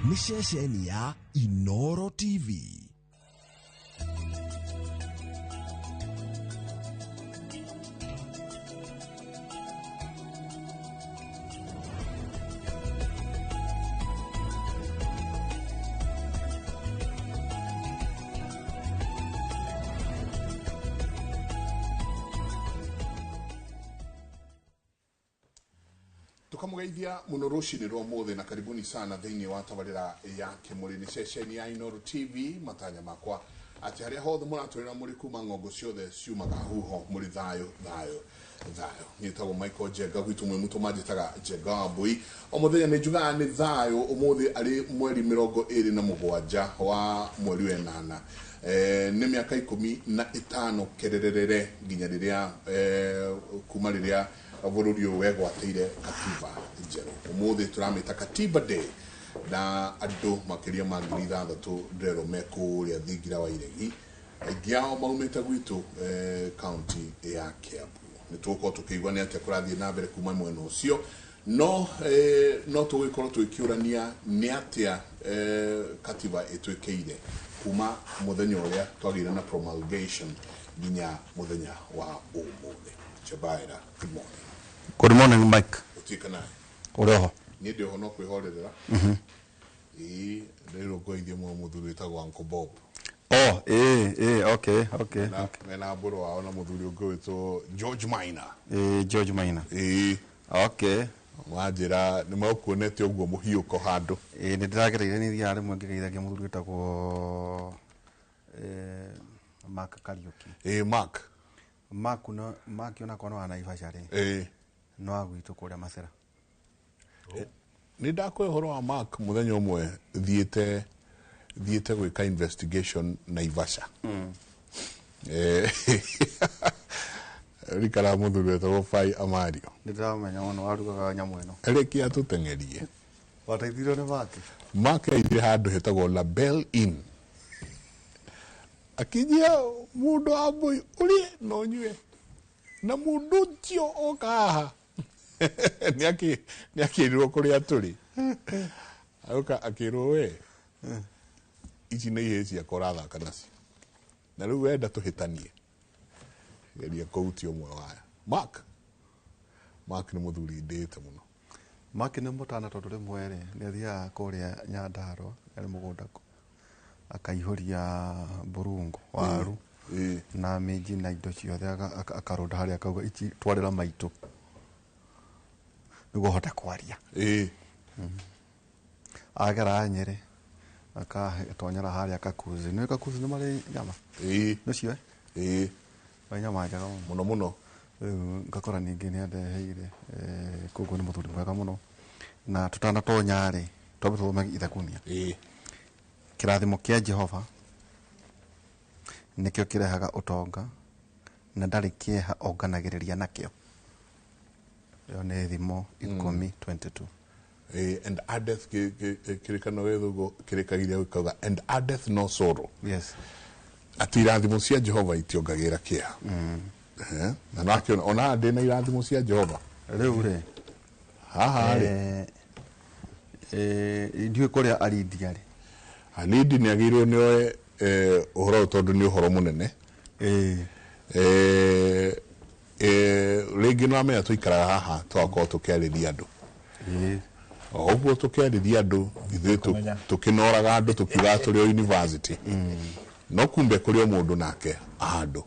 Nĩ ceceni ya Inoro TV. Tukamugeithia muno rucini rwa muthi na karibuni sana thiini wa tabarira ya kimuri ni ceceni ya Inooro TV. Matanya makwa ati haria hothe muratwira muri kuma ng'ongo ciothe ciumaga huho muri thayo thayo thayo. Nietagwo Michael Njenga, gwitu mwe mutu manjitaga Njenga wa Mbui. O muthenya ni njugaga ni thayo. Umuthi ari mweri 27 wa mweri wa 8, ni miaka 15 kererere nginya riria kuma riria bururi uyu wegwatĩire katiba njerũ. Ũmũthĩ tũramĩta Katiba Day na andũ makĩria ma 6,000 ndĩrerwo me kũrĩa thingira wa Iregi, aingĩ ao maumĩte gwitũ kaunti ya Kiambu. Nĩ tũgũkorwo tũkĩigua nĩ atĩa kũrathiĩ na mbere kuma mwena ũcio, no no tũgũgĩkorwo tũgĩkĩũrania nĩ atĩa katiba ĩtwĩkĩire kuma mũthenya ũrĩa twagĩire na promulgation nginya mũthenya wa ũmũthĩ. Chebaira, good morning. Good morning, Mike. Utika naye. Uroho. Niĩ ndĩ oho no kwĩhorerera. Ĩĩ, ndĩrwo ngũithie mwe mũthuri wĩtagwo Uncle Bob. Oh, okay. Na mena mbũrũ wao na mũthuri ũngĩ wĩtwo George Maina. George Maina. Ĩĩ. Okay. Wanjĩra nĩ makuonete ũguo mũhiũko handũ. Nĩ ndĩragereire nĩ thiaga rĩmwe ngĩgeithagia mũthuri wĩtagwo Mark Kariuki. Ĩĩ, Mark. Mark no Mark ona kono wa Naivasha rĩ. Ĩĩ. No agwitũ kũrĩa Macera. Nĩ ndakũhe ũhoro wa Mark mũthenya ũmwe thiĩte gwĩka investigation Naivasha. Rikara mũthuri wetagwo Fai Amario. Nĩ ndĩramenya mũno warugaga nyamũ ĩno. Reke atũteng'erie. Wateithirio nĩ Mark? Mark aithire handũ hetagwo La Belle Inn. Akinyia mũndũ wa mbũi ũrĩe na ũnyue. Na mũndũ ũcio oka haha. Nĩ akĩrirwo kũrĩa tũrĩ. Agoka akĩrwo we. Ici nĩ ihĩĩ ciakwa ũrathaka nacio. Na rĩu wenda tũhĩtanie. Geria kũhutia ũmwe waya. Mark. Mark nĩ mũthuri ndĩĩte mũno. Mark nĩ mũtana tondũ rĩmwe rĩ, nĩ athiaga kũrĩa Nyandarua, arĩ mũgũnda akaihũria mburungo, waru, na minji na indo ciothe, akarunda harĩa akauga ici twarĩra maitũ nĩguo ahote kwaria. Agera Nyĩrĩ, akatonyera harĩa Kakuzi. Nĩũĩ Kakuzi nĩ marĩ nyama? Nĩũciũĩ? Marĩ nyama njega mũno. Mũno mũno. Rĩu ngakora ningĩ nĩ andeheire, koguo nĩ mũthuri mwega mũno. Na tũtanatonya rĩ, twambe tũthome ithakunia. Kĩrathimo kĩa Jehova nĩkĩo kĩrehaga ũtonga, na ndarĩ kĩeha onganagĩrĩria nakĩo. Ĩyo nĩ Thimo 10:22. And addeth kĩrĩkano gĩthũngũ kĩrĩkagiria gĩkauga, and addeth no sorrow. Yes. Atĩ irathimo cia Jehova itiongagĩrĩra kĩeha. Na nakĩona, ona ndĩ na irathimo cia Jehova. Rĩu rĩ. Haha rĩ. Ndiũĩ kũrĩa Alidi arĩ. Alidi nĩ agĩrĩirwo nĩ oe ũhoro ũyũ tondũ nĩ ũhoro mũnene. Rĩngĩ no amenya tũikaraga haha tũgakorwo tũkĩarĩria andũ. O ũguo tũkĩarĩria andũ, ithuĩ tũkĩnoraga andũ tũkiugaga tũrĩ o university. No kumbe kũrĩ o mũndũ nake handũ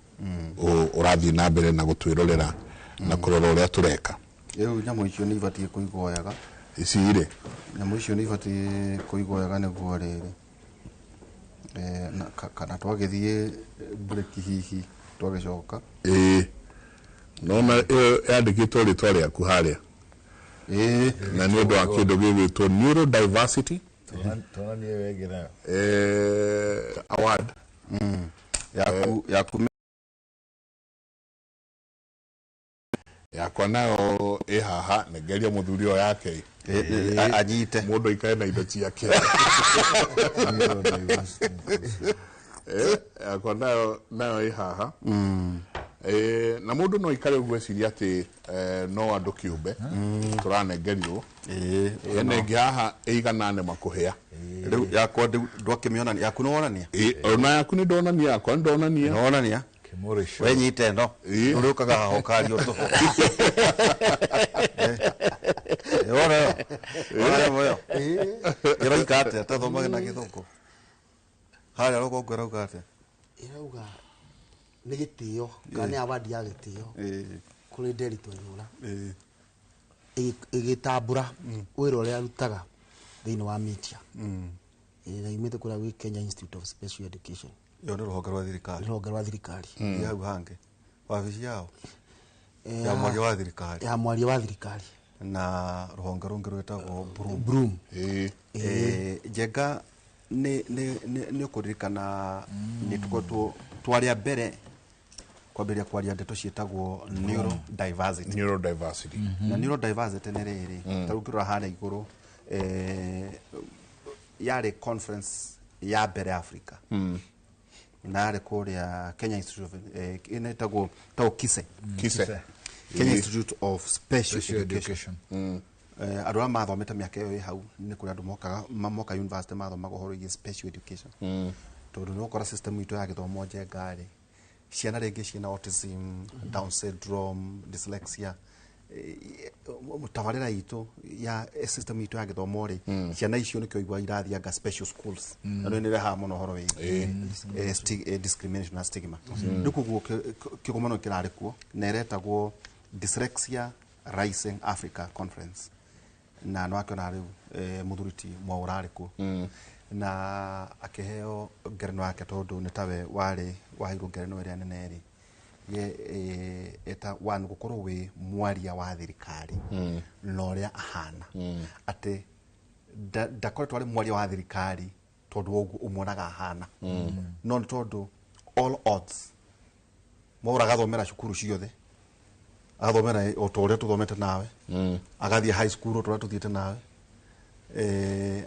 ũrathiĩ na mbere na gũtwĩrorera na kũrora ũrĩa tũreka. Rĩu nyamũ icio nĩ ibatiĩ kũigwo wega. Ici rĩ? Nyamũ icio nĩ ibatiĩ kũigwo wega nĩguo rĩrĩ. Na kana twagĩthiĩ break hihi twagĩcoka. Nona ĩyo yandĩkĩtwo rĩtwa rĩaku harĩa. Na nĩ ũndũ wa kĩndũ gĩgwĩtwo neurodiversity. Tuonanie wega nayo. Award. Yaku yakwa nayo ĩ haha, nĩngeria mũthuri ũyũ yake. Anyite. Mũndũ aikare na indo ciake. Yakwa nayo ĩ haha. Na mundu no ikare gweciria ati no andu kiumbe turanengerirwo ene ngi haha iganane makuhea riu yakwa ndwakimionania yaku nowonania ona yaku ni ndonania yakwa ndonania nowonania we nyite no uriukaga haha ukario tu wona wona ĩroiga atĩa tathomage na gĩthũngũ harĩa rũgongo ĩrauga atĩa ĩrauga nĩ gĩtĩo kana nĩ award ya gĩtĩo kũrĩ Nderitu Nyura ĩgĩtambũra wĩra ũrĩa arutaga thĩinĩ wa media na yumĩte kũrĩa gwĩ Kenya Institute of Special Education. Ĩyo nĩ rũhonge rwa thirikari. Rũhonge rwa thirikari. Ĩ hau hangĩ wabici yao ya mwaria wa thirikari. Ya mwaria wa thirikari. Na rũhonge rũngĩ rwĩtagwo Broom. Broom. Njenga nĩ ũkũririkana nĩ tũkoretwo twarĩa mbere kwambĩrĩria kwaria ndeto ciĩtagwo neurodiversity. Neurodiversity. Na neurodiversity nĩ rĩrĩ ta rĩu ũngĩrora harĩa igũrũ yarĩ conference ya mbere Africa. Na yarĩ kũrĩa Kenya Institute of ĩtagwo KISE. KISE. Kenya Institute of Special Education. Andũ arĩa mathomete mĩaka ĩyo ĩ hau nĩ kũrĩ andũ mokaga moka university mathomaga ũhoro wĩgiĩ special education. Tondũ nĩ ũgũkora system itũ ya gĩthomo njenga rĩ ciana rĩngĩ ciĩna autism, Down syndrome, dyslexia tabarĩra itũ ya system itũ ya gĩthomo rĩ ciana icio nĩkĩo igua irathianga special schools na nĩ ĩrehaga mũno ũhoro wĩgiĩ discrimination na stigma. Rĩu koguo kĩgomano kĩrarĩ kuo na ĩretagwo Dyslexia Rising Africa Conference na no akiona rĩu mũthuri ti Mwaura arĩ kuo na akĩheo ngerenwa yake tondũ nĩ tawe warĩ waheirwo ngerenwa ĩrĩa nene rĩ ye eta one gũkorwo wĩ mwaria wa thirikari na ũrĩa ahana atĩ ndakoretwo arĩ mwaria wa thirikari tondũ ũguo ũmuonaga ahana no nĩ tondũ all odds Mwaura agathomera cukuru ciothe agathomera o ta ũrĩa tũthomete nawe agathiĩ high school o ta ũrĩa tũthiĩte nawe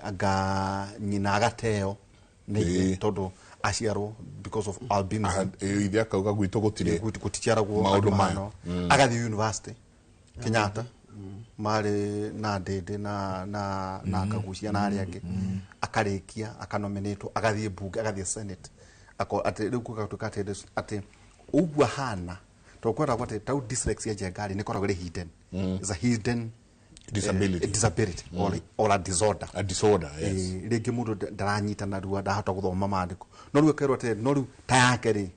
anga nyina agateo nĩ tondũ aciarwo because of albinism ithe akauga gwitũ gũtirĩ gũticiaragwo maũndũ maya agathiĩ university Kenyatta marĩ na Ndĩndĩ na Kagucia na arĩa angĩ akarĩkia akanominatwo agathiĩ mbunge agathiĩ senate atĩ rĩu gũgatuĩka atĩ ũguo ahana tondũ kweragwo atĩ tau dyslexia njenga rĩ nĩ ĩkoragwo ĩrĩ hidden. It's a hidden disability, disability or a disorder. A disorder, yes. Rĩngĩ mũndũ ndaranyita narua ndahota gũthoma maandĩko no rĩu akerwo atĩ no rĩu ta yake rĩ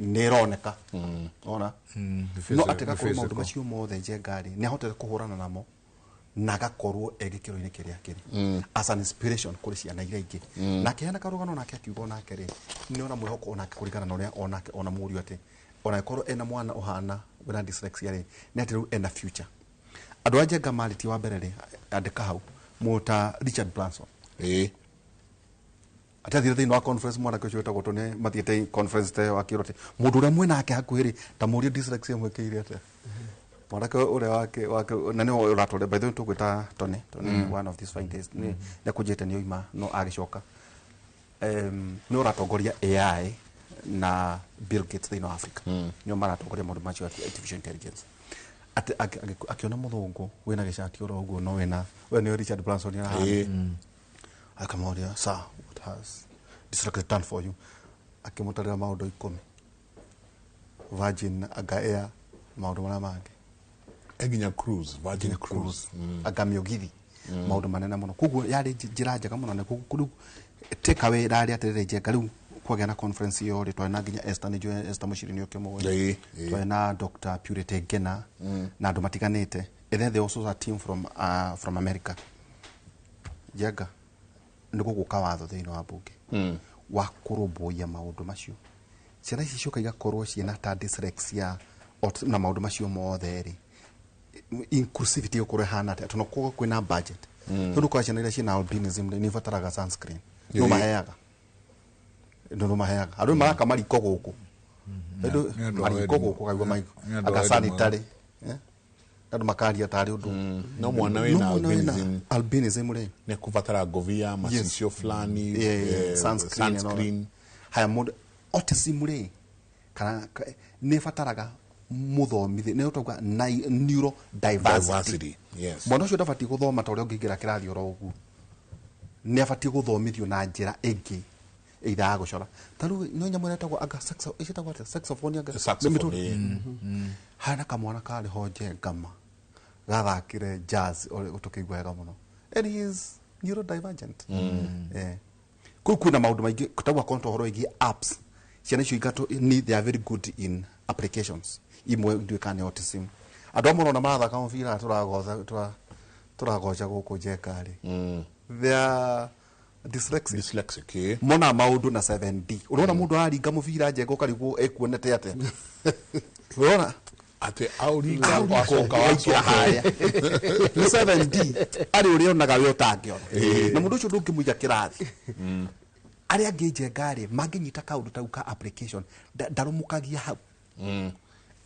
nĩ ĩroneka ona no atĩ gakorwo maũndũ macio mothe njenga rĩ nĩ ahotete kũhũrana namo na agakorwo e gĩkĩro-inĩ kĩrĩa kĩrĩ as an inspiration kũrĩ ciana iria ingĩ na akĩheana karũgano nake akiuga onake rĩ nĩ ona mwĩhoko onake kũringana na ũrĩa onake ona mũriũ atĩ ona ĩkorwo ena mwana ũhana wĩna dyslexia rĩ nĩ atĩ rĩu ena future. Andũ a njenga marĩtie wa mbere rĩ andĩka hau mũta Richard Branson atĩ athire thĩinĩ wa conference mwanake ũcio wĩtagwo Tony mathiĩte conference ta ĩyo akĩrwo atĩ mũndũ ũrĩa mwĩna nake hakuhĩ rĩ ta mũrie dyslexia mwĩkĩire atĩa mwanake ũrĩa wake na nĩwe ũratũre by the way tũgwĩta Tony one of these fine days nĩ akũnjĩte nĩ oima no agĩcoka nĩ ũratongoria AI na Bill Gates thĩinĩ wa Africa nĩo maratongoria maũndũ macio artificial intelligence atĩ akiona mũthũngũ wĩna gĩcati oro ũguo no wĩna we nĩwe Richard Branson arahana akamũria sir what has dyslexia done for you akĩmũtarĩra maũndũ 10 Virgin anga Air maũndũ marĩa mangĩ nginya cruise Virgin cruise anga mĩũgithi maũndũ manene mũno koguo yarĩ njĩra njega mũno na koguo take away rarĩ atĩrĩrĩ njenga rĩu kwagĩa na conference ĩyo rĩ twarĩ na nginya Esther nĩ njũĩ Esther Mũciri nĩ ũkĩmũĩ twarĩ na Dr. Purity Ngena na andũ matiganĩte and then there also a team from America njenga nĩ gũgũka watho thĩinĩ wa mbunge wa kũrũmbũiya maũndũ macio ciana ici cioka igakorwo ciĩna ta dyslexia na maũndũ macio mothe rĩ inclusivity ĩgũkorwo ĩhana atĩa tondũ koguo kwĩna budget tondũ kwa ciana iria ciĩna albinism nĩ ibataraga sunscreen no maheaga no maheaga andũ maraka mariko gũkũ mariko gũkũ kaigua maiko aka sanitary andũ makaria tarĩ ũndũ no mwana wĩna albinism rĩ nĩ kũbatara ngovia macicio fulani sunscreen haya mũndũ autism rĩ Kana nĩ ĩbataraga mũthomithi, nĩ ũtauga neurodiversity. Diversity, yes. Mwana ũcio ndabatiĩ gũthoma ta ũrĩa ũngĩingĩra kĩrathi oro ũguo, nĩ abatiĩ gũthomithio na njĩra ĩngĩ, either ya gũcora ta rĩu no nyamũ ĩrĩa ĩtagwo anga ĩtagwo atĩa? Saxophone anga Saxophone, nĩ mĩtũrĩ. Hana kamwana karĩ ho Njengama gathakire jazz ũrĩa tũkĩigua wega mũno, and he is neurodivergent. Kũu kwĩna maũndũ maingĩ tagwa konto ũhoro wĩgiĩ apps, ciana icio igatũ ni they are very good in applications. Imwe ndiũĩ kana nĩ autism. Andũ amwe ũrona marathaka mũbira tũragoca tũragoca gũkũ Njenga rĩ, they are dyslexic. Dyslexic, eh. Mona maũndũ na 7D. Ũrona mũndũ araringa mũbira Njenga ũkarigwo ekuonete atĩa, ũrona Atĩ aũringa wacoka waingĩra wacoka harĩa nĩ 7D, arĩ ũrĩa onaga we ũtangĩona, na mũndũ ũcio ndũngĩmũiga kĩrathi. Arĩa angĩ Njenga rĩ mangĩnyita kaũndũ tau ka application ndarũmũkagia hau.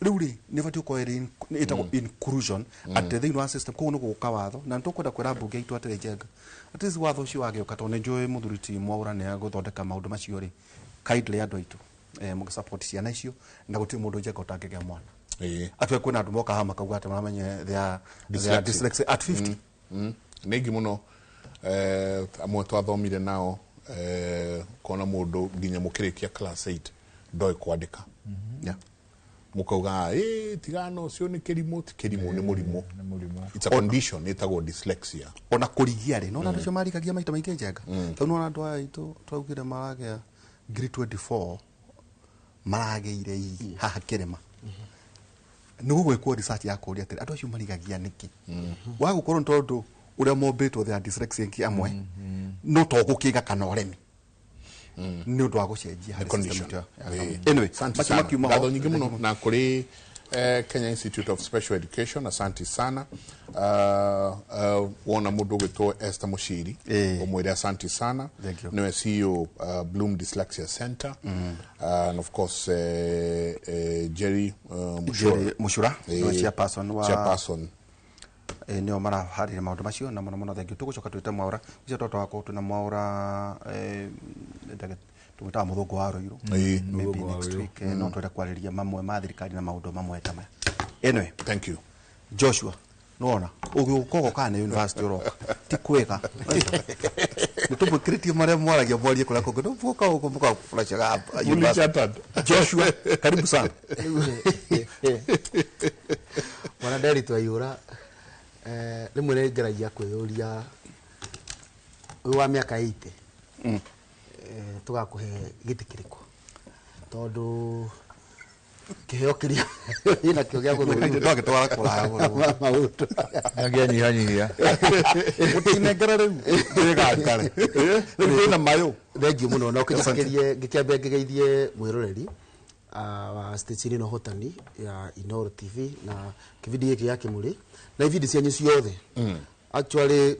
Rĩu rĩ nĩ batiĩ gũkorwo ĩrĩ ĩtagwo inclusion atĩ thĩinĩ wa system. Koguo nĩ gũgũka watho na nĩ tũkwenda kwĩra mbunge itũ atĩrĩ, Njenga, at least watho ũcio wagĩũka, tondũ nĩ njũĩ mũthuri ti Mwaũra nĩ agũthondeka maũndũ macio rĩ, kindly andũ aitũ mũgĩsupport ciana icio, na gũtirĩ mũndũ Njenga ũtangĩgĩa mwana. Atwe kwĩna andũ moka haha makauga atĩ maramenye they are Dyslexic. dyslexic at 50. Nĩ aingĩ mũno, amwe twathomire nao, kona mũndũ nginya mũkĩrĩkia class 8 ndoĩ kwandĩka. Mũkauga, "Ĩ, tigana ũcio nĩ kĩrimũ." Ti kĩrimũ, nĩ mũrimũ. Nĩ mũrimũ. It's a condition ĩtagwo dyslexia. Ona kũrigia rĩ, nona andũ acio marigagia maita maingĩ Njenga, tondũ nona andũ aya aitũ twaugire maragĩa ngiri 24 maragĩire ii haha kĩrĩma, nĩ gũgwĩkwo research ya kũũria atĩrĩ, andũ acio marigagia nĩkĩ? Wa gũkorwo nĩ tondũ ũrĩa mombĩtwo they are dyslexic amwe, no to gũkĩga kana ũremi, nĩ ũndũ wa gũcenjia harĩ system Condition. itũ Anyway, Asante macio sana. makiuma Ngatho nyingĩ mũno na kũrĩ Kenya Institute of Special Education, asante sana. Wona mũndũ ũgwĩtwo Esther Mushiri, ũmwĩre asante sana. Thank you. Nĩwe CEO Bloom Dyslexia Center, and of course Jerry Mushura. Jerry Mushura, nĩwe chairperson wa Chairperson. Nĩo maraharĩria maũndũ macio na mũno mũno thengiũ. Tũgũcoka twĩte Mwaũra ũcio tondũ twĩna Mwaũra, tũmwĩtaga mũthũngũ wa Rũirũ. Maybe Mũthũngũ wa next Rũirũ. week no twende kwarĩria mamwe ma thirikari na maũndũ mamwe ta maya. Anyway, Thank you. Joshua, nĩwona ũgĩũka ũgoka nĩ university ũroka ti kwega, nĩ tũmwĩkĩrĩtie marĩa mwaragia mwarie kũrĩa kũngĩ, no mũka gũkũ mũkaflashaga Fully university. chartered. Joshua, karibu sana. Mwana nderi twaihũra, rĩmwe nĩ ngeragia kwĩyũria, ũyũ wa mĩaka 80 tũgakũhe gĩtĩ kĩrĩkũ, tondũ kĩheo kĩrĩa wĩnakĩo gĩa gũthũrimwo Ndwagĩtwara kũraya mũno. maũndũ. Angĩanyihanyihia. Mũtinengere rĩu ndĩgangare rĩu ndĩna mayũ. Thengiũ mũno na ũkĩnjokerie ngĩkĩambia ngĩgeithie mwĩroreri wa station ĩno hotani ya Inooro TV na kĩbindi gĩkĩ gĩa Kĩmũrĩ na ibindi cianyu ciothe. Actually,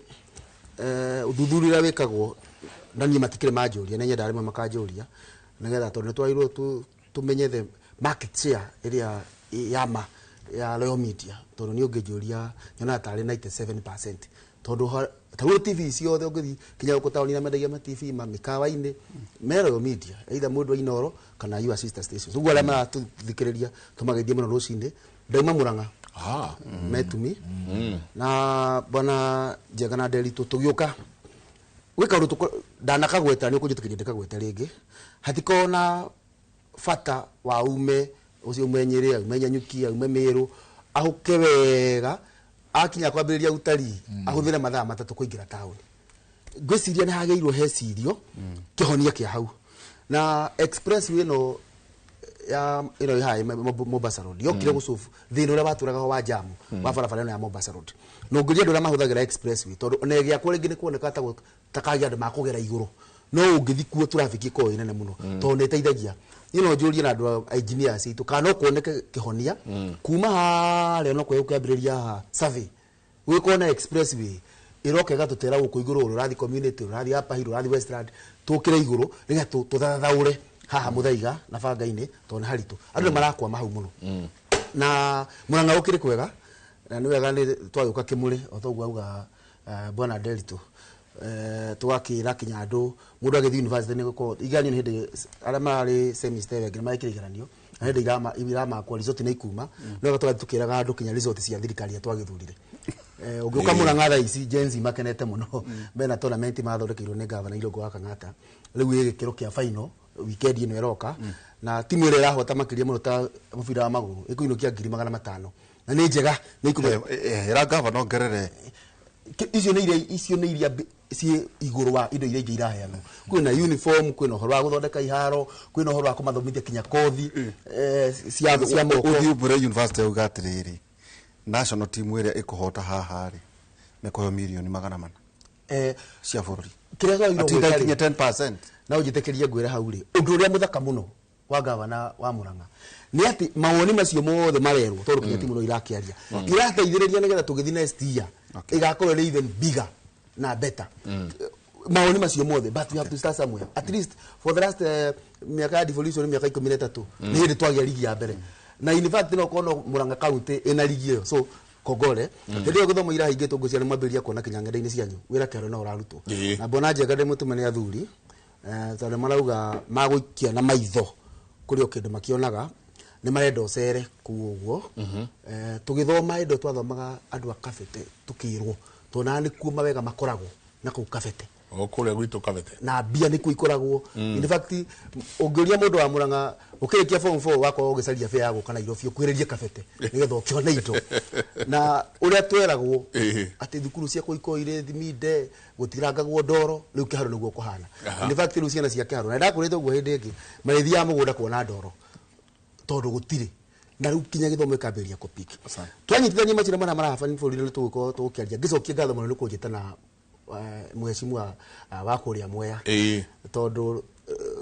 ũthuthuria ũrĩa wĩkagwo na niĩ matikĩrĩ manjũria, nĩ nyendaga rĩmwe makanjũria nĩgetha tondũ nĩ twagĩrĩirwo tũmenye the market share ĩrĩa ya ma ya Royal Media, tondũ niĩ ũngĩnjũria nyonaga tarĩ 97%, tondũ tarĩu TV ciothe ũngĩthiĩ kinya gũkũ taũni-inĩ mendagia ma TV ma mĩkawa-inĩ me Royal Media, either mũndũ wa Inooro kana your sister stations. Ũguo arĩa maratũthikĩrĩria tũmageithie mũno rũcinĩ. Ndauma Mũrang'a metumi na bwana Njenga na Nderitu tũgĩũka gwĩ kaũndũ ndanakagweta, nĩ ũkũnjĩtĩkĩria ndĩkagwete rĩngĩ. Hatikorwo na bata wa ume ũcio ume Nyĩrĩ, aume Nyanyuki, aume Mĩrũ, ahũke wega akinya kwambĩrĩria utarii ahũthĩre mathaa 3 kũingĩra taũni. Ngwĩciria nĩ hagĩrĩirwo hecirio kĩhonia kĩa hau na expressway ĩno ya ĩno ĩ haha Mombasa Road yokire gũsolve thĩna ũrĩa watũraga ho wa jamu wa barabara ĩno ya Mombasa Road, na ũngĩria andũ arĩa mahũthagĩra expressway, tondũ ona ĩgĩakwo rĩngĩ nĩ kuoneka ta kagĩa andũ makũgera igũrũ, no ũngĩthi kuo traffic ĩkoragwo ĩ nene mũno, tondũ nĩ ĩteithagia. Niĩ no njũrie na andũ a engineers aitũ kana no kuoneke kĩhonia kuma harĩa no kũambĩrĩria haha survey gwĩkorwo na expressway ĩroka ĩgatũtera gũkũ igũrũ, ũrĩa ũrathiĩ Community, ũrathiĩ Upper Hill, ũrathiĩ Westland, tũkĩre igũrũ nĩgetha tũthathaũre haha Mũthaiga na banga-inĩ, tondũ nĩ haritũ, andũ nĩ marakwama hau mũno. Na Mũrang'a gũkĩrĩ kwega na nĩ wega nĩ twagĩũka Kĩmũrĩ o ta ũguo auga bwana Nderitu, tũgakĩra kinya andũ mũndũ agĩthiĩ university nĩ gũkorwo igeranio nĩ hĩndĩ arĩa mararĩ semester ĩyo ĩngĩ nĩ marekire igeranio. Na hĩndĩ iramakwo resort nĩ ikuma no gatũrathiĩ tũkĩraga andũ kinya resort cia thirikari ya twagĩthurire. Ũngĩũka Murang'a thaa ici Gen Z makenete mũno, mena tournament mathondekeirwo nĩ gavana Irũngũ wa Kang'ata, rĩu ĩ gĩkĩro kĩa final weekend ĩno ĩroka, na timu ĩrĩa ĩrahota makĩria mũno ta mũbira wa magũrũ ĩkũinũkia 500,000, na nĩ njega nĩ ikũme. Ĩra gavana ongerere. Icio nĩ iria, icio nĩ iria ciĩ igũrũ wa indo iria ingĩ iraheanwo. Kwĩna uniform, kwĩna ũhoro wa gũthondeka iharo, kwĩna ũhoro wa kũmathomithia kinya kothi cia moko. Ũthiĩ ũmbũre university auga atĩrĩrĩ, national team ĩrĩa ĩkũhota haha rĩ, mekũheo 400,000,000 cia bũrũri. Kĩrĩa twagĩrĩirwo Atinda gwĩka rĩ, ikinye 10%. Na ũnjĩtĩkĩrie ngwĩre hau rĩ, ũndũ ũrĩa mũthaka mũno wa gavana wa Murang'a nĩ atĩ mawoni macio mothe marerwo, tondũ kinya timu no irakĩaria, irateithĩrĩria nĩgetha tũgĩthiĩ next year ĩgakorwo ĩrĩ even bigger na better. Mawoni macio mothe, but we have to start somewhere. At least for the last miaka ya devolution, mĩaka 13, nĩ hĩndĩ twagĩa ligi ya mbere, na in fact no korwo no Murang'a county ĩna ligi ĩyo, so kongore. Hĩndĩ ĩyo gĩthomo irahingĩtwo, ngwĩciria nĩ mwambĩrĩria kuona kinya ng'enda-inĩ cianyu wĩra kĩharo no ũrarutwo. Na mbona njenga ndĩ mũtũme nĩ athuri, tondũ marauga magũikia na maitho kũrĩ o kĩndũ makĩonaga, nĩ marenda ũcere kũu ũguo. Tũgĩthoma hĩndĩ ĩyo twathomaga andũ a Kabete, tũkĩrwo tuonaga nĩkuo mawega makoragwo na kũu Kabete. O kũrĩa gwitũ Kabete. Na mbia nĩkuo ikoragwo. In fact, ũngĩũria mũndũ wa Murang'a ũkĩrĩkia form 4 wakorwo ũgĩcaria bĩa ya gũka Nairobi ũkuhĩrĩrie Kabete nĩgetha ũkĩone indo. Na ũrĩa tweragwo atĩ thukuru cia kũu ikoragwo irĩ thiminde, gũtirangagwo ndoro, rĩu kĩharo nĩguo kũhana. In fact, rĩu ciana cia kĩharo, na ndakwĩrĩte ũguo hĩndĩ ĩngĩ, marĩthiaga mũgũnda kuona ndoro tondũ gũtirĩ. Na rĩu kinya gĩthomo gĩkambĩrĩria kũpik. Twanyitithania macira marĩa marahabani bũrũri-inĩ, nĩ tũgũkorwo tũgũkĩaria. Ngĩcokia ngatho mũno nĩ kũnjĩta na mheshimiwa wa kũrĩa Mwea, tondũ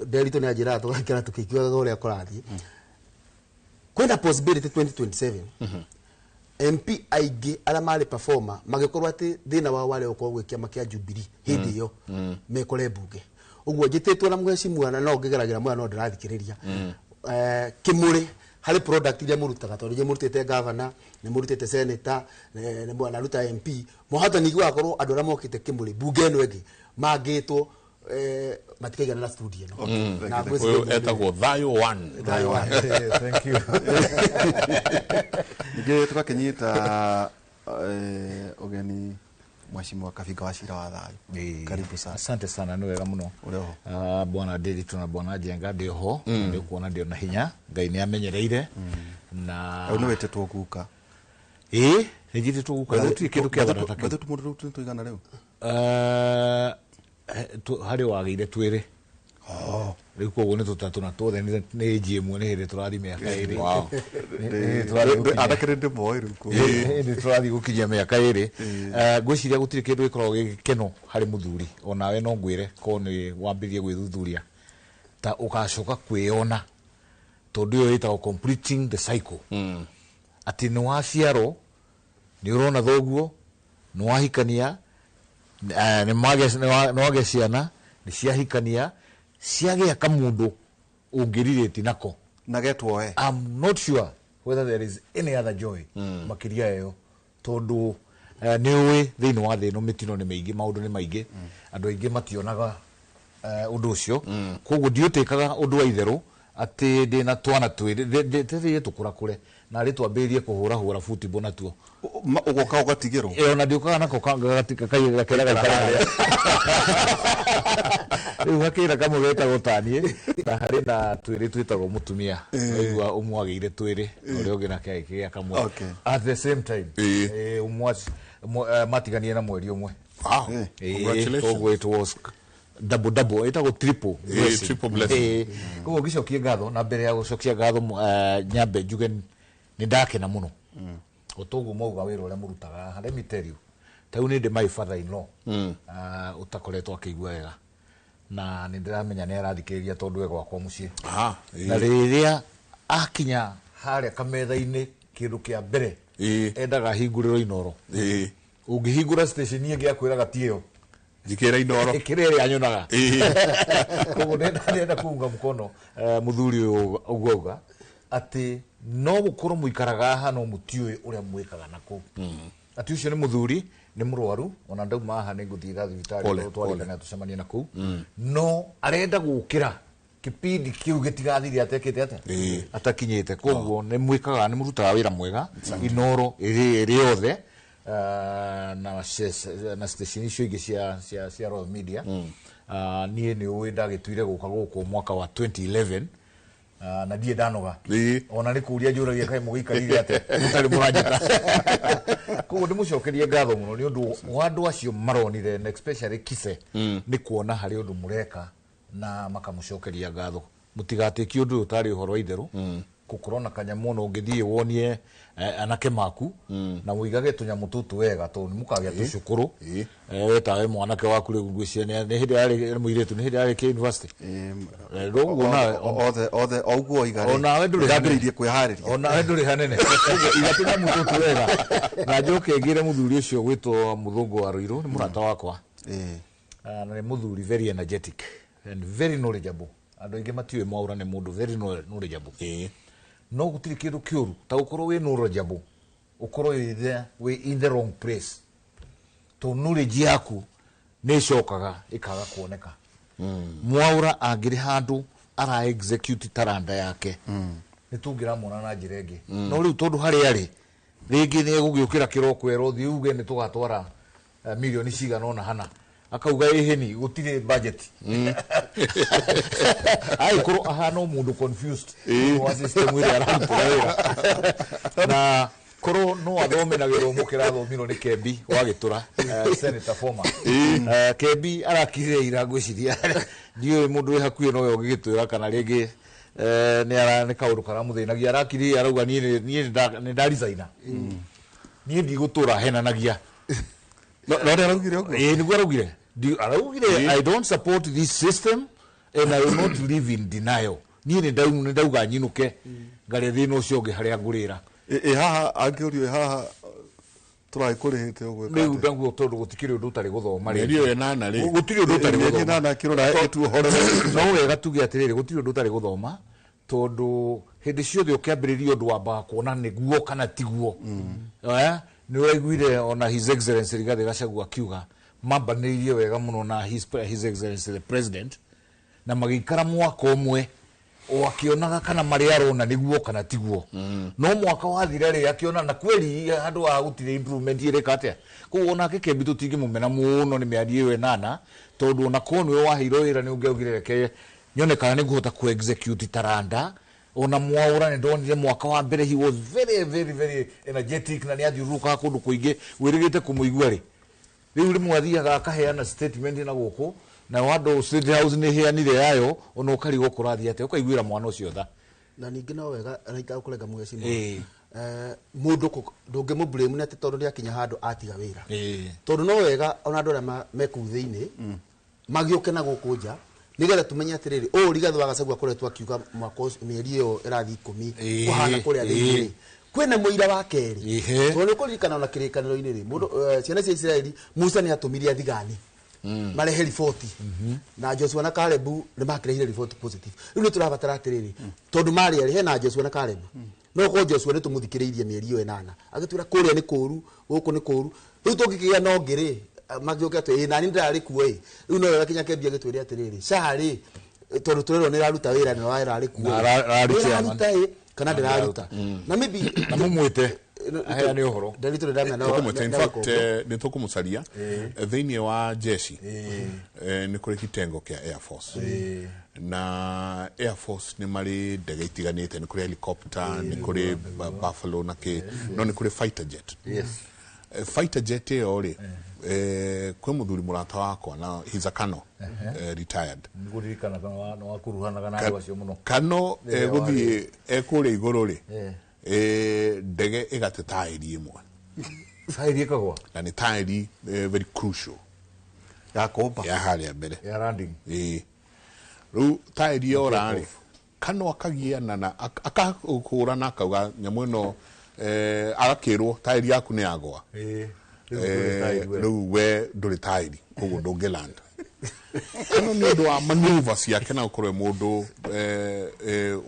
Nderitu nĩ anjĩraga tũgakĩra tũkĩiguaga ũrĩa kũrathiĩ. Kwĩna possibility 2027 MP aingĩ arĩa marĩ performer magĩkorwo atĩ thĩna wao warĩ gũkorwo gwĩ kĩama kĩa Jubilee hĩndĩ ĩyo mekore mbunge. Ũguo njĩtĩtwo na mheshimiwa, na no ngĩgeragĩra Mwea no ndĩrathikĩrĩria. Kĩmũrĩ harĩ product iria mũrutaga, tondũ inyuĩ mũrutĩte governor, nĩ mũrutĩte senator, nĩ mwanaruta MP, mwahota ningĩ gũgakorwo andũ arĩa mokĩte Kĩmũrĩ mbunge ĩno ĩngĩ mangĩtwo, matikaigana na studio ĩno. Na ngwĩciria Ũyũ etagwo Thayo One. Thayo One. Thank you. Ningĩ tũgakĩnyita ũgeni Mheshimiwa Kabinga wa Cira wa Thayũ. Karibu sana. Asante sana, nĩ wega mũno. Ũrĩ ho. Bwana Ndiritu na bwana Njenga, ndĩ ho, nĩ kuona ndĩ na hinya, Ngai nĩ amenyereire na Rĩu nĩ wĩtĩtwo guka. Ĩĩ, nĩ njĩtĩtwo guka, gũtirĩ kĩndũ kĩa bata ta kĩu. Bathe mũndũ rĩu tũigana rĩu? Harĩ wagĩire twĩrĩ. Rĩu koguo nĩ tũtatũ na tuothe nĩ age ĩmwe, nĩ hĩndĩ tũrathiĩ mĩaka ĩrĩ. Nĩ hĩndĩ tũrathiĩ gũkinyia. Anake nĩ ndĩmoĩ rĩu kũu. Nĩ tũrathiĩ gũkinyia mĩaka ĩrĩ. Ngwĩciria gũtirĩ kĩndũ gĩkoragwo gĩ gĩkeno harĩ mũthuri, onawe no ngwĩre korwo nĩ wambĩrĩrie gwĩthuthuria ta ũgacoka kwĩyona, tondũ ĩyo ĩtagwo completing the cycle. Atĩ nĩ waciarwo, nĩ ũrona thoguo, nĩ wahikania, nĩ wagĩa ciana, nĩ ciahikania, ciagĩa kamũndũ ũngĩrirĩti nako. Na getwo we. I'm not sure whether there is any other joy makĩria ĩyo, tondũ nĩ ũĩ thĩinĩ wa thĩ ĩno mĩtino nĩ mĩingĩ, maũndũ nĩ maingĩ, andũ aingĩ mationaga ũndũ ũcio. Koguo ndiũtĩkaga ũndũ wa itherũ atĩ ndĩna twana twĩrĩ, tũthiĩ tũkũrakũre na rĩ twambĩrĩrie kũhũrahũra football natuo. Ũgoka ũgatigĩrwo? Ona ndiũkaga nako gakĩra gaikara harĩa. Rĩu gakĩra kamwe getagwo taniĩ, na harĩ na twĩrĩ twĩtagwo mũtumia. Waigua ũmwe agĩire twĩrĩ, na ũrĩa ũngĩ nake agĩkĩgĩa kamwe. At the same time. Ũmwe matiganie na mweri ũmwe. Wow. Congratulations. Koguo it was double double, ĩtagwo triple blessing. Triple blessing. Koguo ngĩcokia ngatho, na mbere ya gũcokia ngatho, nyambe njuge nĩ ndakena mũno. O toguo mauga wĩra ũrĩa mũrutaga haha, let me tell you, ta rĩu nĩ ndĩ my father in law, ũtakoretwo akĩigua wega, na nĩ ndĩramenya nĩ arathikĩrĩria tondũ e gwakwa mũciĩ. Na rĩrĩa akinya harĩa kametha-inĩ, kĩndũ kĩa mbere endaga ahingũrĩrwo Inooro. Ũngĩhingũra station ĩngĩ akwĩraga ti ĩyo. Njikĩra Inooro. Ĩkĩra ĩrĩa nyonaga. Koguo ndenda kuunga mkono mũthuri ũyũ ũguo auga atĩ no gũkorwo mũikaraga haha no mũtiũĩ ũrĩa mwĩkaga na kũu. Atĩ ũcio nĩ mũthuri, nĩ mũrwaru, ona ndauma haha nĩ ngũthiĩ thibitarĩ Pole, tondũ pole. twarĩkana tũcemanie na kũu. No arenda gũkĩra Kipindi kiu gitigathire atekite atia Ĩĩ. atakinyite. Koguo nĩ mwĩkaga, nĩ mũrutaga wĩra mwega Inoro ĩrĩ yothe, na station icio ingĩ cia Royal Media. Niĩ nĩ ũĩ ndagĩtuire gũka gũkũ mwaka wa 2011, na ndirĩ ndanoga. Ona nĩ kũria njũragia kaĩ mũgĩikarire atĩa mũtarĩ mũranjĩta. Koguo ndĩmũcokerie ngatho mũno nĩ ũndũ wa andũ acio maronire, na especially Kise, nĩ kuona harĩ ũndũ mũreka na makamũcokeria ngatho. Mũtigatĩkie ũndũ ũyũ ũtarĩ ũhoro wa itherũ. Gũkorwo na kanyamũ ona ũngĩthiĩ wonie anake maku na mũigage tũnyamũ tũtũ wega, tondũ nĩ mũkagĩa tũcũkũrũ. We tawe mwanake waku rĩu ngwĩciria nĩ hĩndĩ yarĩ mũirĩtu, nĩ hĩndĩ yarĩ university. Rĩu nawe Othe othe o ũguo iga rĩ, Onawe ndũrĩ ndambĩrĩirie kwĩharĩria. Onawe ndũrĩ hanene. Koguo iga tũnyamũ tũtũ wega. Na njoke ngĩre mũthuri ũcio gwĩtwo Mũthũngũ wa Rũirũ, nĩ mũrata wakwa. Na nĩ mũthuri very energetic and very knowledgeable. Andũ aingĩ matiũĩ Mwaũra nĩ mũndũ very knowledgeable. No gũtirĩ kĩndũ kĩũru ta gũkorwo wĩ knowledgeable ũkorwo wĩ there, wĩ in the wrong place, tondũ knowledge yaku nĩ ĩcokaga ĩkaga kuoneka. Mwaũra angĩrĩ handũ ara execute taranda yake, nĩ tũngĩramwona na njĩra ĩngĩ. No rĩu tondũ harĩa arĩ rĩngĩ nĩ egũgĩũkĩra kĩroko erwo thiĩ uge nĩ tũgatwara milioni cigana ũna hana, akauga ĩhĩni gũtirĩ budget. Agĩkorwo ahana o mũndũ confused thĩinĩ wa system ĩrĩa ararutĩra wĩra, na korwo no athome na gĩthomo kĩrathomirwo nĩ Kembi wa Gĩtũra, senator former. Kembi arakirire ira, ngwĩciria ndiũĩ mũndũ wĩ hakuhĩ nowe ũngĩgĩtwĩra kana rĩngĩ nĩ kaũndũ karamũthĩnagia. Arakirire arauga niĩ nĩ ndaresigna, niĩ ndigũtũra henanagia. No nĩ araugire ũguo? Ĩĩ, nĩguo araugire. Araugire, "I don't support this system and I will not live in denial." Niĩ nĩ ndauga nyinũke ngarĩa thĩna ũcio ũngĩ harĩa ngũrĩra. Ĩ haha angĩũrio, ĩ haha tũragĩkũrĩhĩte ũguo Rĩu ĩka atĩa? Ndaguo tondũ gũtikĩrĩ ũndũ ũtarĩ gũthoma. Mĩeri ĩyo ĩnana rĩ. Gũtirĩ ũndũ ũtarĩ Mĩeri gũthoma. ĩnana akĩrora ĩtuohorere. No wega tuge atĩrĩrĩ, gũtirĩ ũndũ ũtarĩ gũthoma, tondũ hĩndĩ ciothe ũkĩambĩrĩria ũndũ wambaga kuona nĩguo kana tiguo. Nĩ ũraiguire ona His Excellency Rigathĩ Gachagua akiuga mambanĩirie wega mũno na His Excellency the President, na magĩikara mwaka ũmwe o akĩonaga kana marĩa arona nĩguo kana tiguo. No mwaka wathira rĩ, akĩona na kweli handũ ha gũtirĩ improvement ĩrĩka atĩa. Koguo onake Kembi tũtingĩmũmena mũno nĩ mĩario ĩyo ĩnana, tondũ ona korwo nĩwe waheirwo wĩra nĩ ũngĩaugire reke nyone kana nĩ ngũhota ku execute taranda. Ona Mwaũra nĩ ndonire mwaka wa mbere he was very very very energetic na nĩ athiũrũrũkaga kũndũ kũingĩ wĩrĩgĩte kũmũigua rĩ. Rĩu rĩmwe athiaga akaheana statement na gũkũ na andũ State House nĩ ĩheanire yayo, ona ũkarigwo kũrathiĩ atĩa, ũkaiguĩra mwana ũcio tha. Na ningĩ no wega raika kũrenga mũgeci. Mũndũ ndũngĩmũ blame nĩ atĩ tondũ nĩ akinya handũ atiga wĩra, tondũ no wega ona andũ arĩa me kũu thĩinĩ magĩũke na gũkũ nja nĩgetha tũmenye atĩrĩrĩ, ũũ Rigathĩ wa Gachagua akoretwo akiuga mwaka ũcio, mĩeri ĩyo ĩrathiĩ 10, kũhana kũrĩa thĩinĩ rĩ kwĩna mũira wa kerĩ. Tondũ nĩ ũkũririkana ona kĩrĩkanĩro-inĩ rĩ, mũndũ ciana cia Isiraeli, Musa nĩ atũmire athigani marehe riboti, na Joshua na Caleb nĩ makĩrehire riboti positive. Rĩu nĩ tũrabatara atĩrĩrĩ, tondũ marĩ erĩ hena Joshua na Caleb, no korwo Joshua nĩ tũmũthikĩrĩirie mĩeri ĩyo ĩnana agĩtwĩra kũrĩa nĩ kũru, gũkũ nĩ kũru, rĩu tũngĩkĩgĩa na ũngĩ rĩ, magĩũke atĩ ĩ nani ndĩrarĩ kuo ĩ. Rĩu no wega kinya Kembia agĩtwĩre atĩrĩrĩ, SHA rĩ, tondũ tũrerwo nĩ ĩraruta wĩra, nĩ ĩrarĩ kuo. Na ararĩ chairman. Ĩraruta ĩ kana ndĩraruta, na maybe Na mũmwĩte aheane ũhoro. Ndari tũrĩ ndamenya Tũkũmwĩta, in fact, nĩ tũkũmũcaria thĩinĩ wa jeshi. Nĩ kũrĩ kitengo kĩa Air Force, na Air Force nĩ marĩ ndege itiganĩte, nĩ kũrĩ helicopter, nĩ kũrĩ Buffalo na kĩ, no nĩ kũrĩ fighter jet. Fighter jet ĩyo rĩ, kwĩ mũthuri mũrata wakwa na he's a colonel, retired. Nĩkũririkana kana nĩ wakuruhanaga na andũ acio mũno. Kano Rĩrĩa egũthiĩ ekũrĩa igũrũ rĩ, ndege ĩgate taĩri ĩmwe. Taĩri ĩkagwa. Na nĩ taĩri very crucial. Ya kũmba. Ya harĩa mbere. Ya landing. Ĩĩ, rĩu taĩri yora rĩ, kano akagiana na akahũra akauga nyamũ ĩno, agakĩrwo taĩri yaku nĩ yagwa. Rĩu ndũrĩ taĩri we. Rĩu we ndũrĩ taĩri, koguo ndũngĩland. Kano nĩ ũndũ wa manuva ciake na gũkorwo e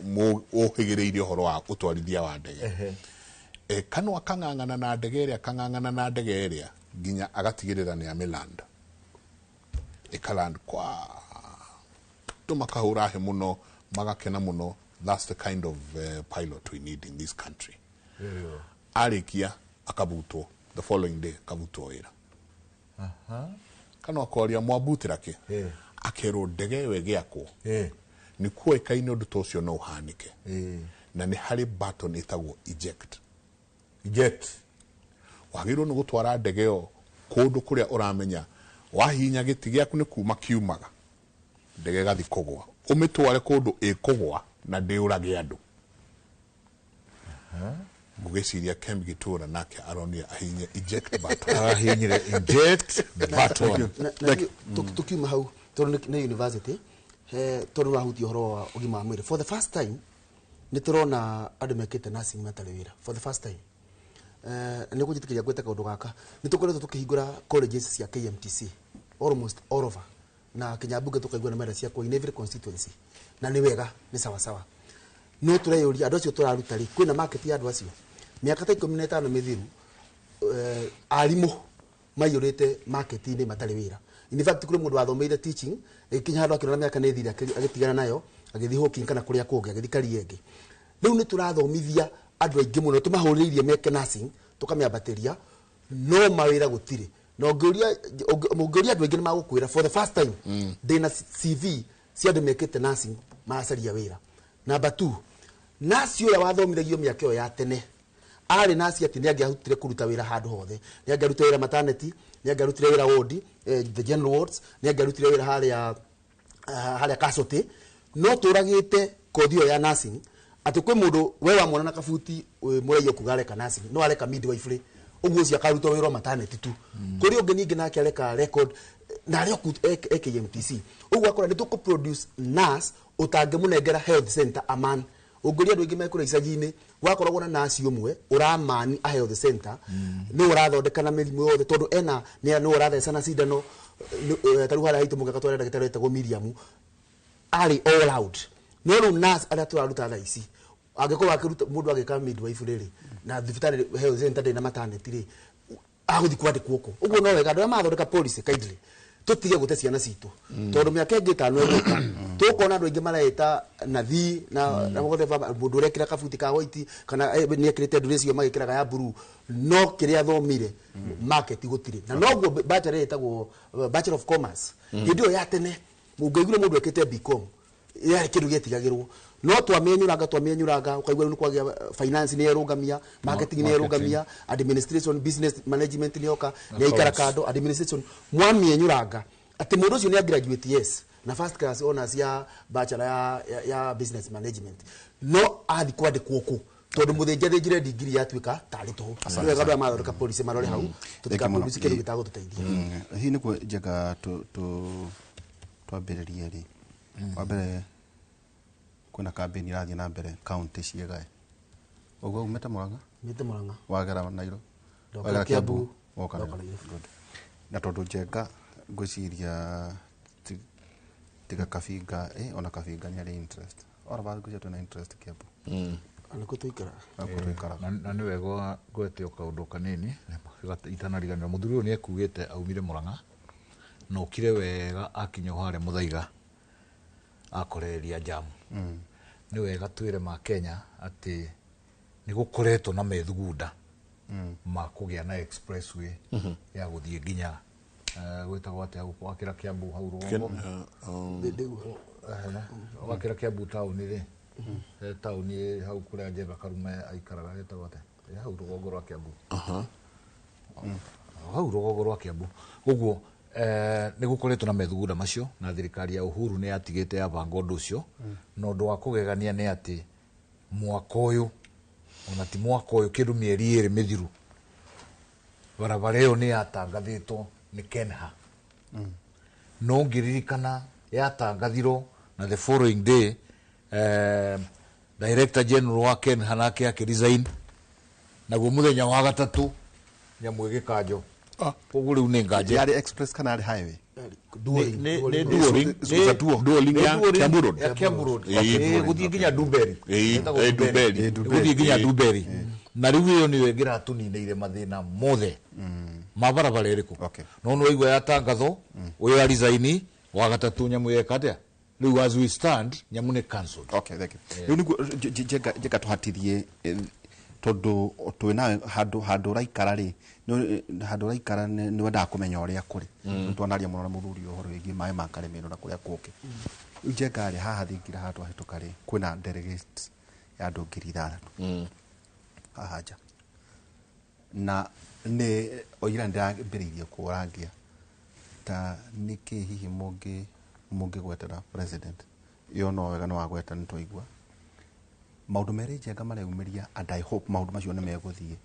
mũndũ ũhĩgĩrĩire ũhoro wa ũtwarithia wa ndege, kano akang'ang'ana na ndege ĩrĩa, akang'ang'ana na ndege ĩrĩa nginya agatigĩrĩra nĩ amĩland, ĩkaland kwa. Andũ makahũra hĩ mũno, magakena mũno. That's the kind of pilot we need in this country. Arĩkia akabutwo, the following day akabutwo wĩra. Kana akoria mwambutĩra kĩ? Akerwo ndege ĩyo ĩgĩakwo nĩ kuoĩkaine ũndũ ta ũcio no ũhanĩke, na nĩ harĩ button ĩtagwo eject. Eject. Wagĩrĩirwo nĩ gũtwara ndege ĩyo kũndũ kũrĩa ũramenya wahihinya gĩti gĩaku nĩ kuma kiumaga ndege ĩgathiĩ kũgwa, ũmĩtware kũndũ ĩkũgwa na ndĩũrage andũ. Ngũgĩciria Kem Gĩtũra nake aronire ahihinye eject button. Arahihinyire eject button. Na tukiuma hau, tondũ nĩ university, he tondũ wahutia ũhoro wa ũgima wa mwĩrĩ, for the first time nĩ tũrona andũ mekĩte nursing matarĩ wĩra for the first time. Nĩ ũkũnjĩtĩkĩria gwĩta kaũndũ gaka, nĩ tũkoretwo tũkĩhingũra colleges cia KMTC almost all over, na Kinyambunge tũkaigua nĩ mera ciakwo in every constituency, na nĩ wega, nĩ sawa sawa, no tũreyũria andũ acio tũraruta rĩ, kwĩna market ya andũ acio? Mĩaka ta 15 mĩthiru, arimũ maiyũrĩte market-inĩ matarĩ wĩra. In fact, kũrĩ mũndũ wathomeire teaching, ĩgĩkinya handũ akĩona mĩaka nĩ ĩthire, agĩtigana nayo, agĩthiĩ Hawking kana kũrĩa kũngĩ, agĩthiĩ career ĩngĩ. Rĩu nĩ tũrathomithia andũ aingĩ mũno, tũmahũrĩrĩirie meke nursing, tũkamĩambatĩria, no mawĩra gũtirĩ. Na ũngĩũria andũ aingĩ nĩ magũkwĩra for the first time ndĩna CV cia andũ mekĩte nursing maracaria wĩra. Number 2, nurse ũrĩa wathomithagio mĩaka ĩyo ya tene arĩ nurse atĩ nĩ angĩahotire kũruta wĩra handũ hothe, nĩ angĩarutire wĩra maternity, nĩ angĩarutire wĩra ward, the general wards, nĩ angĩarutire wĩra harĩa casualty. No tũragĩte kothi ĩyo ya nursing atĩ kwĩ mũndũ we wamwona na kabuti mũraia kuga areka nursing, no areka midwifery, ũguo ũcio akaruta wĩra maternity tu. Kũrĩ ũngĩ ningĩ nake areka record na arĩ oku KMTC. Ũguo akora nĩ tũkũ produce nurse ũtangĩmũnengera health center a man. Ũngĩũria andũ aingĩ mekũrĩa icagi-inĩ, wakoragwo na nurse ũmwe ũramani a health center, nĩ ũrathondeka na mĩrimũ yothe, tondũ ena nĩ ũratheca na cindano. Ta rĩu harĩa haitũ mũgeka tware ndagĩtarĩ wetagwo Miriam, arĩ all out. No rĩu nurse arĩa tũraruta thaa ici, angĩkorwo akĩruta mũndũ agĩka midwife rĩrĩ na thibitarĩ health center ndĩrĩ na maternity rĩ, agũthiĩ kwandĩkwo kũ? Ũguo no wega andũ arĩa marathondeka policy kindly tũtige gũte ciana citũ, tondũ mĩaka ĩngĩ 5 ĩgũka tũkona andũ aingĩ mareta nathi na whatever, mũndũ ũrekĩra kabuti ka white kana nĩ ekĩrĩte ndũrĩ icio magĩkĩraga ya blue, no kĩrĩa athomire market gũtirĩ. Na noguo bachelor ĩtagwo Bachelor of Commerce, hĩndĩ ĩyo ya tene mũngĩaiguire mũndũ ekĩte BCom yarĩ kĩndũ gĩetigagĩrwo, no twamĩenyũranga ũkaigua rĩu nĩ kwagĩa finance nĩ yerũngamia, marketing nĩ yerũngamia, administration, business management nĩ yoka, nĩ yaikara kando administration. Mwamĩenyũranga atĩ mũndũ ũcio nĩ graduate, yes, na first class honors ya bachelor ya business management, no athi kwandĩkwo kũ? Tondũ mũthĩnjathĩnjire degree yatuĩka tarĩ tũhũ. Nĩ wega andũ aya marathondeka policy marore hau, tũtikaproduce kĩndũ gĩtagũtũteithia. Hihi nĩkuo njenga twambĩrĩrie rĩ, wa mbere kwĩna campaign irathiĩ na mbere county ciĩgae ũguo umĩte Murang'a? Umĩte Murang'a. Wagera Nairobi? Ndoka Wagera Kiambu, Kiambu, woka ndoka Nairobi. Nairobi. Good. Na tondũ Njenga ngwĩciria tiga Kabinga, ona Kabinga nĩ arĩ interest. All of us ngwĩciria twĩna interest Kiambu. Ona kũ tũikaraga. Na kũ tũikaraga. Na nĩ wega ngwete o kaũndũ kanini itanariganĩrwo. Mũthuri ũyũ nĩ ekugĩte aumire Murang'a na okire wega akinya o harĩa Mũthaiga akorereria jamu. Nĩ wega twĩre ma Kenya atĩ nĩ gũkoretwo na methugunda ma kũgĩa na expressway ya gũthiĩ nginya gwĩtagwo atĩa gũkũ wakĩra Kiambu hau rũgongo? Wakĩra Kiambu taũni rĩ, taũni ĩ hau kũrĩa Njenga Karume aikaraga hetagwo atĩa? Ĩ hau rũgongo rwa Kiambu. Hau rũgongo rwa Kiambu. Ũguo nĩ gũkoretwo na methugunda macio, na thirikari ya Uhuru nĩ yatigĩte yabanga ũndũ ũcio. Na ũndũ wa kũgegania nĩ atĩ mwaka ũyũ, ona ti mwaka ũyũ, kĩndũ mĩeri 2 mĩthiru, barabara ĩyo nĩ yatangathĩtwo nĩ Kenha. No ngĩririkana yatangathirwo na the following day, Director General wa Kenha nake akĩresign, naguo mũthenya wa gatatũ nyamũ ĩgĩkanjwo. Koguo rĩu nĩ nganja. Yarĩ express kana yarĩ highway? Duoling. Nĩ Duoling. Duoling. It's a duoling Nĩ ya duoling Kiambu Road. ya Kiambu Road. Ĩĩ, Gũthiĩ nginya Dumberi. Ĩĩ, Ĩtagwo ĩĩ, Dumberi. Gũthiĩ nginya Dumberi. Na rĩu ĩyo nĩyo ĩngĩratũninĩire mathĩna mothe ma barabara ĩrĩkũ. Okay. No nĩ waigua yatangathwo, ũyũ arizaini, wa gatatũ nyamũ yeka atĩa? Rĩu as we stand, nyamũ nĩ cancelled. Okay, thank you. Rĩu nĩguo njenga tũhatithie, tondũ twĩ nawe handũ ũraikara rĩ, handũ ũraikara nĩ wendaga kũmenya ũrĩa kũrĩ. Rĩu twanaria mũno na mũthuri ũhoro wĩgiĩ maĩ ma Karĩmĩrũ na kũrĩa kũngĩ. Rĩu njenga rĩ, haha thingira haha twahĩtũka rĩ, kwĩna delegate ya andũ 6,000 haha nja, na nĩ oira ndĩrambĩrĩirie kũrangia ta nĩkĩ hihi mũngĩgwetera president ĩyo. No wega nĩ wagweta, nĩ twaigua maũndũ merĩ njenga mareyumĩria, and I hope maũndũ macio nĩ megũthiĩ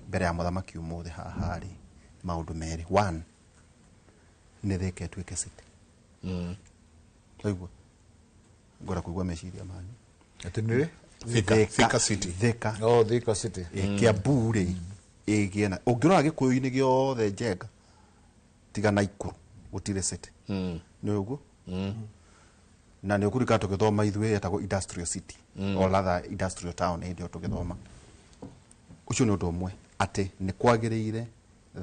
mbere ya mũthamaki ũmũthĩ haha rĩ. Maũndũ merĩ, one nĩ Thika ĩtuĩke city. Twaigua, ngwenda kũigua meciria manyu. Atĩ nĩ rĩ? Thika City. Thika. Oh, Thika City. Kiambu rĩ, ĩgĩe na, ũngĩrora gĩkũyũ-inĩ gĩothe njenga, tiga Naikuru, gũtirĩ city. Nĩ ũguo na nĩ ũkũririkana tũgĩthoma ithuĩ yetagwo industrial city, or rather industrial town, hĩndĩ ĩyo tũgĩthoma. Ũcio nĩ ũndũ ũmwe, atĩ nĩ kwagĩrĩire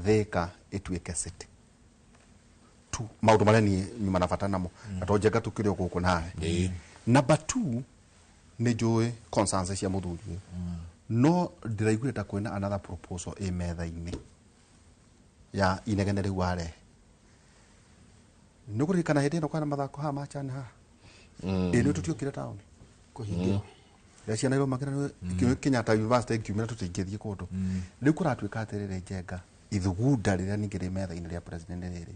Thika ĩtuĩke city tu. Maũndũ marĩa niĩ nyuma na bata namo, na to njenga tũkĩrĩ o gũkũ nawe. Number two, nĩ njũĩ concerns cia mũthuri ũyũ, no ndĩraiguire ta kwĩna another proposal ĩ metha-inĩ ya inegene rĩu warehe. Nĩ ũkũririkana hĩndĩ ĩno kwĩna mathako haha machani haha, ĩ nĩ tũtiokire taũni kũhingĩrwo. Rĩrĩa ciana irũmakĩra Kenyatta University ngiumĩra, tũtingĩthiĩ kũndũ. Rĩu kũratuĩka atĩrĩrĩ njenga, ithugunda rĩrĩa ningĩ rĩ metha-inĩ rĩa president rĩrĩ,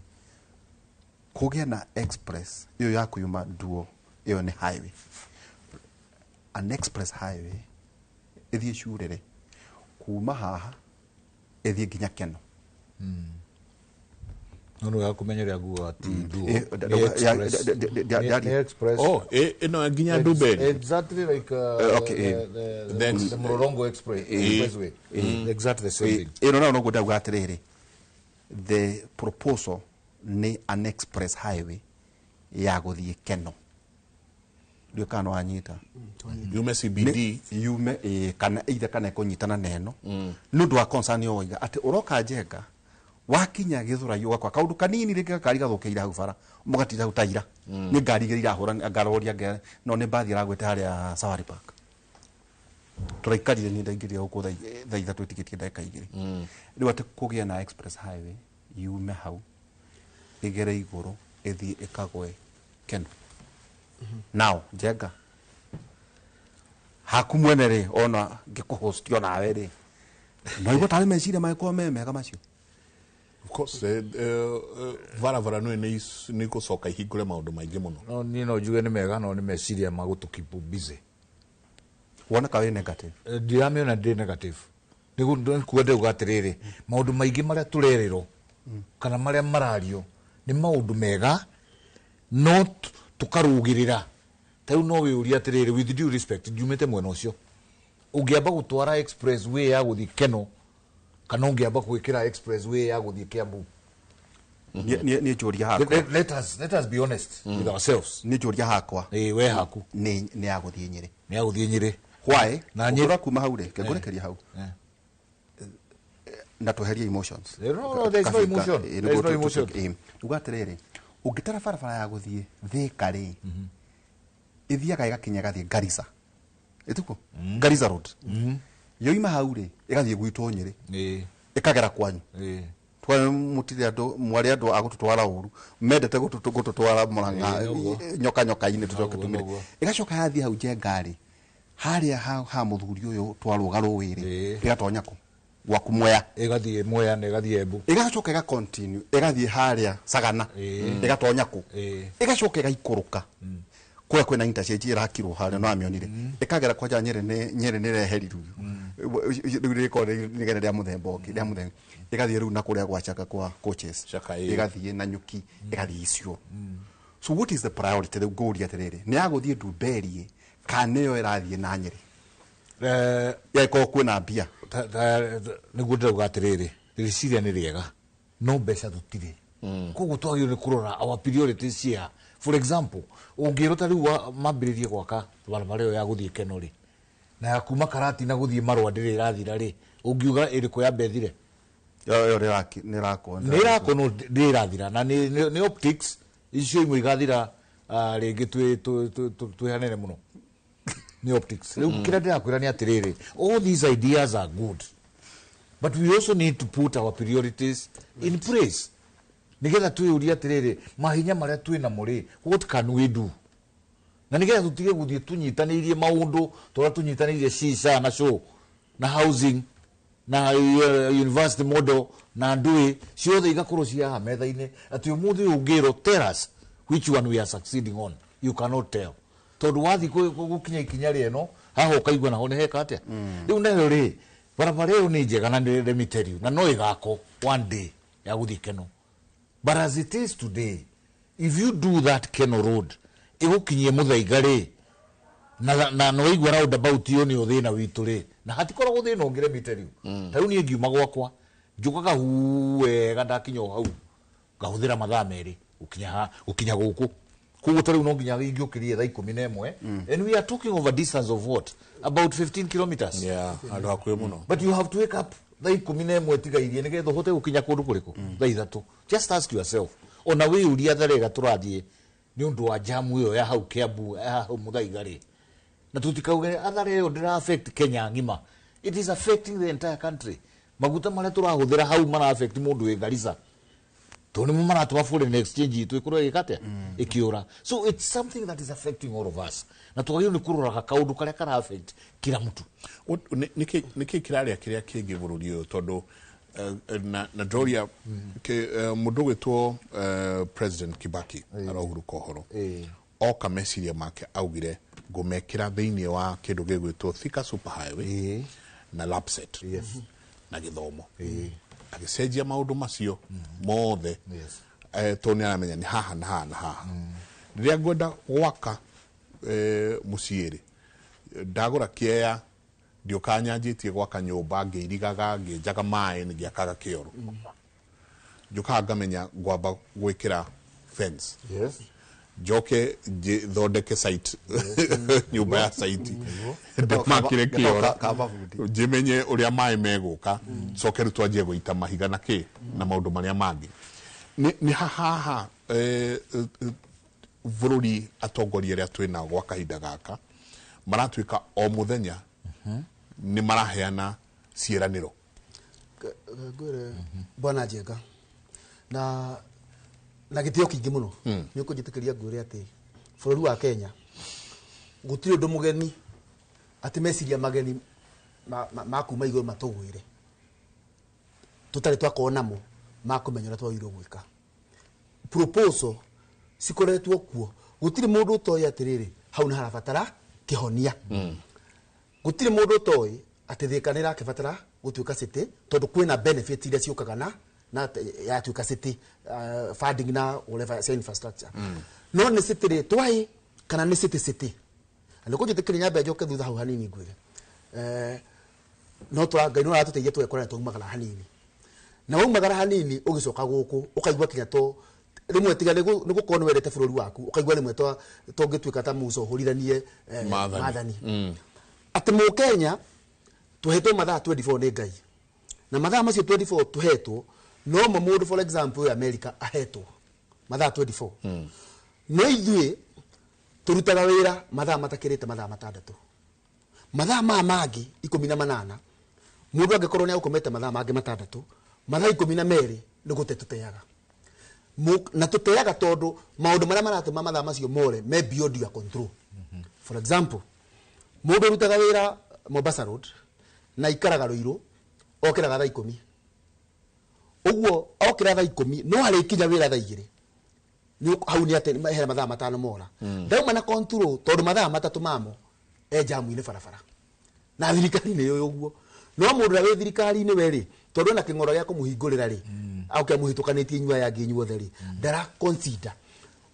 kũgĩa na express ĩyo ya kuyuma duo, ĩyo nĩ highway, an express highway ĩthiĩ Curĩrĩ kuma haha ĩthiĩ nginya Keno. No nĩ wega kũmenya ũrĩa nguga ti duo. Nĩ express. Nĩ express. Oh, ĩno nginya Ndumberi. Exactly like Okay, the Mlolongo Express, Expressway. Exactly the same thing. Ĩno nayo noguo ndauga atĩrĩrĩ, the proposal nĩ an express highway ya gũthiĩ Keno. Ndiũĩ kana nĩ wanyita. Yume CBD. Yume kana either kana ĩkũnyitana na ĩno, nĩ ũndũ wa concern yo waiga atĩ ũroka njenga, wakinya Gĩthũrai ũgakora kaũndũ kanini rĩngĩ gakari gathũkĩire hau bara, mũgatinda hau taira nĩ ngari igĩrĩ irahũra ngaroria no nĩ mbathi ĩragwĩte harĩa Safari Park tũraikarire. Niĩ ndaingĩrire gũkũ thaa 3 ĩtigĩtie ndagĩka 2. Rĩu atĩ kũgĩe na express highway yume hau ĩgere igũrũ ĩthiĩ ĩkagwe Keno. Now njenga, haku mwene rĩ, ona ngĩkũhost onawe rĩ, no igua tarĩ meciria mangĩkorwo me mega macio. Of course, barabara nĩ nĩ igũcoka ihingũre maũndũ maingĩ mũno. No niĩ no njuge nĩ mega, no nĩ meciria ma gũtũ keep busy. Woneka wĩ negative. Ndiramĩona ndĩ negative, nĩguo kuga ndauga atĩrĩrĩ, maũndũ maingĩ marĩa tũrerĩrwo kana marĩa marario nĩ maũndũ mega, no tũkarũgĩrĩra. Ta rĩu no wĩũrie atĩrĩrĩ, with due respect, ndiumĩte mwena ũcio, ũngĩamba gũtwara expressway ya gũthiĩ Keno kana ũngĩamba gwĩkĩra expressway ya gũthiĩ Kiambu? Niĩ njũria hakwa. Let us be honest with ourselves. Niĩ njũria hakwa. Ĩĩ, we haku. Nĩ ya gũthiĩ Nyĩrĩ. Nĩ ya gũthiĩ Nyĩrĩ. Why? Na Nyĩrĩ- Ũkũra kuma hau rĩ, kengũrekeria hau na tweherie emotions. No, there is no emotion. There is no emotion. Uga atĩrĩrĩ, ũngĩtara barabara ya gũthiĩ Thĩka rĩ, ĩthiaga ĩgakinya ĩgathiĩ Garissa, ĩtikuo Garissa Road, yoima hau rĩ, ĩgathiĩ gwitũ Nyĩrĩ, ĩkagera kwanyu. Twa mũtirĩ andũ, mwarĩ andũ a gũtũtwara ũru, mendete gũtũtwara Mũrang'a. Ĩĩ, noguo. Nyoka nyoka-inĩ tũcoke Noguo, tumire. noguo. Ĩgacoka yathiĩ hau njenga rĩ, harĩa ha mũthuri ũyũ twarũga rũĩ rĩ, ĩgatonya kũ gwaku Mwea. Ĩgathiĩ Mwea na ĩgathiĩ Embu. Ĩgacoka ĩga continue ĩgathiĩ harĩa Sagana. Ĩgatonya kũ? Ĩgacoka ĩgaikũrũka kũrĩa kwĩna interchange ĩrakirwo harĩa, no amĩonire, ĩkagera kwanja Nyĩrĩ. Nĩ Nyĩrĩ nĩ reherirwo rĩu, rĩkorwo rĩ rĩa mũthemba ũngĩ, rĩa mũthemba, ĩgathiĩ rĩu na kũrĩa gwa Chaka, kwa coaches. Chaka, ĩĩ. Ĩgathiĩ na nyuki, ĩgathiĩ icio. So what is the priority rĩu? Ngũria atĩrĩrĩ, nĩ ya gũthiĩ Ndumberi kana nĩyo ĩrathiĩ na Nyĩrĩ yagĩkorwo kwĩna mbia? Nĩguo ndĩrauga atĩrĩrĩ, rĩciria nĩ rĩega no mbeca tũtirĩ. Koguo twagĩrĩirwo nĩ kũrora our priorities cia, for example, ũngĩrwo ta rĩu mambĩrĩrie gwaka barabara ĩyo ya gũthiĩ Keno rĩ, na ya kuma Karatina gũthiĩ Marũa ndĩrĩ ĩrathira rĩ, ũngiuga ĩrĩkũ yambe ĩthire? Ĩyo nĩ ĩrakwo. Nĩ ĩrakwo no ndĩ ĩrathira na nĩ optics icio imwe igathira. Rĩngĩ twĩ hanene mũno nĩ optics. Rĩu kĩrĩa ndĩrakwĩra nĩ atĩrĩrĩ, all these ideas are good, but we also need to put our priorities in place nigetha twĩyũrie atĩrĩrĩ, mahinya marĩa twĩ namo rĩ, what can we do, na nigetha tũtige gũthiĩ tũnyitanĩirie maũndũ tũrĩa tũnyitanĩirie shisha na show na housing na university model na ndũĩ ciothe igakorwo ci haha metha-inĩ, atĩ ũmũthĩ ũyũ ũngĩrwo, "Tell us which one we are succeeding on," you cannot tell, tondũ wathiĩ gũkinya ikinya rĩeno haha ũkaigua naho nĩ heka atĩa. Rĩu nayo rĩ, barabara ĩyo nĩ njega na let me tell you, na no ĩgakwo one day ya gũthiĩ Keno, but as it is today, if you do that Keno Road ĩgũkinyie Mũthaiga rĩ, na nĩwaigua roundabout ĩyo nĩyo thĩna witũ rĩ, na hatikoragwo thĩna ũngĩ, let me tell you. Ta rĩu niĩ ngiuma gwakwa njũkaga huu wega, ndakinya o hau ngahũthĩra mathaa 2 gũkinya gũkinya gũkũ. Koguo ta rĩu no nginya ingĩũkĩrie thaa 11, and we are talking of a distance of what, about 15 kilometers. Yeah, handũ hakuhĩ mũno. But you have to wake up thaa 11 tigairie nĩgetha ũhote gũkinya kũndũ kũrĩkũ thaa 3. Just ask yourself, ona wĩyũria tharega tũrathiĩ nĩ ũndũ wa jamu ĩyo ya hau Kiambu, ya hau Mũthaiga rĩ, na tutikauge athare ĩyo ndĩra affect Kenya ng'ima. It is affecting the entire country. Maguta marĩa tũrahũthĩra hau mara affect mũndũ wĩ Garissa, tondũ nĩmo maratũma foreign exchange itũ ĩkorwo ĩgĩka atĩa, ĩkĩũra. So it's something that is affecting all of us, na twagĩrĩirwo nĩ kũroraga kaũndũ karĩa kara affect kila mtu. Nĩkĩ kĩrarĩa kĩrĩa kĩngĩ bũrũri ũyũ? Tondũ na ndoria mũndũ ũgwĩtwo President Kibaki arahurũka ũhoro, oka meciria make augire ngũmekĩra thĩinĩ wa kĩndũ gĩgwĩtwo Thika Super Highway na Lapsset na gĩthomo, agĩcenjia maũndũ macio mothe. Tondũ nĩ aramenya nĩ haha na haha na haha rĩrĩa ngwenda gwaka mũciĩ rĩ, ndagũra kĩea ndiũkaga nyanjĩtie gwaka nyũmba ngĩirigaga, ngĩenjaga maĩ, ngĩakaga kĩoro. Njũkaga ngamenya ngwamba gwĩkĩra fence, njoke thondeke site, nyũmba ya site, ndĩmakĩre kĩoro, Ka mabundi. njĩmenye ũrĩa maĩ megũka, coke rĩu twanjie gũita mahiga na kĩ na maũndũ marĩa mangĩ. Nĩ haha bũrũri atongoria arĩa twĩnao gwa kahinda gaka maratuĩka o mũthenya nĩ maraheana ciĩranĩro. Ngwĩre bwana Njenga na gĩtĩo kĩingĩ mũno, nĩ ũkũnjĩtĩkĩria ngwĩre atĩ bũrũri wa Kenya gũtirĩ ũndũ mũgeni atĩ meciria mageni ma kuma igũrũ matũgwĩre tũtarĩ twakorwo namo ma kũmenya ũrĩa twagĩrĩirwo gwĩka. Proposal cikoretwo kuo. Gũtirĩ mũndũ ũtoĩ atĩrĩrĩ, hau nĩ harabatara kĩhonia. Gũtirĩ mũndũ ũtoĩ atĩ Thika nĩ ĩrakĩbatara gũtuĩka city, tondũ kwĩna benefit iria ciũkaga na yatuĩka city, funding na whatever cia infrastructure. No nĩ city rĩ twaĩ kana nĩ city city? Na nĩkũnjĩtĩkĩria nyambe njoke thutha hau hanini ngwĩre, no tũra Ngai no aratũteithia tũgekora nĩ twaumagara hanini, na waumagara hanini ũgĩcoka gũkũ ũkaigua kinya to rĩmwe tiga nĩ gũkorwo nĩ wendete bũrũri waku, ũkaigua rĩmwe tũngĩtuĩka ta Musa ũhũrithanie Maathani. Maathani atĩ mũkenya tũhetwo mathaa 24 nĩ Ngai, na mathaa macio 24 tũhetwo no mo mũndũ, for example, ũyũ America ahetwo mathaa 24, no ithuĩ tũrutaga wĩra mathaa matakĩrĩte mathaa 6. Mathaa maya mangĩ 18, mũndũ angĩkorwo nĩ agũkomete mathaa mangĩ 6, mathaa 12 nĩ gũte tũteaga. Na tũteaga tondũ maũndũ marĩa maratũma mathaa macio more me beyond your control. For example, mũndũ ũrutaga wĩra Mombasa Road na ikaraga Rũirũ okĩraga thaa 10 ũguo, okĩra thaa 10 no arĩkinya wĩra thaa 2. Hau nĩ atĩ hena mathaa 5 mora ndauma na control, tondũ mathaa 3 mamo e jamu-inĩ barabara, na thirikari nĩ yũĩ ũguo. No mũndũ ũrĩa wĩ thirikari-inĩ we rĩ, tondũ ena kĩng'oro gĩa kũmũhingũrĩra rĩ, auke amũhĩtũkanĩtie inyuĩ aya angĩ inyuothe rĩ, ndara consider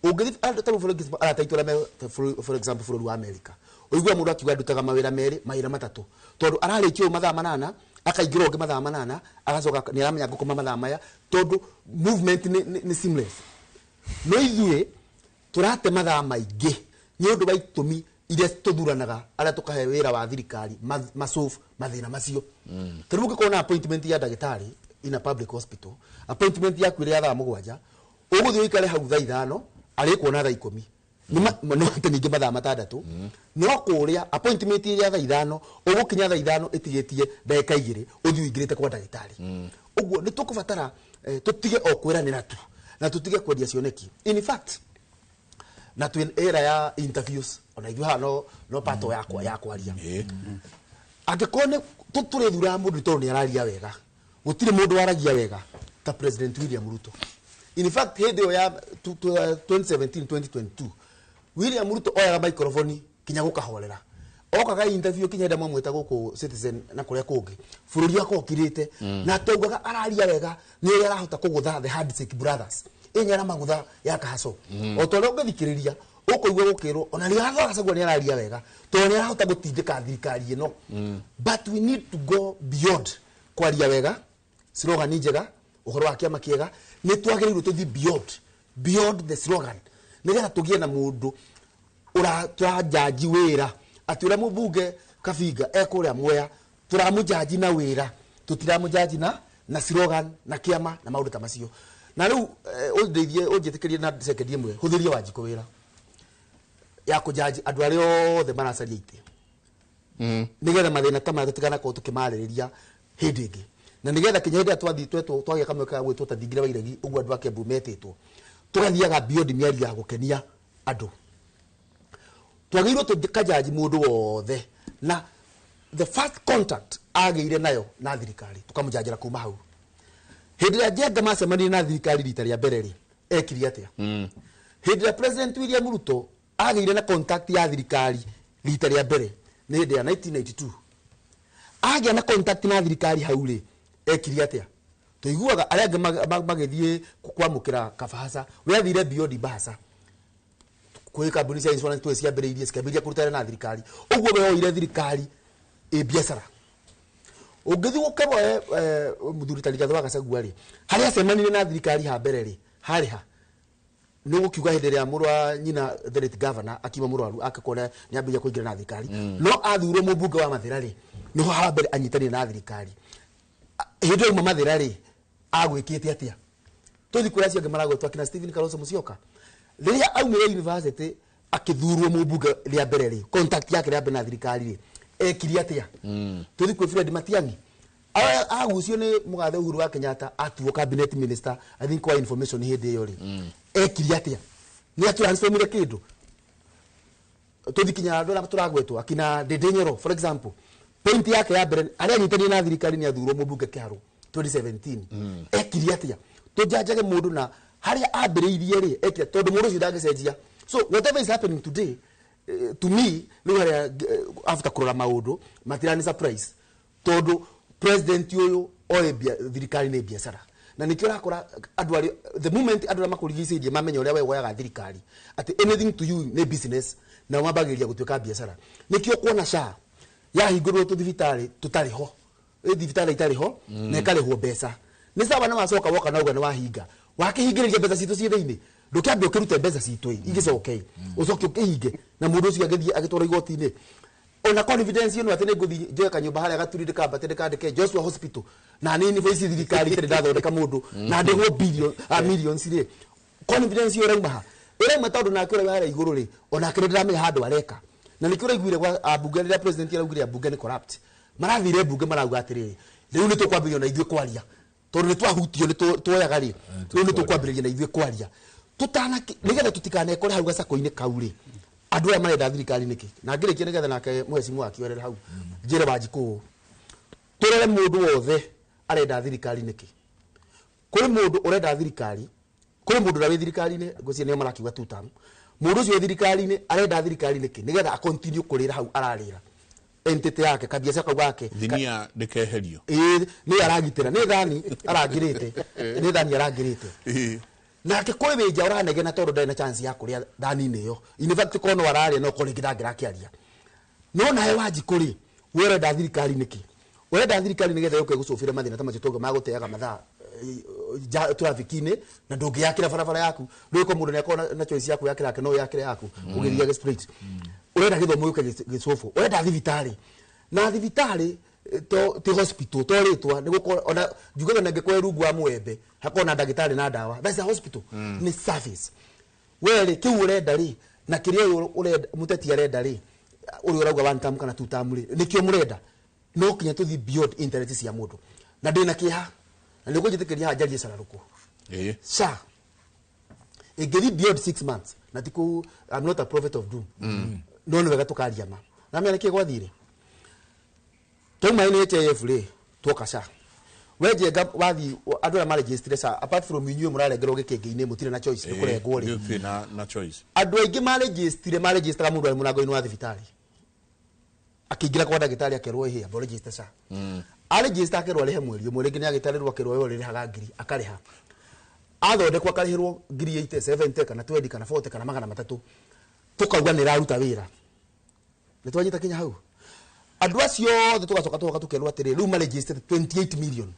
ũngĩthiĩ ta rĩu, for example, arata aitũ arĩa me for example bũrũri wa America, ũigua mũndũ akiuga ndutaga mawĩra 2, mawĩra 3, tondũ ararĩkia ũyũ mathaa 8, akaingĩra ũngĩ mathaa 8, agacoka nĩ aramenya ngũkoma mathaa maya, tondũ movement nĩ seamless. No ithuĩ tũrate mathaa maingĩ nĩ ũndũ wa itũmi iria tũthuranaga arĩa tũkahe wĩra wa thirikari masolve mathĩna macio. Ta rĩu ũngĩkorwo na appointment ya ndagĩtarĩ in a public hospital, appointment yaku ĩrĩ ya thaa 7, ũgũthiĩ ũikare hau thaa 5, arĩkuona thaa 10. Nĩ ningĩ mathaa 6 no kũrĩa appointment ya thaa 5 ũgũkinya thaa 5 ĩtigĩtie ndagĩka 2 ũthiĩ ũingĩrĩte kwa ndagĩtarĩ. Ũguo nĩ tũkũbatara tũtige o kwĩranĩra tu na tũtige kwendia cioneki. In fact, na twĩ era ya interviews ona ithuĩ haha no pato yakwa ya kwaria. Angĩkorwo nĩ tũrĩthuraga mũndũ tondũ nĩ araria wega, gũtirĩ mũndũ waragia wega ta President William Ruto. In fact, hĩndĩ ĩyo ya 2017 2022 William Ruto oyaga microphone kinya gũkahorera, okaga interview kinya hĩndĩ mwamwĩta gũkũ Citizen na kũrĩa kũngĩ, bũrũri wakwa ũkirĩte na taugaga araria wega nĩ ũrĩa arahota kũgũtha the Handshake Brothers ĩnya magutha ya kahaco. O ta ũrĩa ũngĩthikĩrĩria ũkũigua gũkĩrwo ona Rigathĩ wa Gachagua nĩ araria wega tondũ nĩ arahota gũtindĩka thirikari ĩno. But we need to go beyond kwaria wega, slogan njega, ũhoro wa kĩama kĩega. Nĩ twagĩrĩirwo tũthiĩ beyond the slogan nĩgetha tũgĩe na mũndũ tũranjanji wĩra atĩ ũrĩa mũmbunge Kabinga ekũrĩa Mwea tũramũjanji na wĩra, tũtiramũjanji na slogan na kĩama na maũndũ ta macio. Na rĩu ũndeithie ũnjĩtĩkĩrie na second ĩmwe hũthĩrie Wanjikũ wĩra ya kũjanji andũ arĩa othe maracaria itĩ nĩgetha mathĩna ta maya tũtiganakorwo tũkĩmarĩrĩria hĩndĩ ĩngĩ, na nĩgetha kinya hĩndĩ ĩrĩa twathiĩ twetwo twagĩa kamweke ga gwĩtwo ta thingira wa iregi ũguo andũ a Kiambu metĩtwo, tũgathiaga beyond mĩario ya gũkenia andũ. Twagĩrĩirwo tũkajanji mũndũ wothe na the first contact agĩire nayo na thirikari tũkamũjanjĩra kuma hau. Hĩndĩ ĩrĩa Njenga macemanirie na thirikari rita rĩa mbere rĩ, ekire atĩa? Hĩndĩ ĩrĩa President William Ruto agĩire na contact ya thirikari rita rĩa mbere nĩ hĩndĩ ya 1992. Agĩa na contact na thirikari hau rĩ, ekire atĩa? Tũiguaga arĩa angĩ magĩthiĩ kwamũkĩra kabahasa, we athire beyond bahasa. Kwĩ kambuni cia insurance twĩ ciambĩrĩirie cikĩambĩrĩria kũruta wĩra na thirikari, ũguo we oire thirikari ĩ biacara. Ũngĩthiĩ ũkĩmoe mũthuri ta Rigathĩ wa Gachagua rĩ, harĩa acemanirie na thirikari ha mbere rĩ, harĩ ha? Nĩ ũgũkiuga hĩndĩ ĩrĩa mũrũ wa nyina the late governor akiuma mũrwaru akĩkora nĩ ambĩrĩria kũingĩra na thirikari, no athurwo mũmbunge wa Mathĩra rĩ, nĩho ha mbere anyitanire na thirikari. Hĩndĩ ĩyo auma Mathĩra rĩ, agwĩkĩte atĩa? Tũthiĩ kũrĩa acio angĩ maragwetwo akina Stephen Kalonzo Musyoka. Rĩrĩa aumire university akĩthurwo mũmbunge rĩa mbere rĩ, contact yake rĩa mbere na thirikari rĩ, ekire atĩa? Tũthiĩ kwĩ Fred Matiang'i. Agucio nĩ mũgathe Uhuru wa Kenyatta atuo cabinet minister I think wa information hĩndĩ ĩyo rĩ, ekire atĩa? Nĩ atransformire kĩndũ. Tũthiĩ kinya andũ arĩa tũragwetwo akina Ndindi Nyoro for example, point yake ya mbere arĩa anyitanire na thirikari nĩ athurwo mũmbunge Kĩharũ 2017. Ekire atĩa? Tũjanjage mũndũ na harĩa ambĩrĩirie rĩ, ekire tondũ mũndũ ũcio ndangĩcenjia. So whatever is happening today, to me rĩu harĩa after kũrora maũndũ matirani surprise tondũ president ũyũ oĩ thirikari nĩ biacara, na nĩkĩo ũrakora andũ arĩa the moment andũ arĩa makũrigicĩirie mamenya ũrĩa we woyaga thirikari atĩ anything to you nĩ business, na mambagĩrĩria gũtuĩka biacara. Nĩkĩo kuona SHA yahingũrwo tũthibitarĩ tũtarĩ ho, thibitarĩ itarĩ ho na ĩkarĩhwo mbeca. Nĩ sawa na wacoka woka na uga nĩ wahinga, wakĩhingĩrĩria mbeca citũ ciĩ thĩinĩ, ndũkĩambe ũkĩrute mbeca citũ ĩ igĩcoke ĩ ũcoke ũkĩhinge, na mũndũ ũcio agĩthiĩ agĩtwarwo igoti-inĩ. Ona confidence ĩno atĩ nĩ ngũthiĩ njoe kanyũmba harĩa Gaturi ndĩkambate ndĩkandĩke Joshua Hospital na nĩ invoice thirikari itarĩ ndathondeka mũndũ na ndĩhwo billion millions rĩ, confidence ĩyo ĩrauma ha? Ĩrauma tondũ nake ũrĩa harĩa igũrũ rĩ, onake nĩ ndĩramenya handũ areka. Na nĩkĩo ũraiguire gwa ambunge rĩrĩa president araugire ambunge nĩ corrupt, marathire mbunge marauga atĩrĩrĩ, rĩu nĩ tũkwambĩrĩria na ithuĩ kwaria tondũ nĩ twahutio nĩ tuoyaga rĩ, rĩu nĩ tũkwambĩrĩria na ithuĩ kwaria tutana nĩgetha tũtikanekore hau gacako-inĩ kau rĩ, andũ aya marenda thirikari nĩkĩ. Na ngĩrĩkia nĩgetha nake mheshimiwa akĩorere hau njĩre Wanjikũ, tũrore mũndũ wothe arenda thirikari nĩkĩ. Kũrĩ mũndũ ũrenda thirikari, kũrĩ mũndũ ũrĩa wĩ thirikari-inĩ, ngwĩciria nĩo marakiuga two term. Mũndũ ũcio wĩ thirikari-inĩ arenda thirikari nĩkĩ? Nĩgetha a continue kũrĩra hau ararĩra entity yake, kabiacara kau gake. Thinia ndĩkeherio. Ĩĩ, nĩ aragitĩra, nĩ thani arangĩrĩte, nĩ thani arangĩrĩte. Nake kwĩ wĩnja ũranegena tondũ ndarĩ na chance ya kũrĩa thani-inĩ ĩyo. In fact, korwo no ararĩa no korwo rĩngĩ ndangĩrakĩaria. No nawe Wanjikũ rĩ, we ũrenda thirikari nĩkĩ? Ũrenda thirikari nĩgetha yũke ĩgũcũbĩre mathĩna ta macio tauga magũteaga mathaa traffic-inĩ na ndũngĩyakĩra barabara yaku. Rĩu ko mũndũ nĩakorwo na choice ya kwĩyakĩra yake, no wĩyakĩre yaku ũgĩthiage straight. Ũrenda gĩthomo gĩũke gĩcũbũ, ũrenda thibitarĩ. Na thibitarĩ to ti hospital to rĩtwa nĩ gũkorwo ona njugaga na ngĩkorwo rungu wa mwembe hakorwo na ndagĩtarĩ na ndawa, that's a hospital. Nĩ service. We rĩ, kĩu ũrenda rĩ, Na kĩrĩa ũyũ ũrenda mũteti arenda rĩ, ũrĩa ũrauga one term kana two term rĩ, nĩkĩo mũrenda. No kinya tũthiĩ beyond interest cia mũndũ. Na ndĩna kĩeha na nĩ ũkũnjĩtĩkĩria haha njarie cararũkũ. SHA ĩngĩthiĩ beyond 6 months, na ti kũ, I'm not a prophet of doom, no nĩ wega tũkaria ma na menya nĩkĩ gwathire. Twauma NHIF rĩ, twoka SHA. We Njenga, wathiĩ andũ arĩa maregistire SHA, apart from inyuĩ mũrarengerwo gĩkĩngĩ-inĩ, mũtirĩ na choice, nĩ kũrengwo rĩ. Gũtirĩ na choice. Andũ aingĩ maregistire, maregistaga mũndũ arĩ mũrango-inĩ wa thibitarĩ, akĩingĩra kwa ndagĩtarĩ akerwo, ĩhĩ, amba ũregister SHA. Aregister akerwo arĩhe mweri ũmwe, rĩngĩ nĩ agĩtarĩrwo akerwo we ũrĩrĩhaga ngiri, akarĩha, athondekwo akarĩhĩrwo ngiri 80, 70 kana 20 kana 40 kana 300, tũkauga nĩ ĩraruta wĩra. Nĩ twanyita kinya hau? Andũ acio othe tũgacoka tũgoka tũkerwo atĩrĩ, rĩu maregistered 28 million.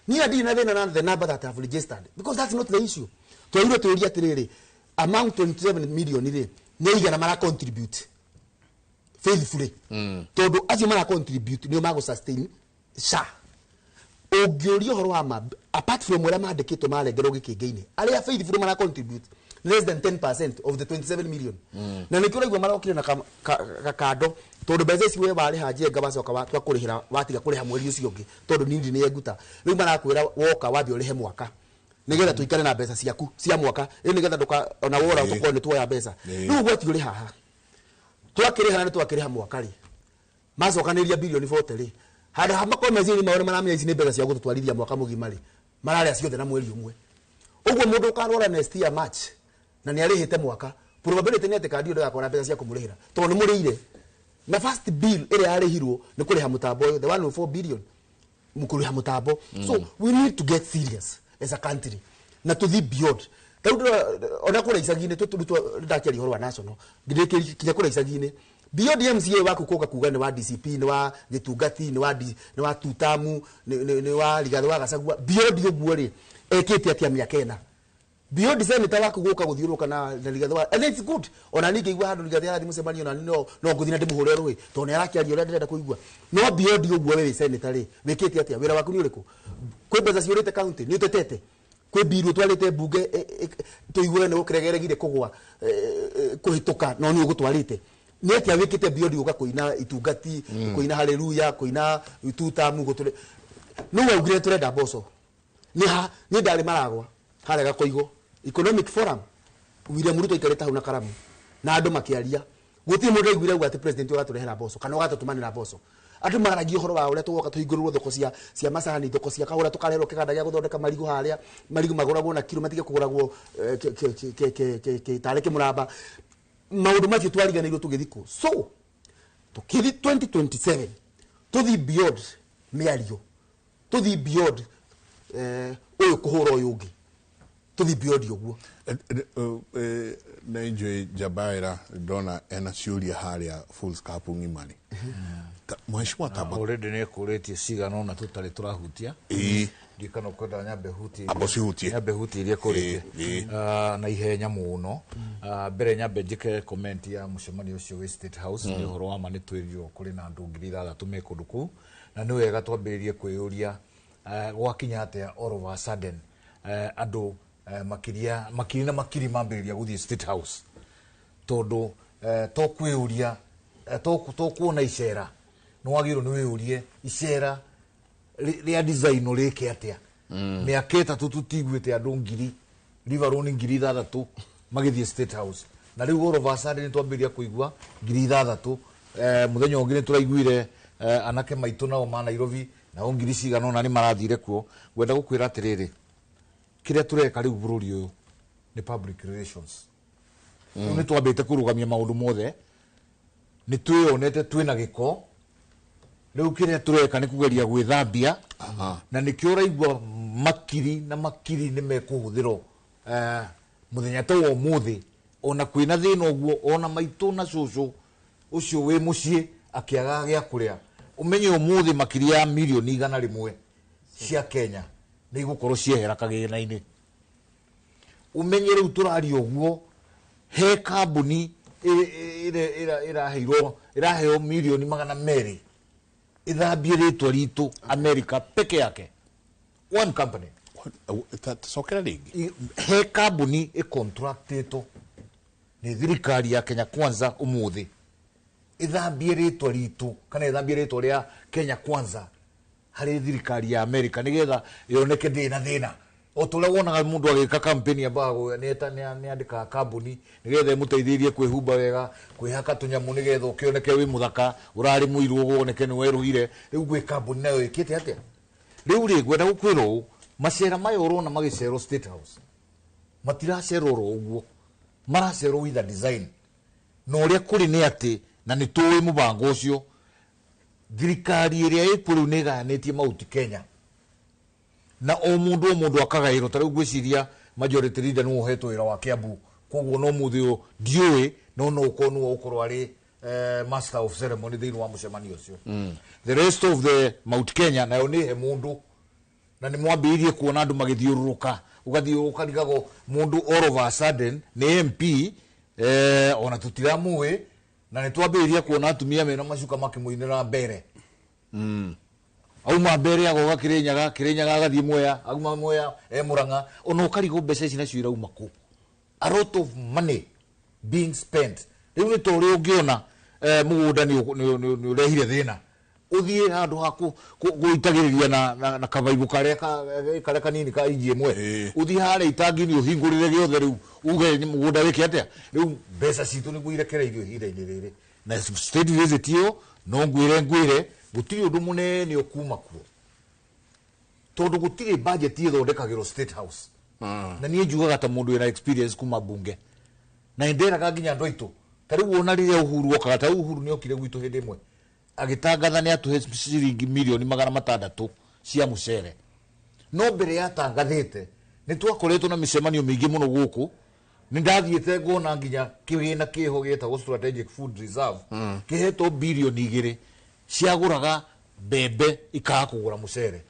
Niĩ ndirĩ na thĩna na the number that have registered, because that's not the issue. Twagĩrĩirwo tũrie atĩrĩrĩ, among 27 million rĩ, nĩ aigana mara contribute faithfully? Tondũ acio mara contribute nĩo magũ sustain SHA. Ũngĩũria ũhoro wa ma, apart from ũrĩa mandĩkĩtwo marengerwo gĩkĩngĩ-inĩ, arĩa faithfully mara contribute less than 10% of the 27 million. Na nĩkĩo ũraigua marokire na gakando, tondũ mbeca ici we warĩha Njenga, wacoka twakũrĩhĩra, watiga kũrĩha mweri ũcio ũngĩ tondũ nindi nĩ yenguta. Rĩu marakwĩra woka wambe ũrĩhe mwaka nĩgetha tũikare na mbeca ciaku cia mwaka ĩ, nĩgetha ndũka ona wora tũkorwo nĩ tuoya mbeca. Rĩu ũgwati ũrĩ haha, twakĩrĩha na nĩ twakĩrĩha mwaka rĩ, macokanĩria birioni 40 rĩ, handũ ha makorwo meciria mao nĩ maramenya ici nĩ mbeca cia gũtũtwarithia mwaka mũgima rĩ, mararĩa ciothe na mweri ũmwe. Ũguo mũndũ ũkarwara next year March na nĩ arĩhĩte mwaka, probability nĩ atĩ kandi ĩyo ndĩgakorwo na mbeca cia kũmũrĩhĩra, tondũ nĩ mũrĩire. Na first bill ĩrĩa yarĩhirwo nĩ kũrĩha mũtambo ũyũ, the 104 billion kũrĩha mũtambo. So we need to get serious as a country na tũthiĩ beyond. Tarĩu ona kũrĩa icagi-inĩ ndakĩaria ũhoro wa national, kinya kũrĩa icagi-inĩ, beyond MCA waku kũka kuga nĩ wa DCP, nĩ wa gĩtungati, nĩ wa tutamu, nĩ wa Rigathĩ wa Gachagua, beyond ũguo rĩ, ekĩte atĩa mĩaka ĩna? Beyond senator waku gũka gũthiũrũrũka na Rigathĩ wa, and it's good, ona niĩ ngĩigua handũ Rigathĩ arathiĩ mũcemanio na no ngũthiĩ na ndĩmũhũre rũĩ, tondũ nĩ arakĩaria ũrĩa ndĩrenda kũigua. No beyond ũguo, we wĩ senator rĩ, wĩkĩte atĩa? Wĩra waku nĩ ũrĩkũ? Kwĩ mbeca ciũrĩte county nĩ ũtetete? Kwĩ mbiru ũtwarĩte mbunge tũigue nĩ gũkĩregeregire kũgwa kũhĩtũka, no nĩ ũgũtwarĩte? Nĩ atĩa wĩkĩte beyond gũka kũina itungati, kũina haleluya, kũina tutamu? Gũtũre nũ waugire tũrenda mboco? Nĩ ha niĩ ndarĩ maragwa harĩa Gakoigo Economic Forum, William Ruto aikarĩte hau na karamu na andũ makĩaria, gũtirĩ mũndũ aiguire auga atĩ president ũgatũrehera mboco kana ũgatũtũmanĩra mboco. Andũ maragia ũhoro wa ũrĩa tũgoka tũhingũrĩrwo thoko cia macani, thoko cia kahũra, tũkarehwo kĩganda gĩa gũthondeka marigũ harĩa marigũ magũragwo na kiro, matige kũgũragwo tarĩ kĩmũramba. Maũndũ macio twariganĩirwo tũgĩthiĩ kũ. So tũkĩthiĩ 2027, tũthiĩ beyond mĩario, tũthiĩ beyond ũyũ kũhũra ũyũ ũngĩ, tũthiĩ beyond ũguo. Na njũĩ Njabaĩra ndona ena ciũria harĩa full scarp ng'imari. Mheshimiwa tamba. Already nĩ ekũrĩtie cigana ũna tũtarĩ tũrahutia. Ndiũ kana ũkwenda nyambe hutie. Amba ũcihutie. Nyambe hutie iria kũrĩtie. Na ihenya mũno. Mbere nyambe njĩke comment ya mũcemanio ũcio wĩ State House. Nĩ ũhoro wa ma nĩ twĩrirwo kũrĩ na andũ 6,000 me kũndũ kũu, na nĩ wega twambĩrĩrie kwĩyũria, gwakinya atĩa all of a sudden andũ makiria makiri na makiri mambĩrĩria gũthiĩ State House? Tondũ to kwĩyũria, to kuona icera, nĩ wagĩrĩirwo nĩ wĩyũrie icera rĩa design rĩke atĩa. Mĩaka 3 tũtiguĩte andũ ngiri livaroni 6,000 magĩthiĩ State House, na rĩu all of a sudden nĩ twambĩrĩria kũigua 6,000. Mũthenya ũngĩ nĩ tũraiguire anake maitũ nao ma Nairobi nao ngiri cigana ũna nĩ marathire kuo. Ngwenda gũkwĩra atĩrĩrĩ, kĩrĩa tũreka rĩu bũrũri ũyũ nĩ public relations. Rĩu nĩ twambĩte kũrũgamia maũndũ mothe, nĩ twĩyonete twĩna gĩko. Rĩu kĩrĩa tũreka nĩ kũgeria gwĩthambia, na nĩkĩo ũraigua makiri na makiri nĩ mekũhũthĩrwo mũthenya ta wa ũmũthĩ, ona kwĩna thĩna ũguo, ona maitũ na cũcũ ũcio wĩ mũciĩ akĩagaga gĩa kũrĩa, ũmenye ũmũthĩ makiri ya mirioni 100 cia Kenya nĩ igũkorwo ciehera kagĩna-inĩ. Ũmenye rĩu tũraria ũguo, he kambuni ĩraheirwo, ĩraheo mirioni 200 ĩthambie rĩtwa ritũ America peke yake, one company. Cokera rĩngĩ. He kambuni ĩcontractĩtwo. Nĩ thirikari ya Kenya Kwanza ũmũthĩ ĩthambie rĩtwa ritũ kana ĩthambie rĩtwa rĩa Kenya Kwanza harĩ thirikari ya America nĩgetha yoneke ndĩ na thĩna. O ta ũrĩa wonaga mũndũ agĩka campaign ambaga nĩandĩkaga kambuni nĩgetha ĩmũteithĩrĩrie kwĩhumba wega, kwĩhaka tũnyamũ nĩgetha ũkĩoneke wĩ mũthaka, ũrarĩ mũirũ woneke nĩ werũhire. Rĩu gwĩ kambuni nayo ĩkĩte atĩa? Rĩu rĩ ngwenda gũkwĩra ũũ, macera maya ũrona magĩcerwo State House matiracerwo oro ũguo, maracerwo with a design. Na ũrĩa kũrĩ nĩ atĩ, na nĩ tũĩ mũbango ũcio, thirikari ĩrĩa ĩkuo rĩu nĩ ĩgayanĩtie Mount Kenya na o mũndũ akagaĩrwo. Ta rĩu ngwĩciria majority leader nĩwe ũhetwo wĩra wa Kiambu, koguo no mũthĩ ũyũ ndiũĩ, no no ũkorwo nĩwe ũkorwo arĩ master of ceremony thĩinĩ wa mũcemanio ũcio. The rest of the Mount Kenya nayo nĩ he mũndũ, na nĩ mwambĩrĩirie kuona andũ magĩthiũrũrũka, ũgathiĩ ũkarigagwo mũndũ all of a sudden nĩ MP, ona tũtiramũĩ, na nĩ twambĩrĩirie kuona atumia mena macuka makĩmũinĩra mbere. Auma mbere agoka Kirinyaga, Kirinyaga agathiĩ Mwea, auma Mwea e Murang'a, ona ũkarigwo mbeca ici nacio irauma kũ. A lot of money being spent. Rĩu nĩ ta ũrĩa ũngĩona mũgũnda nĩ ũrehire thĩna, ũthiĩ handũ ha gũitagĩrĩria na kabaibũ karĩa kanini ka inji ĩmwe, ũthiĩ harĩa itangi-inĩ ũhingũrĩre gĩothe, rĩu uge mũgũnda wĩke atĩa. Rĩu mbeca citũ nĩguo irekereirio ihinda-inĩ rĩrĩ, na state visit ĩyo no ngwĩre gũtirĩ ũndũ mũnene ũkuma kuo, tondũ gũtirĩ budget ĩthondekagĩrwo State House. Na niĩ njugaga ta mũndũ wĩna experience kuma bunge, na nderaga nginya andũ aitũ, ta rĩu ona rĩrĩa Uhuru okaga, ta rĩu Uhuru nĩ okire gwitũ hĩndĩ ĩmwe agĩtangatha nĩ atũhe ciringi mirioni 600 cia mũcere, no mbere yatangathĩte nĩ twakoretwo na mĩcemanio mĩingĩ mũno gũkũ. Nĩ ndathiĩte ngona nginya kĩgĩna kĩho gĩtagwo strategic food reserve kĩhetwo birioni 2 ciagũraga mbembe ikaga kũgũra mũcere.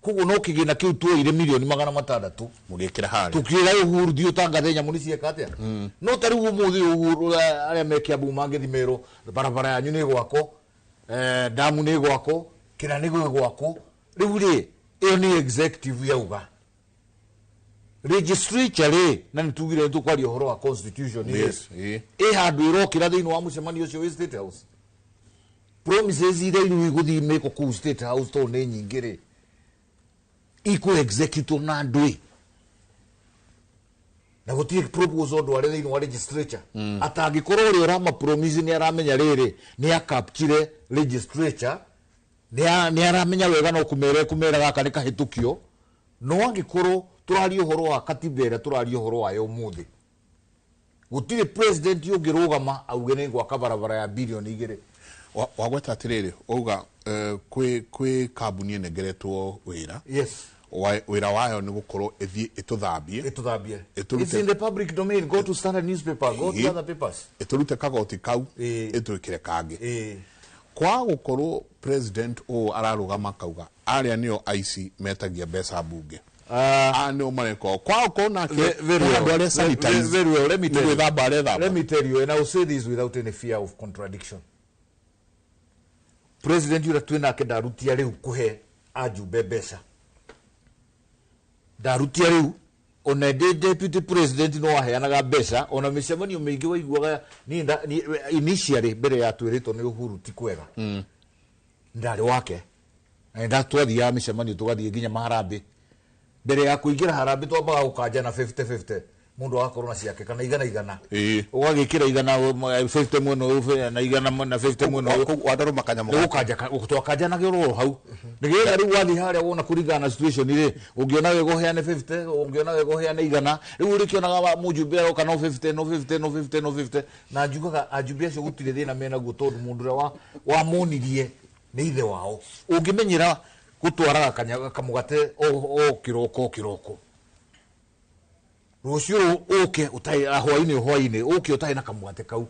Koguo no kĩgĩna kĩu tuoire mirioni 600 mũgĩkĩra harĩa tukĩra Uhuru thiĩ ũtangathe nyamũ nĩ cieka atĩa. No ta rĩu ũmũthĩ Uhuru arĩa me Kiambu mangĩthimerwo barabara yanyu nĩ gwakwo, damu nĩ gwakwo, kĩna nĩ gwakwo, rĩu rĩ ĩyo nĩ executive yauga. Legislature rĩ, na nĩ tugire nĩ tũkwaria ũhoro wa constitution rĩ, ĩ handũ ĩrokĩra thĩinĩ wa mũcemanio ũcio wĩ State House. Promises iria rĩu igũthiĩ mĩko kũu State House tondũ nĩ nyingĩ rĩ, ikũ execute na andũ ĩ, na gũtirĩ proposal andũ arĩa thĩinĩ wa legislature. Atangĩkorwo ũrĩa ũrama promise nĩ aramenya rĩrĩ nĩ akapchire legislature, nĩ aramenya wega no kũmera gaka nĩ kahĩtũkio. No angĩkorwo tũraria ũhoro wa katiba ĩrĩa tũraria ũhoro wayo ũmũthĩ, gũtirĩ president ũngĩrũgama auge nĩ gwaka barabara ya birioni 2. Wagweta atĩrĩrĩ, wauga kwĩ kambuni ĩnengeretwo wĩra. Yes. Wĩra wayo nĩ gũkorwo ĩthiĩ ĩtũthambie. Ĩtũthambie. It's in the public domain. Go to Standard newspaper, go to other papers. Ĩtũrute kagoti kau, ĩtwĩkĩre kangĩ. Kwa gũkorwo president ũũ ararũgama kauga arĩa nĩo aici metagia mbeca mbunge, nĩo mareka kwa gũkorwo nake andũ arĩa sanitize. Very well. Let me tell you. Gwĩthamba arethamba. Let me tell you, and I will say this without any fear of contradiction. President yura twĩ nake ndarutia rĩu kũhe ajumbe mbeca, ndarutia rĩu ona ndĩ deputy president no aheanaga mbeca, ona mĩcemanio mĩingĩ waiguaga niĩ initially mbere ya twĩrĩtwo nĩ Uhuru ti kwega, ndarĩ wake na ndatwathiaga mĩcemanio tũgathiĩ nginya maharambĩ. Mbere ya kũingĩra harambĩ twambaga gũkanja na 50-50, mũndũ agakorwo na ciake kana igana igana, ũgagĩkĩra igana 50 mwena ũyũ na igana na 50 mwena ũyũ, Wandarũma kanyamũ nĩ gũkanja twakanjanagia oro hau, nĩgetha rĩu wathiĩ harĩa wona kũringana na situation rĩ, ũngĩona wega ũheane 50, ũngĩona wega ũheane igana. Rĩu ũrĩkĩonaga mũjumbe aroka no 50, no 50, no 50, no 50, na njugaga ajumbe acio gũtirĩ thĩna menaguo, tondũ mũndũ ũrĩa wamonirie nĩ ithe wao. Ũngĩmenyera gũtwaraga kamũgate o kĩroko o kĩroko, rũciũ ũke ũtarĩ hwainĩ hwainĩ ũke ũtarĩ na kamũgate kau,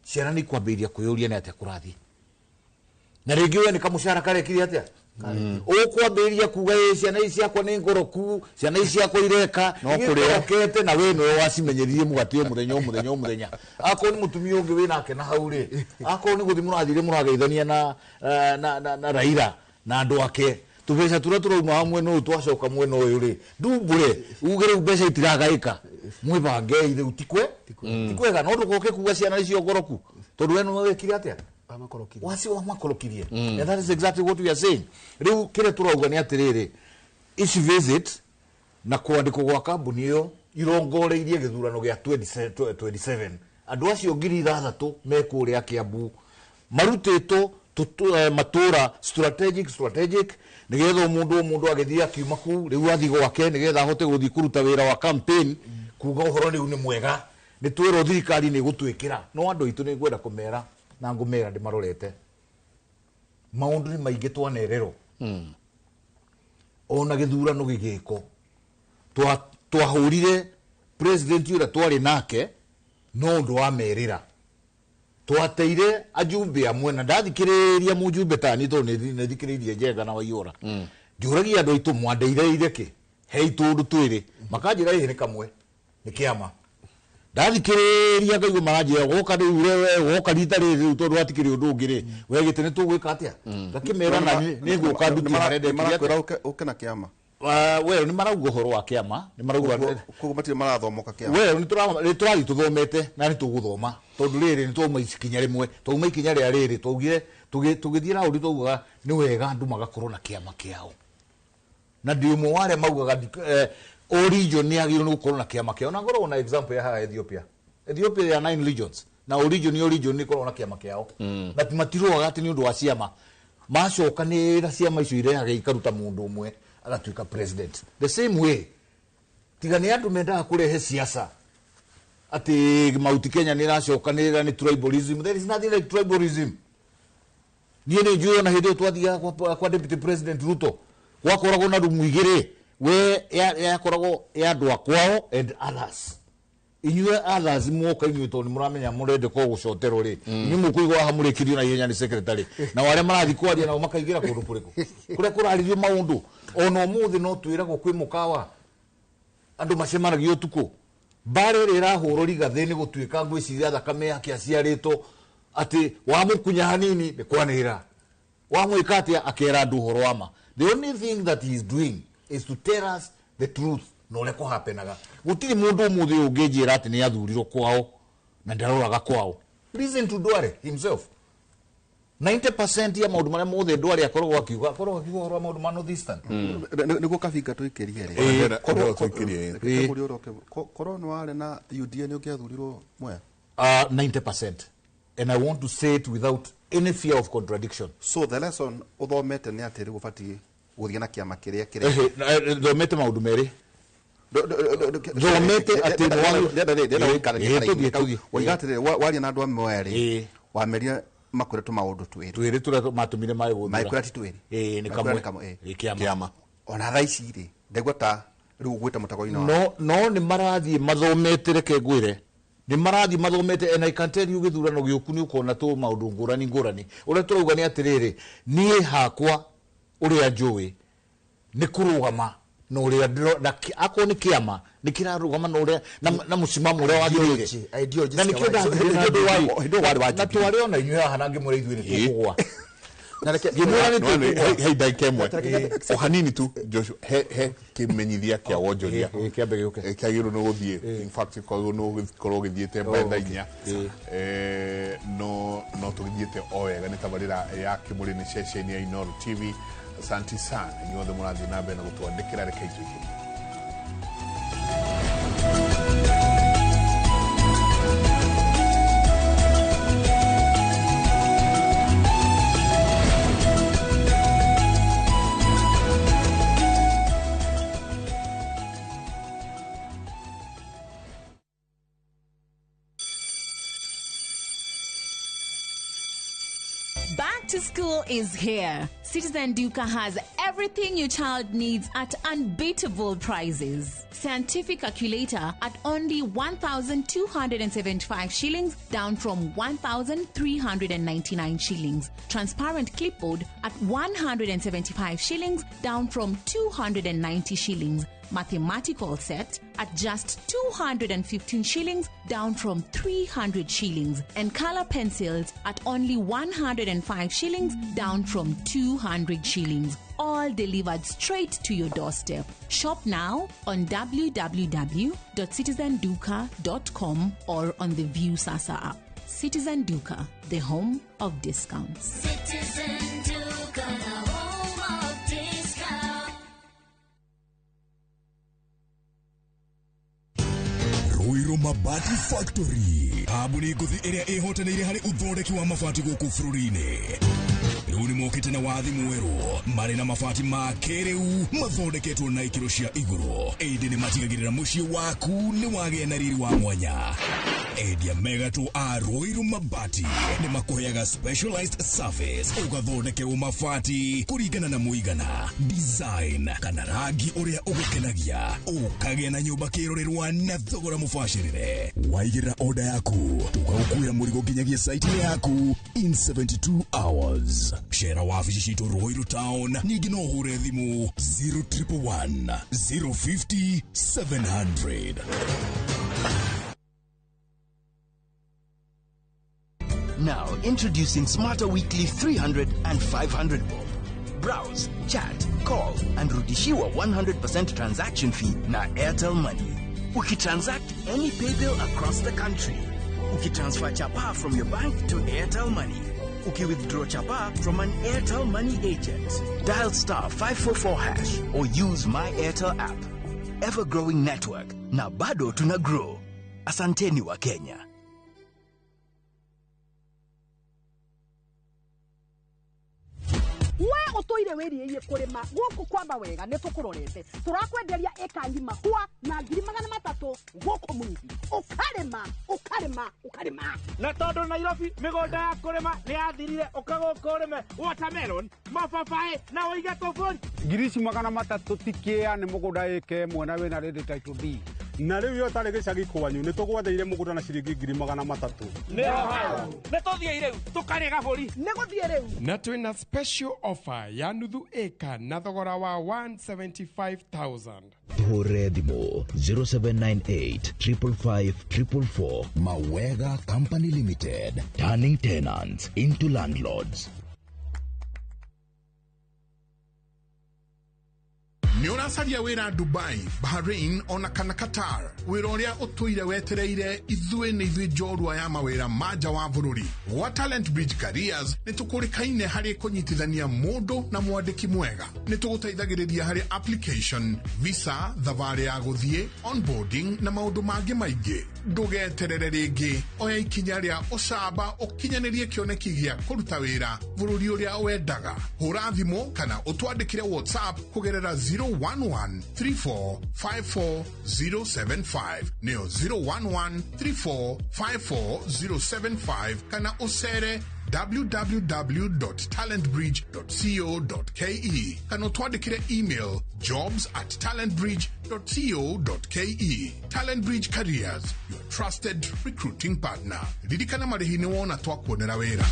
ciana nĩ ikwambĩrĩria kwĩyũria nĩ atĩa kũrathiĩ, na rĩngĩ we nĩ kamũcara karekire atĩa, ũkwambĩrĩria kuga ĩ ciana ici ciakwa nĩ ngoroku, ciana ici ciakwa ireka No kũrĩa. Igĩkorokete, na we nĩwe wacimenyeririe mũgate o mũthenya o mũthenya o mũthenya. Akorwo nĩ mũtumia ũngĩ wĩ nake na hau rĩ, akorwo nĩ gũthiĩ mũrathire mũrageithania na Raila na andũ ake, tũbeca tũrĩa tũrauma mwena ũyũ twacoka mwena ũyũ rĩ, ndumbũre uge rĩu mbeca itiragaĩka. Mwibangei riu tikwe tikwega no ndugoke kuga ciana icio ngoroku tondu we nĩwe wekire atia wacio wamakorokirie. And that is exactly what we are saying. Riu kiria turauga ni atiriri, ici visit na kwandikwo gwa kambuni iyo irongoreirie githurano gia 2027 andu acio 6,000 me kuria Kiambu marutitwo matura strategic nigetha mundu agithii akiuma kuu riu athi gwake nigetha ahote guthii kuruta wira wa campaign kuga uhoro riu ni mwega ni twirwo thirikari ni gutwikira no andu aitu ni ngwenda kumera na ngumera ndimarorete maundu ni maingi twanererwo ona githurano gigiko twahurire president uria twari nake no undu wa merira twateire ajumbe amwe na ndathikiriria mujumbe tani to ni thikiririe Njenga na Waiyora njuragia andu aitu mwandeire ki he itundu twiri makanjira ihi ni kamwe ni kiama ndathikiriria ngaigua maranjira goka riu we goka rita riri riu tondu hatikiri undu ungi ri we giti ni tugwika atia ngakimera na ni guka ndutie haria ndekire Marakwira uke na kiama. We ni marauga uhoro wa kiama ni marauga koguo matire marathomoka kiama. We ni turathi tuthomete na ni tuguthoma tondu riri ni twauma ikinya rimwe twauma ikinya ria riri twaugire tugithie raundi twaugaga ni wega andu magakorwo na kiama kiao na ndi umwe wa aria maugaga o region ni agirwo ni gukorwo na kiama kiao na ngoragwo na example ya haha Ethiopia ya 9 regions na o region ni ikoragwo na kiama kiao na matiroaga ati ni undu wa ciama macokanĩrĩra ciama icio irehaga ikaruta mundu umwe agatuika president the same way tiga ni andu mendaga kurehe siasa ati Mount Kenya ni iracokanĩrĩra ni tribalism. There is nothing like tribalism. Niĩ nĩ njũĩ ona hĩndĩ ĩyo twathiaga kwa deputy president Ruto gwakoragwo na rumu igĩrĩ we yakoragwo ya andũ a kwao and others. Inyuĩ others mwoka inyuĩ tondũ nĩmũramenya mũrende ko gũcoterwo rĩ inyuĩ mũkũigua haha mũrĩkĩrio na ihenya nĩ secretary na arĩa marathiĩ kwaria nao makaingĩra kũndũ kũrĩkũ kũrĩa kũrarĩrio maũndũ ona ũmũthĩ no twĩragwo kwĩ mũkawa andũ macemanagia ũtukũ mbara ĩrĩa ĩrahũrwo Rigathĩ nĩ gũtuĩka ngwĩciria thakame yake aciarĩtwo atĩ wamũkunya hanini nĩ kwanĩrĩra wamwĩka atĩa akera andũ ũhoro wa ma. The only thing that he is doing is to tell us the truth na ũrĩa kũhapenaga. Gũtirĩ mũndũ ũmũthĩ ũngĩnjĩra atĩ nĩ athurirwo kwao na ndaroraga kwao. Listen to Duale himself. 90% ya maũndũ marĩa mothe Duale akoragwo akiuga ũhoro wa maũndũ ma North Eastern. Nĩguo kabinga tũikĩrie rĩ korwo nĩ warĩ na UDA nĩ ũngĩathurirwo Mwea 90%, and I want to say it without any fear of contradiction. So the lesson uthomete ni atĩ rĩu ũbatiĩ gũthiĩ na kĩama kĩrĩa kĩrĩa thomete maũndũ merĩ thomete atĩ waiga atĩrĩrĩ waria na andũ a Mwea rĩ wamerire makwĩre tũmaũndũ twĩrĩ tũrĩa matũmire maĩ gũthura maĩkwĩra ti twĩrĩ nĩ kamwe kĩama ona thaa ici rĩ ndaigua ta rĩu ũgwĩte mũtego-inĩ wa no nĩ marathiĩ mathomete reke ngwĩre nĩ marathiĩ mathomete and I can tell you gĩthurano gĩũku nĩ ũkona tũ maũndũ ngũrani ngũrani ũrĩa tũrauga nĩ atĩrĩrĩ niĩ hakwa ũrĩa njũĩ nĩ kũrũgama na ũrĩa na akorwo nĩ kĩama nĩ kĩrarũgama na ũrĩa na mũcimamo ũrĩa wagĩrĩire na nĩkĩo na twarĩ ona inyuĩ haha na ngĩmwĩra ithuĩ nĩ tũkũgwa he ndagĩka ĩmwe o hanini tu Joshua he kĩmenyithia kĩa wonjoria kĩagĩrĩirwo nĩ gũthiĩ in fact kwagĩrĩirwo nĩ gũkorwo gĩthiĩte mbere thaa inya no tũgĩthiĩte o wega nĩ tabarĩra ya Kĩmũrĩ nĩ ceceni ya Inooro TV. Asante sana inyuothe mũrathiĩ na mbere na gũtwandĩkĩra reke itũikĩrie. Back to school is here. Citizen Duka has everything your child needs at unbeatable prices. Scientific calculator at only 1,275 shillings, down from 1,399 shillings. Transparent clipboard at 175 shillings, down from 290 shillings. Mathematical set at just 215 shillings, down from 300 shillings, and color pencils at only 105 shillings, down from 200 shillings. All delivered straight to your doorstep. Shop now on www.citizenduka.com or on the View Sasa app. Citizen Duka, the home of discounts. Citizen Duka, the home of discount. Ruiru Mabati Factory kambuni ngũthi ĩrĩa ĩhotanĩire harĩ ũthondeki wa mabati gũkũ bũrũri-inĩ. Rĩu nĩ mokĩte na wathi mwerũ marĩ na mabati ma kĩrĩu mathondeketwo na ikĩro cia igũrũ, ĩndĩ nĩ matigagĩrĩra mũciĩ waku nĩ wagĩa na riri wa mwanya. Endia megatũ a Ruiru Mabati nĩ makũheaga specialized service ũgathondekerwo mabati kũringana na mũigana, design kana rangi ũrĩa ũgũkenagia, ũkagĩa na nyũmba kĩrorerwa na thogora mũbacĩrĩre. Waigĩrĩra order yaku tũgagũkuĩra mũrigo nginyagia site yaku in 72 hours. Cera wabici citũ Ruiru Town, ningĩ no ũhũre thimũ 0111 050 700. Now, introducing Smarter Weekly 300 and 500 bob. Browse, chat, call, and rudishiwa 100% transaction fee na Airtel Money. Ukitransact any pay bill across the country. Ukitransfer chapa from your bank to Airtel Money. Ukiwithdraw chapa from an Airtel Money agent. Dial star 544 hash or use My Airtel app. Ever-growing network. Na bado tuna grow. Asanteni wa Kenya. We utoire wiriie kurima guku kwamba wega ni tukurorete turakwenderia eka ngima kwa na 300,000 guku mwithi ukarima ukarima ukarima na tondu Nairobi migunda ya kurima ni yathirire uka guku urime watermelon mababaĩ na ũige tũbũri 300,000 tikia ni mugunda eke mwena wina ready title deed na riu yo tari gicagi kwanyu ni tugwatheire mugunda na ciringi 300,000 niho hau ni tuthie riu tukarĩe gabũri ni guthie riu na twina special offer ya nuthu eka na thogora wa 175,000. Tuhũrĩre thimũ 0798 555 444. Mawega Company Limited, turning tenants into landlords. Nĩ ũracaria wĩra Dubai, Bahrain ona kana Qatar, wĩra ũrĩa ũtũire wetereire ithuĩ nĩ ithuĩ njorua ya mawĩra ma nja wa bũrũri. Gwa Talent Bridge Careers nĩ tũkũrĩkaine harĩ kũnyitithania mũndũ na mwandĩki mwega. Nĩ tũgũteithagĩrĩria harĩ application, visa, thabarĩ ya gũthiĩ, onboarding na maũndũ mangĩ maingĩ. Ndũgeterere rĩngĩ, oya ikinya rĩa ũcamba ũkinyanĩrie kĩoneki gĩa kũruta wĩra bũrũri ũrĩa wendaga. Hũra thimũ kana ũtwandĩkĩre WhatsApp kũgerera 011 34 54 075 nĩyo 011 34 54 075 kana ũcere www.talentbridge.co.ke kana ũtwandĩkĩre email jobs@talentbridge.co.ke. Talent Bridge Careers, your trusted recruiting partner. Ririkana marĩhi nĩ wona twakuonera wĩra.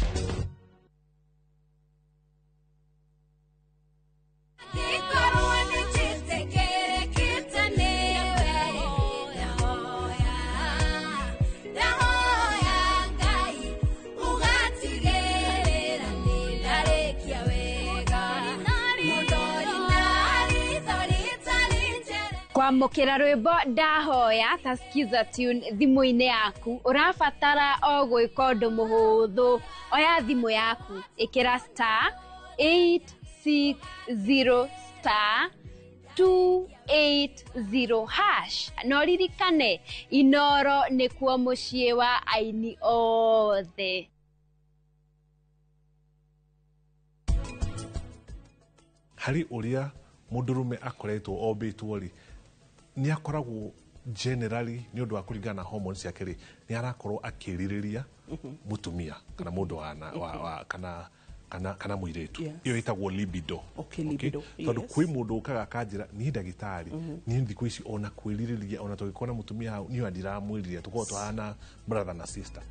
Kwamũkĩra rwĩmbo ndahoya ta Skiza Tune thimũ-inĩ yaku ũrabatara o gwĩka ũndũ mũhũthũ. Oya thimũ yaku ĩkĩra star 860 star 280 hash na ũririkane Inoro nĩkuo mũciĩ wa aini othe. Harĩ ũrĩa mũndũrũme akoretwo ombĩtwo rĩ, nĩ akoragwo generally nĩ ũndũ wa kũringana na hormones ciake rĩ, nĩ arakorwo akĩrirĩria mũtumia kana mũndũ wa kana kana mũirĩtu. Ĩyo ĩtagwo libido. Okay, libido. Tondũ kwĩ mũndũ ũkaga akanjĩra niĩ ndagĩtarĩ, niĩ thikũ ici ona kwĩrirĩria ona tũgĩkorwo na mũtumia hau niĩ ndiramwĩrirĩria, tũkoragwo tũhana brother na sister.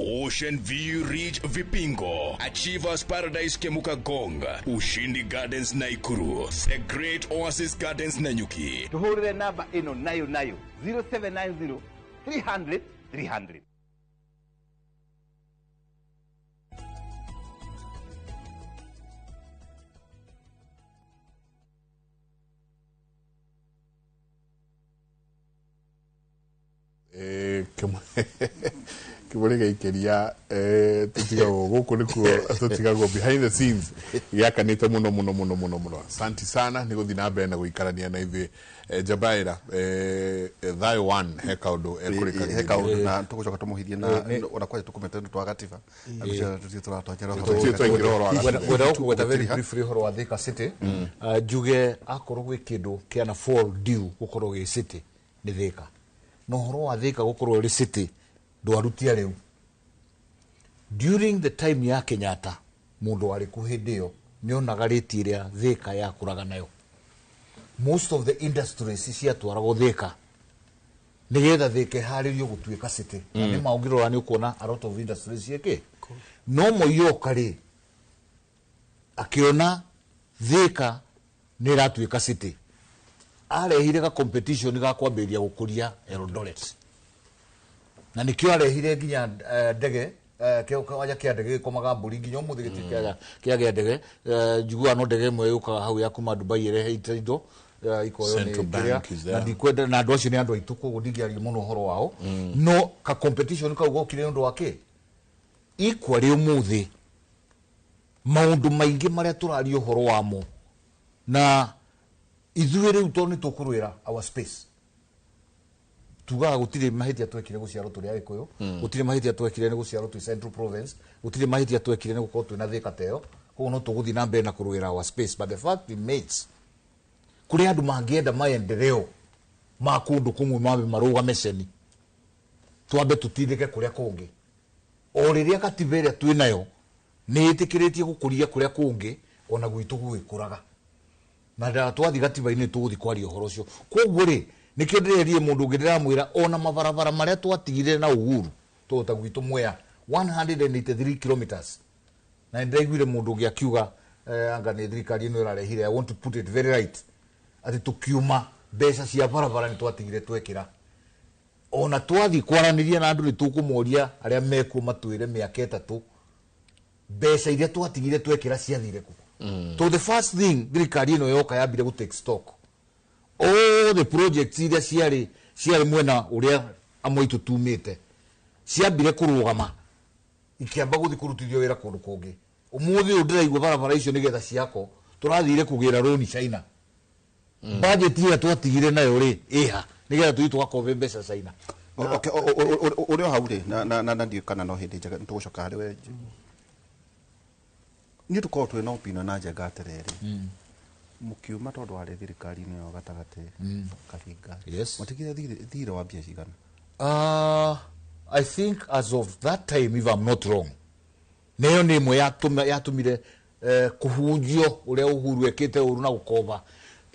Ocean View Ridge Vipingo, Achievers Paradise Kemuka Gong, Ushindi Gardens Naikuru, The Great Oasis Gardens Nanyuki. Tuhurire namba ĩno nayo nayo 0790 300 300. Kimuri gäikäria tũtigagwo gũkũ nĩkuo tũtigagwo behind the scenes gĩakanĩte mũno mũno mũno mũno mũno. Asante sana nĩ gũthiĩ na mbere na gũikarania na ithuĩ. Njabaĩra thayũ one he kaũndũ ekũrĩkagĩrĩria he kaundu na tugucoka tumuhithie na ona kwaja tukumete twa gatiba Tũtirĩ twaingĩra ũhoro wa gatiba. Ngwenda gũkũgweta very briefly ũhoro wa Thika City. Njuge akorwo gwĩ kĩndũ kĩana fall due gũkorwo gĩ city nĩ Thika, na ũhoro wa Thika gũkorwo ĩrĩ city ndwarutia rĩu. During the time ya Kenyatta mũndũ warĩ kuo hĩndĩ ĩyo nĩonaga rĩti ĩrĩa Thika yakũraga nayo. Most of the industries ciatwaragwo Thika nĩgetha Thika ĩharĩrio gũtuĩka city. Na nĩ ma ũngĩrora nĩ ũkuona a lot of industries ciĩkĩ. No Moi oka rĩ akĩona Thika nĩ ĩratuĩka city, arehire ga competition ga kwambĩrĩria gũkũria Eldoret, na nĩkĩo arehire nginya ndege kĩwanja kĩa ndege gĩkomaga mbũri nginya ũmũthĩ gĩtirĩ kĩa ndege. Njiguaga no ndege ĩmwe yũkaga hau ya kuma Dubai ĩrehete indo ikoywo nĩ Central kĩrĩa. Bank is there. Na ndikwenda na andũ acio nĩ andũ aitũ koguo ndingĩaria mũno ũhoro wao. No ka competition kau gokire nĩ ũndũ wa kĩ equally ũmũthĩ maũndũ maingĩ marĩa tũraria ũhoro wamo na ithuĩ rĩu tondũ nĩ tũkũrũĩra our space, tugaga gũtirĩ mahĩtia twekire gũciarwo tũrĩ Agĩkũyũ, gũtirĩ mahĩtia twekire nĩ gũciarwo twĩ Central Province, gũtirĩ mahĩtia twekire nĩ gũkorwo twĩna Thika ta ĩyo, koguo no tũgũthiĩ na mbere na kũrũĩra our space. But the fact remains kũrĩ andũ mangĩenda maendeleo ma kũndũ kũmwe mambe marũgame ceni, twambe tũtindĩke kũrĩa kũngĩ. O rĩrĩa katiba ĩrĩa twĩ nayo nĩ ĩtĩkĩrĩtie gũkũria kũrĩa kũngĩ ona gwitũ gũgĩkũraga, na nda twathi gatiba-inĩ tũgũthiĩ kwaria ũhoro ũcio. Koguo rĩ nĩkĩo ndĩrerie mũndũ ũngĩ ndĩramwĩra ona mabarabara marĩa twatigire na Uhuru tũgũta gwitũ Mwea 183 kilometers, na nĩndĩraiguire mũndũ ũngĩ akiuga anga nĩ thirikari ĩno ĩrarehire. I want to put it very right atĩ tũkiuma mbeca cia barabara nĩ twatigire twekĩra. Ona twathiĩ kwaranĩria na andũ nĩ tũkũmoria arĩa mekuo matwĩre mĩaka 3 mbeca iria twatigire twekĩra ciathire kũ. So the first thing thirikari ĩno yoka yambire gũ take stock all the projects iria ciarĩ mwena ũrĩa amwe aitũ tumĩte ciambire kũrũgama ikĩamba gũthiĩ kũrutithio wĩra kũndũ kũngĩ. Ũmũthĩ ũyũ ndĩraigua barabara icio nĩgetha ciakwo tũrathire kũgĩra rũni China. Budget ĩrĩa twatigire nayo rĩ ĩha nĩgetha tũthiĩ tũgakombe mbeca China. Okay, ũrĩ o hau rĩ na ndiũĩ kana no hĩndĩ njega nĩtũgũcoka harĩ we. Niĩ tũkoragwo twĩna opinion na Njenga atĩrĩrĩ, mũkiuma tondũ warĩ thirikari-inĩ ĩyo gatagatĩ Kabinga, mwatigire thirĩ wa mbia cigana? I think as of that time, if I'm not wrong, neyo nĩ ĩmwe yatũmire kũhunjio ũrĩa Uhuru ekĩte ũru na gũkomba.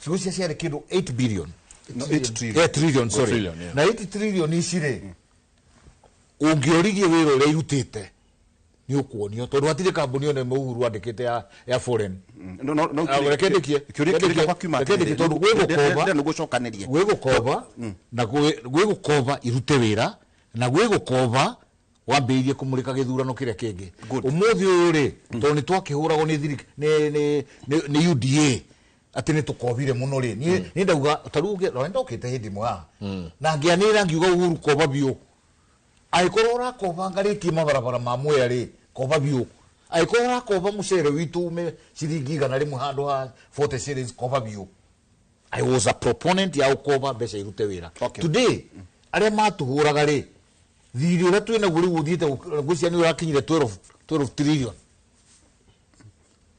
Cigo cia ciarĩ kĩndũ 8 billion. No, 8 trillion. 8 trillion, sorry. Trillion, yeah. Na 8 trillion ici rĩ, ũngĩoririe wĩra ũrĩa irutĩte nĩ ũkuonio tondũ hatirĩ kambuni ona ĩmwe Uhuru andĩkĩte ya foreign. No, Reke ndĩkie. Kĩũria gĩakwa kiuma Reke ndĩkie tondũ gwĩ gũkomba. Ndĩrenda gũcokanĩria. Gwĩ gũkomba na gwĩ gũkomba irute wĩra na gwĩ gũkomba wambĩrĩirie kũmũrĩka gĩthurano kĩrĩa kĩngĩ. Ũmũthĩ ũyũ rĩ tondũ nĩ twakĩhũragwo nĩ UDA atĩ nĩ tũkobire mũno rĩ, niĩ ndauga ta rĩu na nĩndokĩte hĩndĩ ĩmwe haha na ngĩanĩrĩra ngiuga Uhuru koba biũ. Angĩkorwo ũrakoba ngarĩtie mabarabara ma Mwea rĩ, koba biũ. Angĩkorwo ũrakoba mũcere witũ ume ciringi 100 handũ ha 40 shillings, koba biũ. I was a proponent ya ũkoba mbeca irute wĩra. Today arĩa matũhũraga rĩ, thirĩ ũrĩa twĩ naguo rĩu ũthiĩte ngwĩciria nĩ ũrakinyire 12 trillion.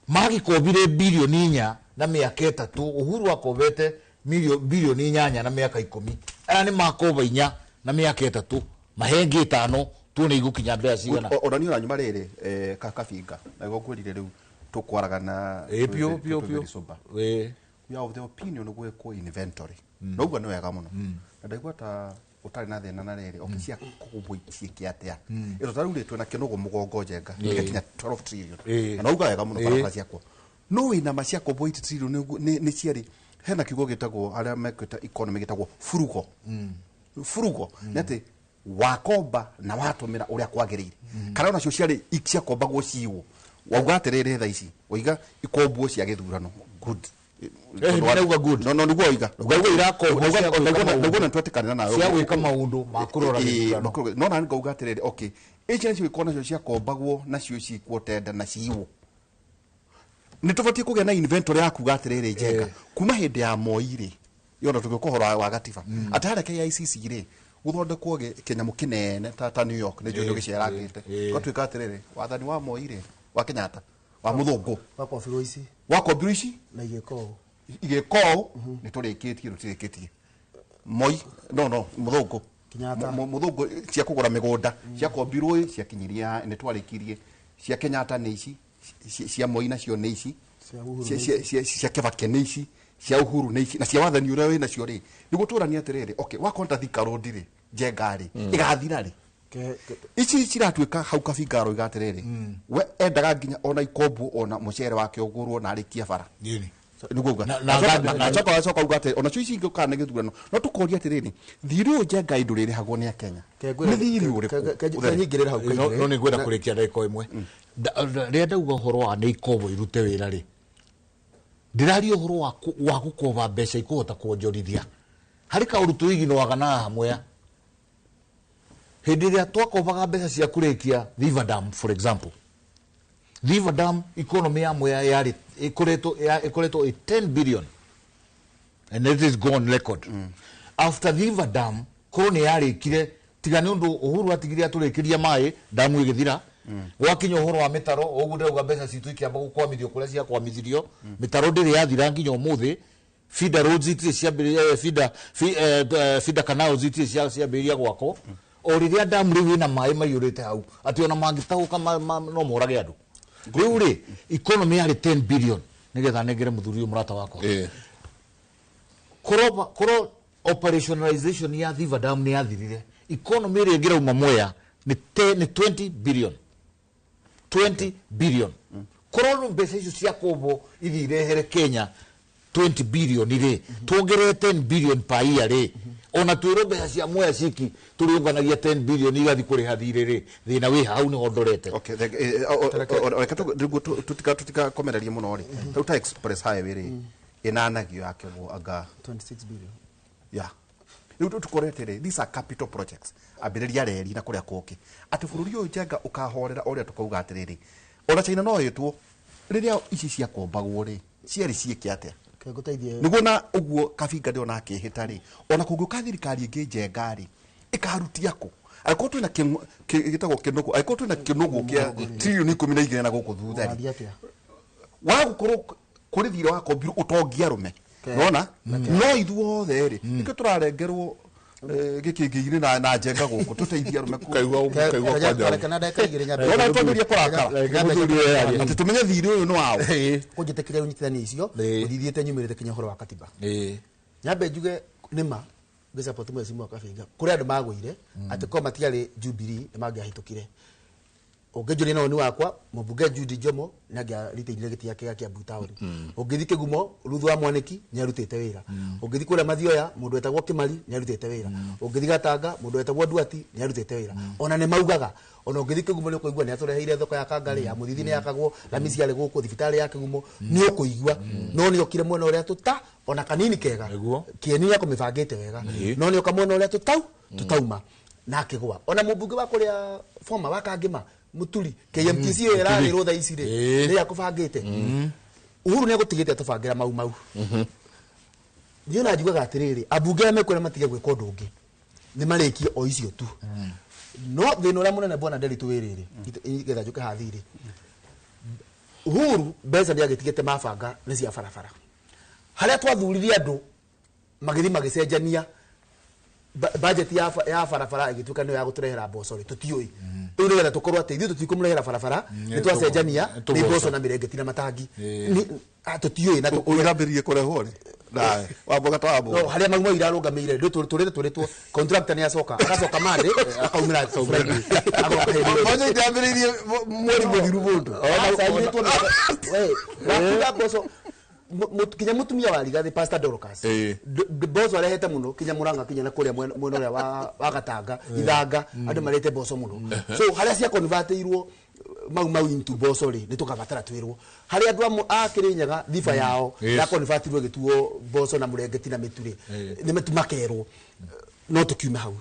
Magĩkombire bilioni 4 na mĩaka 3, Uhuru akobete bilioni 8 na mĩaka 10. Aya nĩ makoba 4 na mĩaka 3, mahenge 5 tuone igũkinya mbeca cigana. Ona niĩ ũranyuma rĩrĩ Kabinga, na nĩguo ngwĩrire rĩu tũkwaraga na Piũ, piũ, piũ. We are of the opinion gwĩkwo inventory. Na ũguo nĩ wega mũno. Na ndaigua ta Ũtarĩ na thĩna na rĩrĩ okay cia kũgũbwo ciĩke atĩa ĩno ta rĩu rĩ twĩna kĩnũgũ mũgongo njenga gĩgakinya 12 trillion na nauga wega mũno barabara ciakwo no wĩna ma cia kũmbwo 8 trillion nĩ ciarĩ hena kiugo gĩtagwo arĩa mekwĩta economy gĩtagwo furugo furugo nĩ atĩ wakomba na watũmĩra ũrĩa kwagĩrĩire kana onacio ciarĩ ciakombagwo ciwo wauga atĩrĩrĩ thaa ici waiga ikombwo cia gĩthurano good. Nĩndauga good. No nĩguo waiga. Ndauga irakombwo cia gwĩka maũndũ. Ndauga na nĩtwetĩkanĩra nawe Cia gwĩka maũndũ ma kũrora gĩthurano. No na ngauga atĩrĩrĩ okay ici nacio ikorwo nacio ciakombagwo nacio cikwo tenda na ciwo nĩ tũbatiĩ kũgĩa na inventory ya kuga atĩrĩrĩ njenga kuma hĩndĩ ya Moi rĩ yona tũgĩũka ũhoro wa gatiba atĩ harĩa KICC rĩ gũthondekwo kĩnyamũ kĩnene ta New York nĩ njũĩ gĩcerangĩte gũtuĩka atĩrĩrĩ wathani wa Moi rĩ wa Kenyatta wa mũthũngũ wakombirwo ici wakombirwo ici na igĩka ũũ igĩka ũũ nĩ tũrĩkĩtie tũtirĩkĩtie Moi no mũthũngũ Kenyatta. Mũthũngũ cia kũgũra mĩgũnda ciakombirwo ĩ ciakinyirie nĩ twarĩkirie cia Kenyatta nĩ ici cia Moi nacio nĩ ici Cia Uhuru nĩ ici. Cia Kibaki nĩ ici cia Uhuru nĩ ici na cia wathani ũrĩa wĩ nacio rĩ nĩguo tũranie atĩrĩrĩ okay wakorwo ta Thika Road rĩ njenga rĩ ĩgathira rĩ ici ciratuĩka hau Kabinga aroiga atĩrĩrĩ we endaga nginya ona ikombwo ona mũcere wake ũgũrwo na arĩkie bara nĩguo uga acoka acoka uga atĩrĩ onacio ici ingĩũkaga nĩ gĩthurano no tũkoria atĩrĩrĩ thirĩ ũyũ njenga ndũrĩrĩhagwo nĩ Akenya nĩ thirĩ ũrĩkũ No nĩ ngwenda kũrĩkia ndagĩka ĩmwe. Rĩrĩa ndauga ũhoro wa nĩ ikombo irute wĩra rĩ ndĩraria ũhoro wa gũkomba mbeca ikũhota kuonjorithia harĩ kaũndũ tũiginoaga na hamwe hĩndĩ ĩrĩa twakombaga mbeca cia kũrĩkia River Dam for example River Dam economy ya Mwea yarĩ ĩkoretwo ĩ 10 billion and it is gone record. After River Dam korwo nĩ yarĩkire tiga nĩ ũndũ Uhuru atigire atũrĩkĩria maĩ damu ĩgĩthira gwakinya ũhoro wa mĩtaro ũguo ndĩrauga mbeca citũ ikĩamba gũkwamithio kũrĩa ciakwamithirio mĩtaro ndĩrĩ yathira nginya ũmũthĩ feeder roads itirĩ ciambĩrĩria feeder canals itirĩ ciambĩrĩria gwakwo o rĩrĩa damu rĩu ĩna maĩ maiyũrĩte hau atĩ ona mangĩtahũka no morage andũ rĩu rĩ economy yarĩ 10 billion nĩgetha nengere mũthuri ũyũ mũrata wakwa korwo operationalization ya River Dam nĩ yathirire economy ĩrĩa ĩngĩrauma Mwea nĩ 20 billion 20 billion korwo mbeca icio cia kombwo ithiĩ irehere Kenya 20 billion rĩ tuongerere 10 billion per year rĩ ona twĩrwo mbeca cia Mwea ciki tũrĩũnganagia 10 billion igathiĩ kũrĩha thirĩ rĩ thĩna wĩ hau nĩho ndorete. Okay reke nĩguo tũtikakomererie mũno rĩ rĩu ta express highway rĩ ĩnanagio yakĩgwo anga 26 billion yeah rĩu tũkorete rĩ these are capital projects ambĩrĩria reri na kũrĩa kũngĩ atĩ bũrũri ũyũ njenga ũkahorera ũrĩa tũkauga atĩrĩrĩ ona China no ĩtwo rĩrĩa ici ciakombagwo rĩ ciarĩ ciĩke atĩa nĩguo na ũguo Kabinga ndĩrona akĩhĩta rĩ ona kũngĩũka thirikari ĩngĩ njenga rĩ ĩkarutia kũ angĩkorwo twĩna gĩtagwo kĩnũgũ angĩkorwo twĩna kĩnũgũ kĩa tririoni 12 na gũkũ thutha rĩ wa gũkorwo kũrĩ thirĩ wakombirwo ũtongia arũme nona no ithuothe rĩ nĩkĩo tũrarengerwo gĩkĩngĩ-inĩ na njenga gũkũ tũteithie arũme twambĩrĩrie kũrakara atĩ tũmenye thirĩ ũyũ nĩ waũ kũnjĩtĩkĩria ũnyitithanie icio ũthithiĩte nyumĩrĩte kinya ũhoro wa katiba nyambe njuge nĩma ngĩsupport mheshimiwa Kabinga kũrĩ andũ magũire atĩ korwo matiarĩ Jubilee nĩ mangĩahĩtũkire ũngĩnjũria na woni wakwa mũmbunge Judy Njomo nĩ angĩaritainire gĩtĩ gĩake gĩa Kiambu Town ũngĩthiĩ Kĩgumo Ruth wa Mwanĩki nĩ arutĩte wĩra ũngĩthiĩ kũrĩa Mathioya mũndũ wetagwo Kĩmari nĩ arutĩte wĩra ũngĩthiĩ Gatanga mũndũ wetagwo Nduati nĩ arutĩte wĩra ona nĩ maugaga ona ũngĩthiĩ Kĩgumo nĩ ũkũigua nĩ atũreheire thoko ya Kangarĩ ya Mũthithi nĩ yakagwo lami ciarĩ gũkũ thibitarĩ ya Kĩgumo nĩ ũkũigua no nĩ okire mwena ũrĩa tũta ona kanini kega kĩeni nĩ akũmĩbangĩte wega no nĩ oka mwena ũrĩa tũtau tũtauma na akĩgũa ona mũmbunge wa kũrĩa former wa Kangĩma Muturi KMTC ĩrarĩrwo thaa ici rĩ nĩ akũbangĩte Uhuru nĩ agũtigĩte atũbangĩra mau mau niĩ ona njugaga atĩrĩrĩ ambunge arĩa mekwĩra matige gwĩka ũndũ ũngĩ nĩ marĩkie o icio tu no thĩna ũrĩa mũnene bwana Nderitu wĩ rĩrĩ nĩgetha njũke haha thirĩ Uhuru mbeca nĩ agĩtigĩte mabanga nĩ cia barabara harĩa twathurire andũ magĩthiĩ magĩcenjania budget ya barabara ĩgĩtuĩka nĩyo ya gũtũrehera mboco rĩ tũtiũĩ rĩu nĩgetha tũkorwo atĩ ithuĩ tũtikũmũrehera barabara nĩ twacenjania nĩ mboco na mĩrengeti na matangi tũtiũĩ na ũrambĩrĩrie kũrehwo rĩ Nawe wamboga ta wamboga. No haria mau mau irarũgamĩire ndũ tũrĩte tũrĩtwo contractor nĩ acoka agacoka Monday akaumĩra Friday agoka hĩndĩ ĩyo. Mboco itiambĩrĩirie mweri mũthiru mũndũ. Aca, irĩtwo we wakuga mboco kinya mutumia wa Rigathi Pastor Dorcas mboco arehete muno kinya Murang'a kinya na kuria mwena uria wa Gatanga Ithanga andu marete mboco muno. So haria cia convertirwo mau mau into mboco ri ni tukabatara twirwo haria andu a Kirinyaga thiba yao ya convertirwo gituo mboco na murengeti na mitu ri ni mitu makerwo no tukiume hau.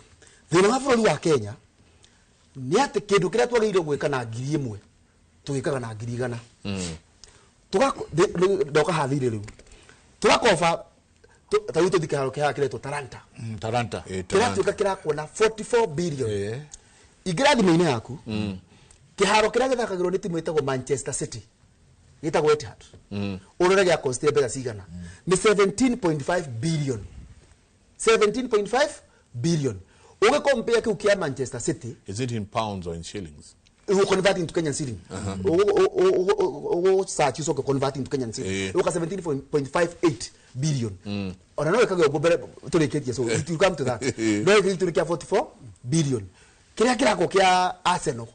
Thina wa bururi wa Kenya ni ati kindu kiria twagiriirwo gwika na 1000 tugikaga na 100,000. Ndoka hathire riu turakoba ta riu tuthi kiharo kihaha kiretwo Talanta. Talanta kiratuika kirakuona 44 billion. Ingira thimũ-inĩ yaku kiharo kiria githakagirwo ni timu itagwo Manchester City gitagwo Etihad urore gĩa cost mbeca cigana ni 17.5 billion. 17.5 billion ugicompare kiu kia Manchester City. Is it in pounds or in shillings? You convert into Kenyan shilling. Ugo search you convert into Kenyan shilling. Uka 17.58 billion. Ona no ikaga ugo tureketie, so it will come to that. No ikaga 44 billion. Kiria kirako kia Arsenal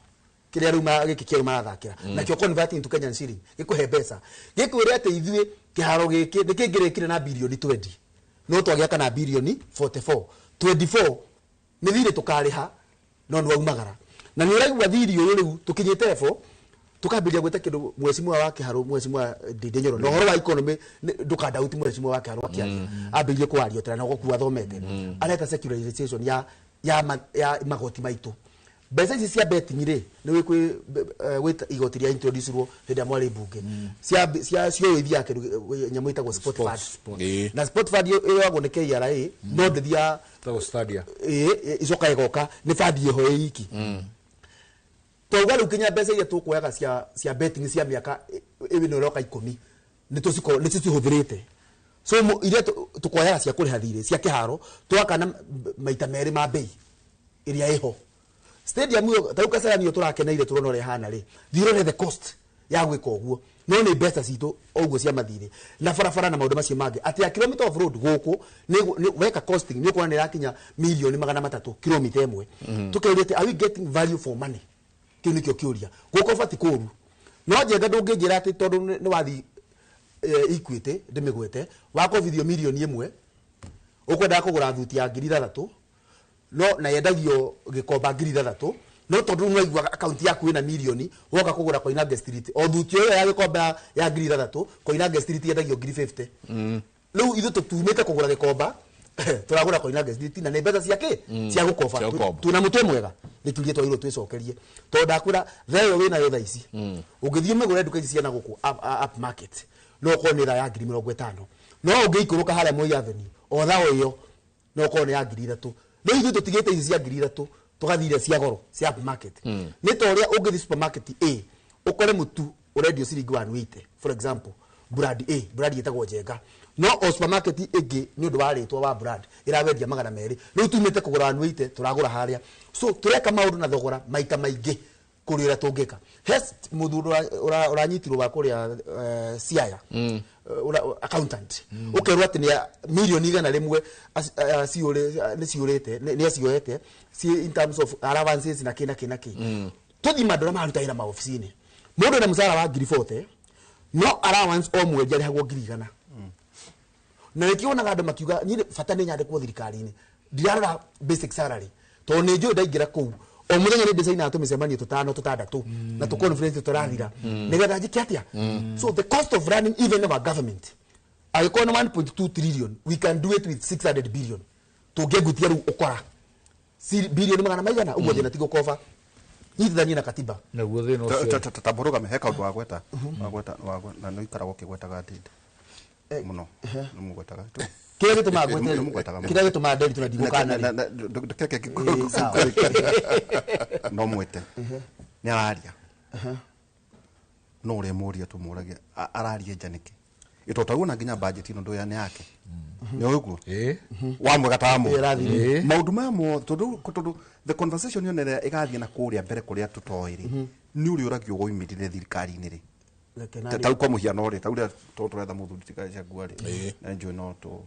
kiria ruma giki kia marathakira nakio convert into Kenyan shilling gikuhe mbeca gikwire ati ithuĩ kiharo giki nikingirikire na bilioni 20 no twagiaka na bilioni 44 24 ni thirĩ tukariha no nĩ waumagara na nĩ ũraigua thiri ũyũ rĩu tũkinyĩte level tukambĩrĩria gwĩta kĩndũ mheshimiwa wa Kĩharũ mheshimiwa Ndindi Nyoro na ũhoro wa economy ndũkandauti mheshimiwa wa Kĩharũ akĩaria ambĩrĩrie kwaria tena na gũkua athomete areta secularization ya magoti maitũ. Mbeca ici cia betting rĩ nĩ gwĩ igoti rĩa introduce-irwo hĩndĩ ya mwarĩ mbunge cia cio ithiaga kĩndũ nyamũ ĩtagwo sport fund na sport fund ĩyoyagwo nĩ KRA no ndĩthiaga Stadia icoka ĩgoka nĩ fund ĩho ĩ iki. Twauga rĩu kinya mbeca iria tũkuoyaga cia betting cia mĩaka ĩno ĩroka 10 nĩ tũcihũthĩrĩte. So iria tũkuoyaga cia kũrĩha thirĩ cia kĩharo twakana maita merĩ ma bei ĩrĩa ĩho. Stadium ĩyo ta rĩu Kasarani ĩyo tũrakeneire tũrona ũrĩa ĩhana rĩ thiĩ ũrore the cost ya gwĩka ũguo no nĩ mbeca citũ ũguo cia mathirĩ na barabara na maũndũ macio mangĩ atĩ a kilometer of road gũkũ weka costing nĩ ũkuona nĩ ĩrakinya milioni 300 kilomita ĩmwe. Tũkeuria atĩ are we getting value for money? Kĩu nĩkĩo kĩũria gũkũ bati kũru no njenga ndũngĩnjĩra atĩ tondũ nĩ wathi Equity ndĩmĩgwete wakobithio milioni 1 ũkwendaga kũgũra thuti ya 6,000 no na yendagio gĩkomba 6,000 no tondũ nĩ waigua akaunti yaku ĩna milioni woka kũgũra Koinange Street o thuti ĩyo ya gĩkomba ya 6,000 Koinange Street yendagio 50,000. Rĩu ithuĩ tũtumĩte kũgũra gĩkomba tũragũra Koinange Street na nĩ mbeca cia kĩ cia gũkoba twĩna mũtwe mwega nĩ kiuria twagĩrĩirwo twĩcokerie tondũ ndakwĩra thaa ĩyo wĩnayo thaa ici ũngĩthiĩ ũmĩgũre nduka ici cia na gũkũ up market no ũkorwo nĩ thaa ya 50,000 no ũngĩikũrũka harĩa Moi Avenue o thaa ĩyo no ũkorwo nĩ ya 3,000. Rĩu ithuĩ tũtigĩte ici cia 3,000 tũgathiĩ cia goro cia up market. Nĩ ta ũrĩa ũngĩthiĩ supermarket A ũkore mũtu ũrendio ciringi 180 for example brand A brand ĩtagwo Njenga no o supermarket ĩngĩ nĩ ũndũ wa rĩtwa wa brand ĩrawendia 200. Rĩu tumĩte kũgũra 180 tũragũra harĩa so tũreka maũndũ na thogora maita maingĩ kũrĩ ũrĩa tũngĩka. He mũthuri ũranyitirwo wa kũrĩa Siaya accountant ũkerwo atĩ nĩ milioni 100 nĩ ciũrĩte nĩ acioete in terms of allowances na kĩ na kĩ na kĩ. Tũthiĩ andũ arĩa mararuta wĩra maobici-inĩ mũndũ ena mũcara wa 40,000 no allowance o mweri arĩhagwo 100,000. Na nĩkĩo wonaga andũ makiuga niĩ bata nĩ nyandĩkwo thirikari-inĩ ndirarora basic salary tondũ nĩ njũĩ ndaingĩra kũu o mũthenya nĩ ndĩcainaga tũmĩcemanio tũtano tũtandatũ na tũ conference tũrathira nĩgetha njĩke atĩa. So the cost of running even our government angĩkorwo nĩ 1.2 trillion we can do it with 600 billion tũngĩngutia rĩu ũkora bilioni magana maigana ũguo thĩna ti gũkoba nyitithanie na katiba naguo thĩna ũcio Tambũrũgame he kaũndũ wagweta na nĩ ũikaragwo ũkĩgwetaga Ndindi mũno nĩ mũgwetaga tu kĩrĩa gĩtũmaga ngwete kĩrĩa gĩtũmaga Nderitu na ndigũkana no mwĩte nĩ araria no ũrĩa mũria tũmũragia araria nja nĩkĩ ĩtotauona nginya budget ĩno ndũya nĩ yake nĩ ũguo wa mwega ta mo maũndũ maya mothe tondũ the conversation ĩyo ĩgathiĩ na kũrĩa mbere kũrĩa tũtoĩ rĩ nĩ ũrĩa ũragio woimĩrire thirikari-inĩ rĩ Ta kwa muhiano ri ta uria to turetha muthuri tigacagua ri na njui no tu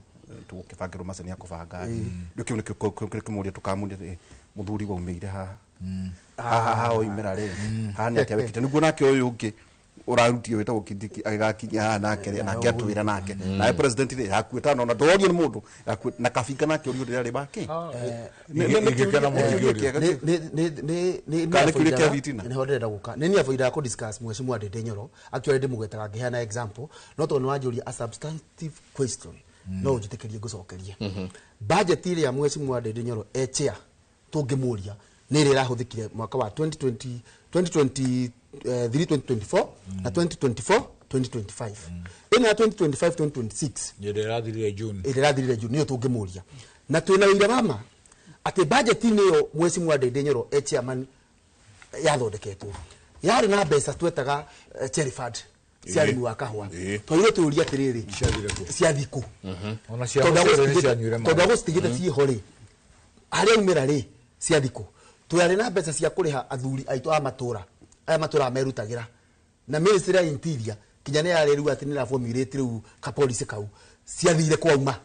tugukibangirwo macini ya kubanga rä kä u nä kä må ria tå kamå muthuri waumä haha haha oimä rä haha nä atä wä kä te nä guo nake å yå å ngä å rarutie wä tagwo Kindiki agägakinya haha nake rĩ nake atwä ra nake nawe president rä hakuä tano na ndorio nä må ndå na kabinga nake å rio rä rä bake Kana kĩũria kĩa thitina? Nĩho ndĩrenda gũka nĩ niĩ avoidaga kũ discuss mheshimiwa Ndindi Nyoro actually ndĩmũgwetaga ngĩheana example no tondũ nĩ wanjũria a substantive question no ũnjĩtĩkĩrie ngũcokerie. Budget ĩrĩa mheshimiwa Ndindi Nyoro e chair tũngĩmũria nĩ ĩrĩa ĩrahũthĩkire mwaka wa 2020 2023 2024 na 2024 2025. Ĩno ya 2025 2026 ĩrĩa ĩrathirire June, ĩrĩa ĩrathirire June nĩyo tũngĩmũria na twĩna ũira wa ma atĩ budget-inĩ ĩyo mheshimiwa Ndindi Nyoro e chairman yathondeketwo yarĩ na mbeca twetaga cherry fund cia arĩmi wa kahũa. Twairwo tũũria atĩrĩrĩ ciathiĩ kũ? Ona cia mũcere nĩ cianyuire maĩ. Tondũ agũcitigĩte ciĩho rĩ harĩa aumĩra rĩ ciathiĩ kũ? Twarĩ na mbeca cia kũrĩha athuri aitũ a matũra aya matũraga merutagĩra na ministry ya interior kinya nĩ yarĩ rĩu atĩ nĩ ĩraformulate rĩu ka policy kau ciathire kwauma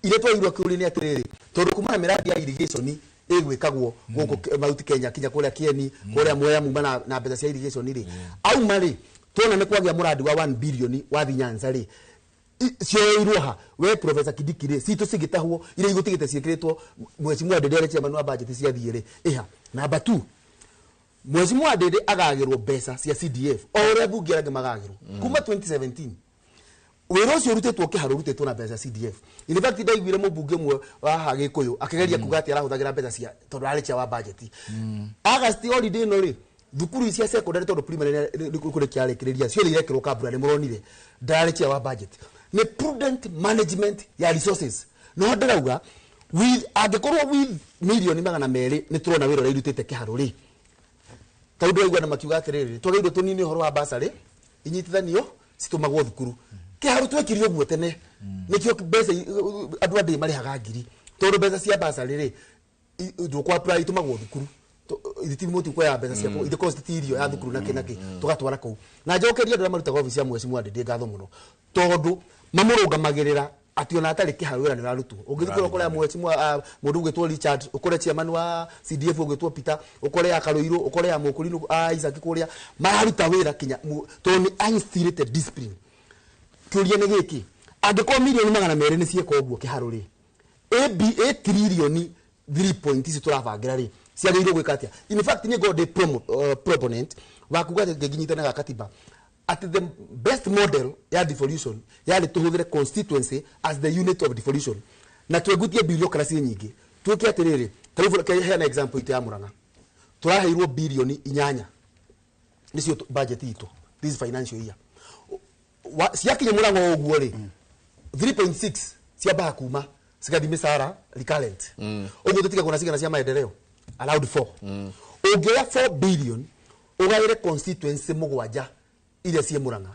iria twairwo kĩũria nĩ atĩrĩrĩ tondũ kuma na mĩradi ya irrigation ĩgwĩkagwo gũkũ Mount Kenya kinya kũrĩa Kieni kũrĩa Mwea muma na mbeca cia irrigation rĩ auma rĩ tuona nĩ kwagĩa mũradi wa 1 billion wathi Nyanza rĩ cioeirwo ha we Professor Kindiki rĩ citũ cigĩtahwo iria igũtigĩte ciĩkĩrĩtwo mheshimiwa Ndindi arĩ chairman wa budget ciathiĩ rĩ ĩha. Number 2 mheshimiwa Ndindi agagĩrwo mbeca cia CDF o ũrĩa mbunge arĩa angĩ magagĩrwo kuma 2017 wĩra ũcio ũrutĩtwo kĩharo ũrutĩtwo na mbeca cia CDF. In fact ndaiguire mũmbunge ũmwe wa haha Gĩkũyũ akĩgeria kuga atĩ arahũthagĩra mbeca cia tondũ arĩ chair wa budget. August holiday ĩno rĩ thukuru cia secondary tondũ primary nĩ kũrĩkia arĩkĩrĩria ciothe irekĩrwo kambura nĩ mũronire ndararĩ chair wa budget. Nĩ prudent management ya resources no ndĩrauga with angĩkorwo with milioni 200 nĩ tũrona wĩra ũrĩa irutĩte kĩharo rĩ tondũ ndĩraigua na makiuga atĩrĩrĩ twagĩrĩirwo tũnine ũhoro wa bursary inyitithanio citũmagwo thukuru kĩharo twekire ũguo tene nĩkĩo mbeca andũ a ndĩ marĩhaga ngiri tondũ mbeca cia bursary rĩ ndũkũ apply itũmagwo thukuru ithiti mũti kuoya mbeca ciakwa ithe cost ti irio ya thukuru na kĩ na kĩ tũgatwara kũu na njokerie andũ arĩa marutaga obici ya mheshimiwa Ndindi ngatho mũno tondũ mamũrũgamagĩrĩra atĩ ona atarĩ kĩharo wĩra nĩ ũrarutwo ũngĩthiĩ kũrĩa ũkore mheshimiwa mũndũ ũgwĩtwo Richard ũkore chairman wa CDF ũgwĩtwo Peter ũkore ya Karũirũ ũkore ya Mũkũrinũ a Isaac kũrĩa mararuta wĩra kinya tondũ nĩ instillated discipline. Kĩũria nĩ gĩkĩ angĩkorwo milioni 200 nĩ ciĩka ũguo kĩharo rĩ ABA trilioni 3 point ici tũrabangĩra rĩ ciagĩrĩirwo gwĩka atĩa? In fact niĩ ngorwo ndĩ proponent wa kuga atĩ ngĩnyitanĩra ga katiba atĩ the best model ya devolution yarĩ tũhũthĩre constituency as the unit of devolution na twegutie bureaucracy nyingĩ tuĩke atĩrĩrĩ ta rĩu heana example itũ ya Murang'a tũraheirwo bilioni 8 nĩcio budget itũ this financial year ciakinya Murang'a ũguo rĩ 3.6 ciambaga kuma cigathiĩ mĩcara recurrent ũguo tũtigagwo na cigana cia maendeleo allowed 4 ũngĩoya 4 billion ũgaĩre constituency mũgwanja iria ciĩ Murang'a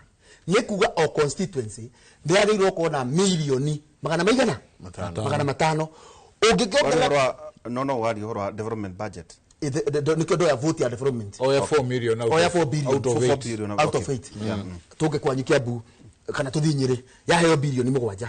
nĩ kuga o constituency ndĩragĩrĩirwo gũkorwo na milioni magana maigana 500 ũngĩkĩongerera no waria ũhoro wa development budget nĩkĩo ndoya vote ya development oya 4 million out oya of 4 billion out of 4 8 billion out of 8 tũke kwanyu Kiambu kana tũthiĩ Nyĩrĩ yaheo bilioni 7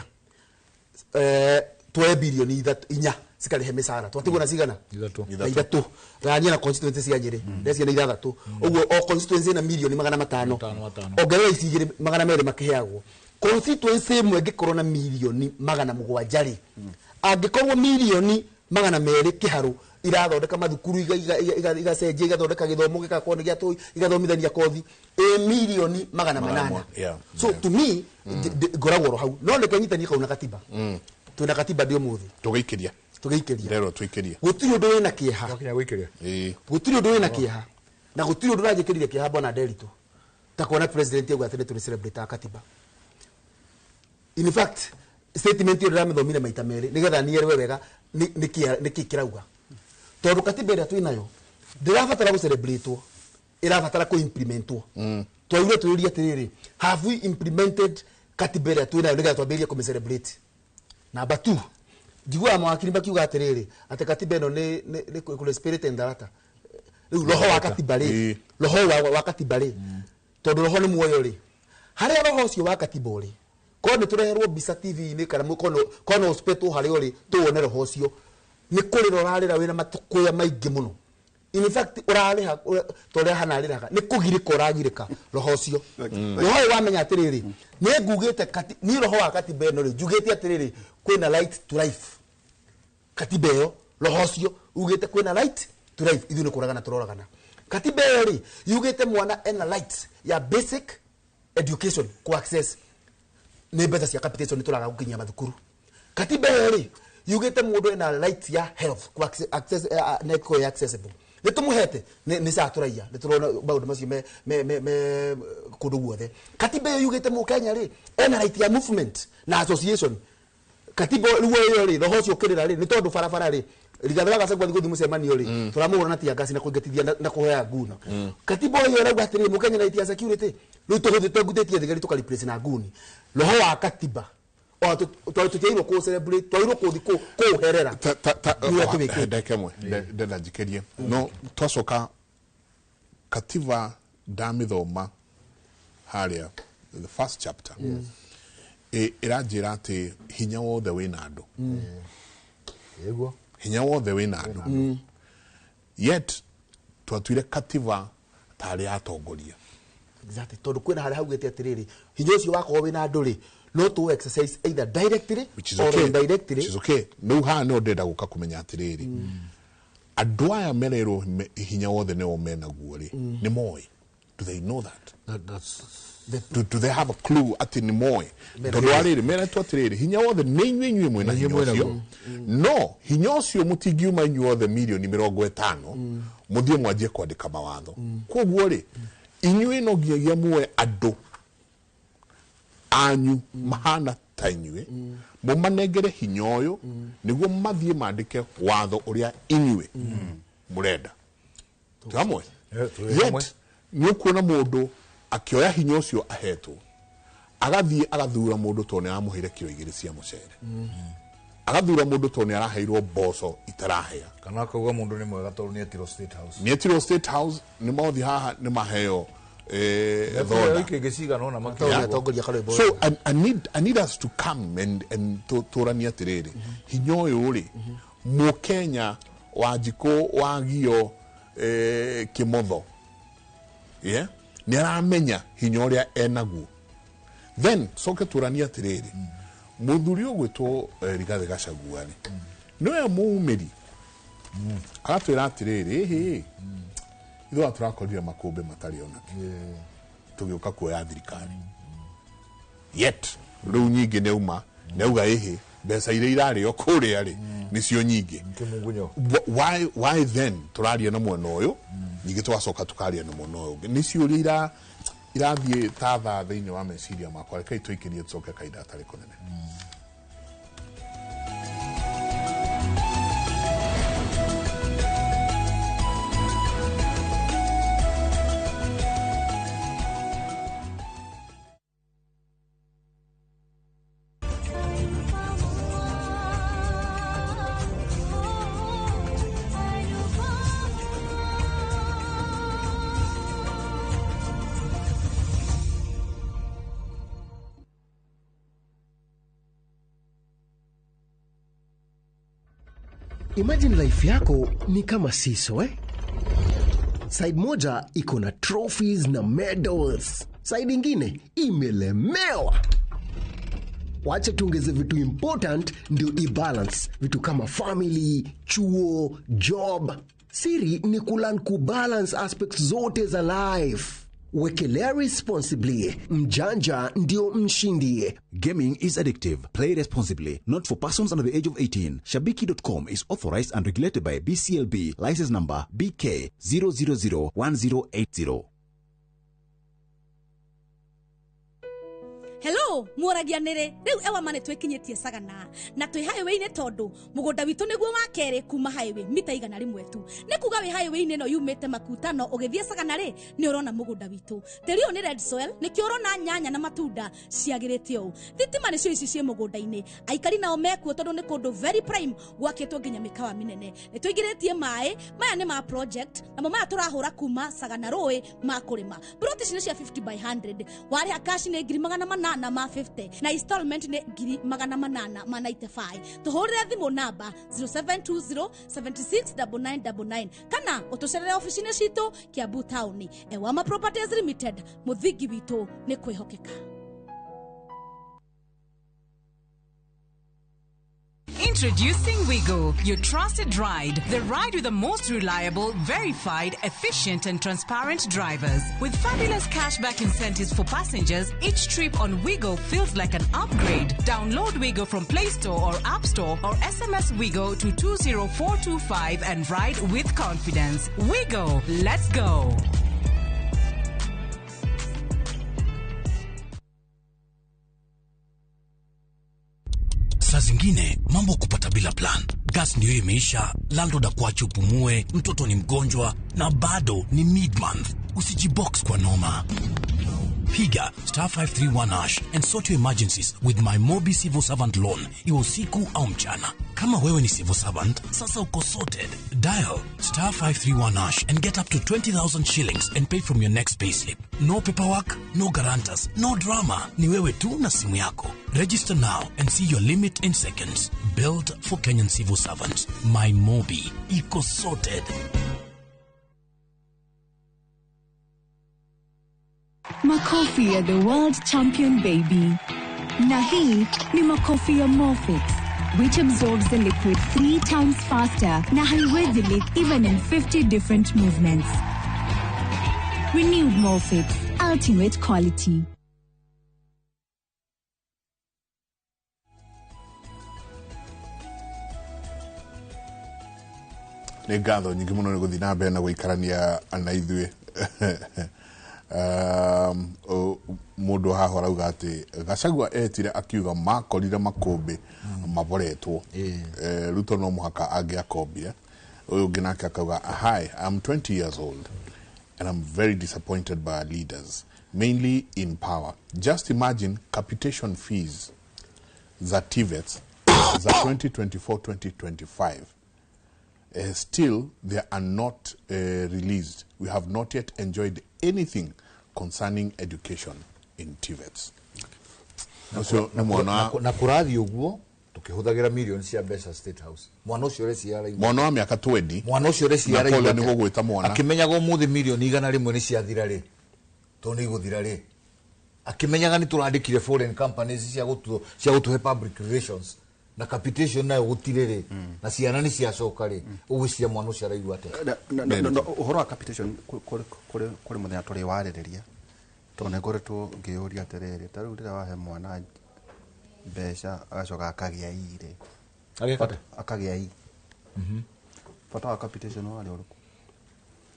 tuoe bilioni 4 cikarĩhe mĩcara twatigwo na cigana 3 gayania na constituency cia Nyĩrĩ ndeciana 6 ũguo o constituency na milioni 500 ongerera ici igĩrĩ 200 makĩheagwo constituency ĩmwe ĩngĩkorwo na milioni 700 rĩ angĩkorwo milioni 200 kĩharo irathondeka mathukuru igacenjia igathondeka gĩthomo gĩgakorwo nĩ gĩa tũi igathomithania kothi ĩ milioni 800. So to me ngoragwo oro hau no reke nyitanie kau na katiba twĩna katiba ndĩ ũmũthĩ tũgĩikĩria tũgĩikĩria ndero tũikĩria gũtirĩ ũndũ wĩna kĩeha gũtirĩ ũndũ wĩna kĩeha na gũtirĩ ũndũ ũranjĩkĩrire kĩeha bwana Nderitu ta kuona president auga atĩ nĩ tũrĩ celebrate katiba. In fact statement ĩyo ndĩramĩthomire maita merĩ nĩgetha nielewe wega nĩkĩ kĩrauga tondũ katiba ĩrĩa twĩnayo ndĩrabatara gũcelebrate ĩrabatara kũ-implementwo. Twairwo twĩũrie atĩrĩrĩ have we implemented katiba ĩrĩa twĩnayo nĩgetha twambĩrĩrie kũmĩ-celebrate? Number 2 njiguaga mawakiri makiuga atĩrĩrĩ atĩ katiba ĩno nĩ kũrĩ spirit and data rĩu roho wa katiba rĩ roho wa katiba rĩ Tondu roho ni muoyo ri. Haria roho ucio wa katiba ri. Ko ni tureherwo mbica TV-inĩ kana kono hospital haria uri tuone roho ucio. Ni kurira urarira wina matukuya maingi muno. In fact urariha toria hana riraga ni kugirika uragirika roho ucio. Roho wamenya atiriri ni ngugite ni roho wa katiba ino ri njugite atiriri kwina right to life. Katiba iyo roho ucio ugite kwina right to life ithuĩ nĩ kũragana tũroragana. Katiba ĩyo rĩ yugĩte mwana ena right ya basic education ku access nĩ mbeca cia capitation nĩ tũraga gũkinyia mathukuru. Katiba ĩyo rĩ yugĩte mũndũ ena right ya health ku access na ĩkorwo accessible. Nĩ tũmũhete nĩ ca tũraiya nĩ tũrona maũndũ macio me kũndũ guothe. Katiba ĩyo yugĩte mũkenya rĩ ena right ya movement na association. Katiba rĩu ĩyo rĩ roho ũcio ũkĩrĩra rĩ nĩ tondũ barabara rĩ Rigathi wa Gachagua gũthiĩ mũcemanio rĩ tũramũhũra na tear gas na kũingatithia na kũhoya nguna. Katiba ĩyo ĩrauga atĩrĩrĩ mũkenya right ya security rĩu tũhũthĩte ngutĩtie thigari tũka replace na nguni. Roho wa katiba o tũtiagĩrĩirwo kũ celebrate twagĩrĩirwo kũthi kũũherera. Ndeka ĩmwe ndenda njikĩrie no twacoka katiba ndamĩthoma harĩa the first chapter ĩranjĩra atĩ hinya wothe wĩna andũ. Hinya wothe wĩna andũ. Yet twatuire katiba tarĩ atongoria. Exactly. Tondũ kwĩna harĩa haugĩte atĩrĩrĩ hinya ũcio wakorwo wĩna andũ rĩ no to exercise either directly or indirectly. Which is okay. No haha no ndĩrenda gũka kũmenya atĩrĩrĩ andũ aya mererwo hinya wothe nĩo menaguo rĩ nĩ moĩ. Do they know that? Do they have a clue atĩ nĩ moĩ? Tondũ arĩrĩ meretwo atĩrĩrĩ hinya wothe nĩ inyuĩ inyuĩ mwĩna hinya ũcio. No hinya ũcio mũtingiuma inyuĩ othe mirioni 50 mũthiĩ mwanjie kwandĩka mawatho. Koguo rĩ inyuĩ no nginyagia muoe andũ anyu mahana ta inyuĩ mũmanengere hinya ũyũ nĩguo mathiĩ mandĩke watho ũrĩa inyuĩ mũrenda. Twĩ hamwe? Yet nĩ ũkuona mũndũ akĩoya hinya ũcio ahetwo agathiĩ agathura mũndũ tondũ nĩ aramũheire kiro 2 cia mũcere. Agathura mũndũ tondũ nĩ araheirwo mboco itarahĩa. Kana akauga mũndũ nĩ mwega tondũ nĩetirwo State House. Nĩetirwo State House nĩ mothi haha nĩ maheo thoda. So I need us to come and tũranie atĩrĩrĩ hinya ũyũ rĩ mũkenya Wanjikũ wagio Kĩmotho yeah nĩ aramenya hinya ũrĩa enaguo. Then coke tũranie atĩrĩrĩ mũthuri ũgwĩtwo Rigathi Gachagua rĩ nĩwe mũumĩri agatwĩra atĩrĩrĩ ĩhĩ ithuĩ tũrakorire makũmbĩ matarĩ onake tũgĩũka kuoya thirikari. Yet rĩu nyingĩ nĩauma nĩauga ĩhĩ mbeca iria irarĩo kũrĩa rĩ nĩcio nyingĩ. Why then tũraria na mwena ũyũ nyingĩ tũgacoka tũkaria na mwena ũyũ ũngĩ? Nĩ ciũria irathiĩ ta thaa thĩinĩ wa meciria makwa. Rekei tũikĩrie tũcoke kahinda gatarĩ kũnene. Imagine life yako ni kama seesaw, eh? Side moja iko na trophies na medals. Side ingine imelemewa. Wacha tuongeze vitu important ndio i-balance. Vitu kama family, chuo, job. Siri ni kulearn kubalance aspects zote za life. Wekelea responsibly. Mjanja ndio mshindi. Gaming is addictive. Play responsibly. Not for persons under the age of 18. Shabiki.com is authorized and regulated by BCLB. License number BK 0001080. Hello, Ũũ muoragia nĩrĩ rĩu Ewama nĩ twĩkinyĩtie Sagana na twĩ highway-inĩ tondũ mũgũnda witũ nĩguo wa kerĩ kuma highway mita 100 tu. Nĩ kuga wĩ highway-inĩ ĩno yumĩte Makutano ũgĩthiĩ Sagana rĩ nĩ ũrona mũgũnda witũ. Tĩri ũyũ nĩ red soil, nĩkĩo ũrona nyanya na matunda ciagĩrĩte ũũ. Thitima nĩcio ici ciĩ mũgũnda-inĩ. Aikari nao mekuo tondũ nĩ kũndũ very prime gwakĩtwo nginya mĩkawa mĩnene. Nĩ tũingĩrĩtie maĩ, maya nĩ ma project, namo maya tũrahũra kuma Sagana rũĩ ma kũrĩma. Plot ici nĩ cia 50 by 100. Warĩha cash nĩ 850,000 na installment nĩ 895. Tũhũrĩre thimũ namba 0720 76 9999 kana ũtũcerere ofici-inĩ citũ Kiambu Town. Ewama Properties Limited, mũthingi witũ nĩ kwĩhokeka. Introducing Wigo, your trusted ride. The ride with the most reliable, verified, efficient and transparent drivers. With fabulous cashback incentives for passengers, each trip on Wigo feels like an upgrade. Download Wigo from Play Store or App Store or SMS Wigo to 20425 and ride with confidence. Wigo, let's go. Saa zingine mambo kupata bila plan. Gas ndio imeisha, landlord akuache upumue, mtoto ni mgonjwa na bado ni mid-month. Usijibox kwa noma. Piga star 531 hash and sort your emergencies with my Mobi Civil Servant Loan, iwe usiku au mchana. Kama wewe ni civil servant, sasa uko sorted. Dial star 531 hash and get up to 20,000 shillings and pay from your next payslip. No paperwork, no guarantors, no drama. Ni wewe tu na simu yako. Register now and see your limit in seconds. Built for Kenyan civil servants. My Mobi. Iko sorted. Makofi ya the world champion baby. Na hii ni makofi ya Morfix, which absorbs the liquid 3 times faster na haiwezi leak even in 50 different movements. Renewed Morfix, ultimate quality. Nĩ ngatho nyingĩ mũno nĩ gũthiĩ na mbere na gũikarania na ithuĩ. Mũndũ haha arauga atĩ Gachagua etire akiuga makorire makũmbĩ maboretwo. Ruto no mũhaka angĩakombire. Ũyũ ũngĩ nake akauga, hi, I'm 20 years old and I'm very disappointed by our leaders, mainly in power. Just imagine capitation fees za TVETs za 2024-2025. Still, they are not released. We have not yet enjoyed anything concerning education in TVETs. Na kurathi uguo tukihuthagira millions cia mbeca State House. Mwana ucio ũreciria araigua. Mwana wa miaka 20. Mwana ucio ũreciria araigua. Na pole nĩ gũgwĩta mwana. Akimenyaga ũmũthĩ milioni 100 nĩ ciathira rĩ. Tondũ nĩ igũthira rĩ. Akimenyaga nĩ tũrandĩkire foreign companies cia gũtũhe public relations. Na capitation nayo gũtirĩ rĩ. Na ciana nĩ ciacoka rĩ. Ũgwĩciria mwana ũcio araigua atĩa? Ũhoro wa capitation kũrĩ mũthenya tũrĩ warĩrĩria. Tondũ nĩ ngoretwo ngĩyũria atĩrĩrĩ, ta rĩu rĩrĩa wahe mwana mbeca agacoka akagĩa i rĩ. Akagĩa i. Bata wa capitation warĩ ũrĩkũ?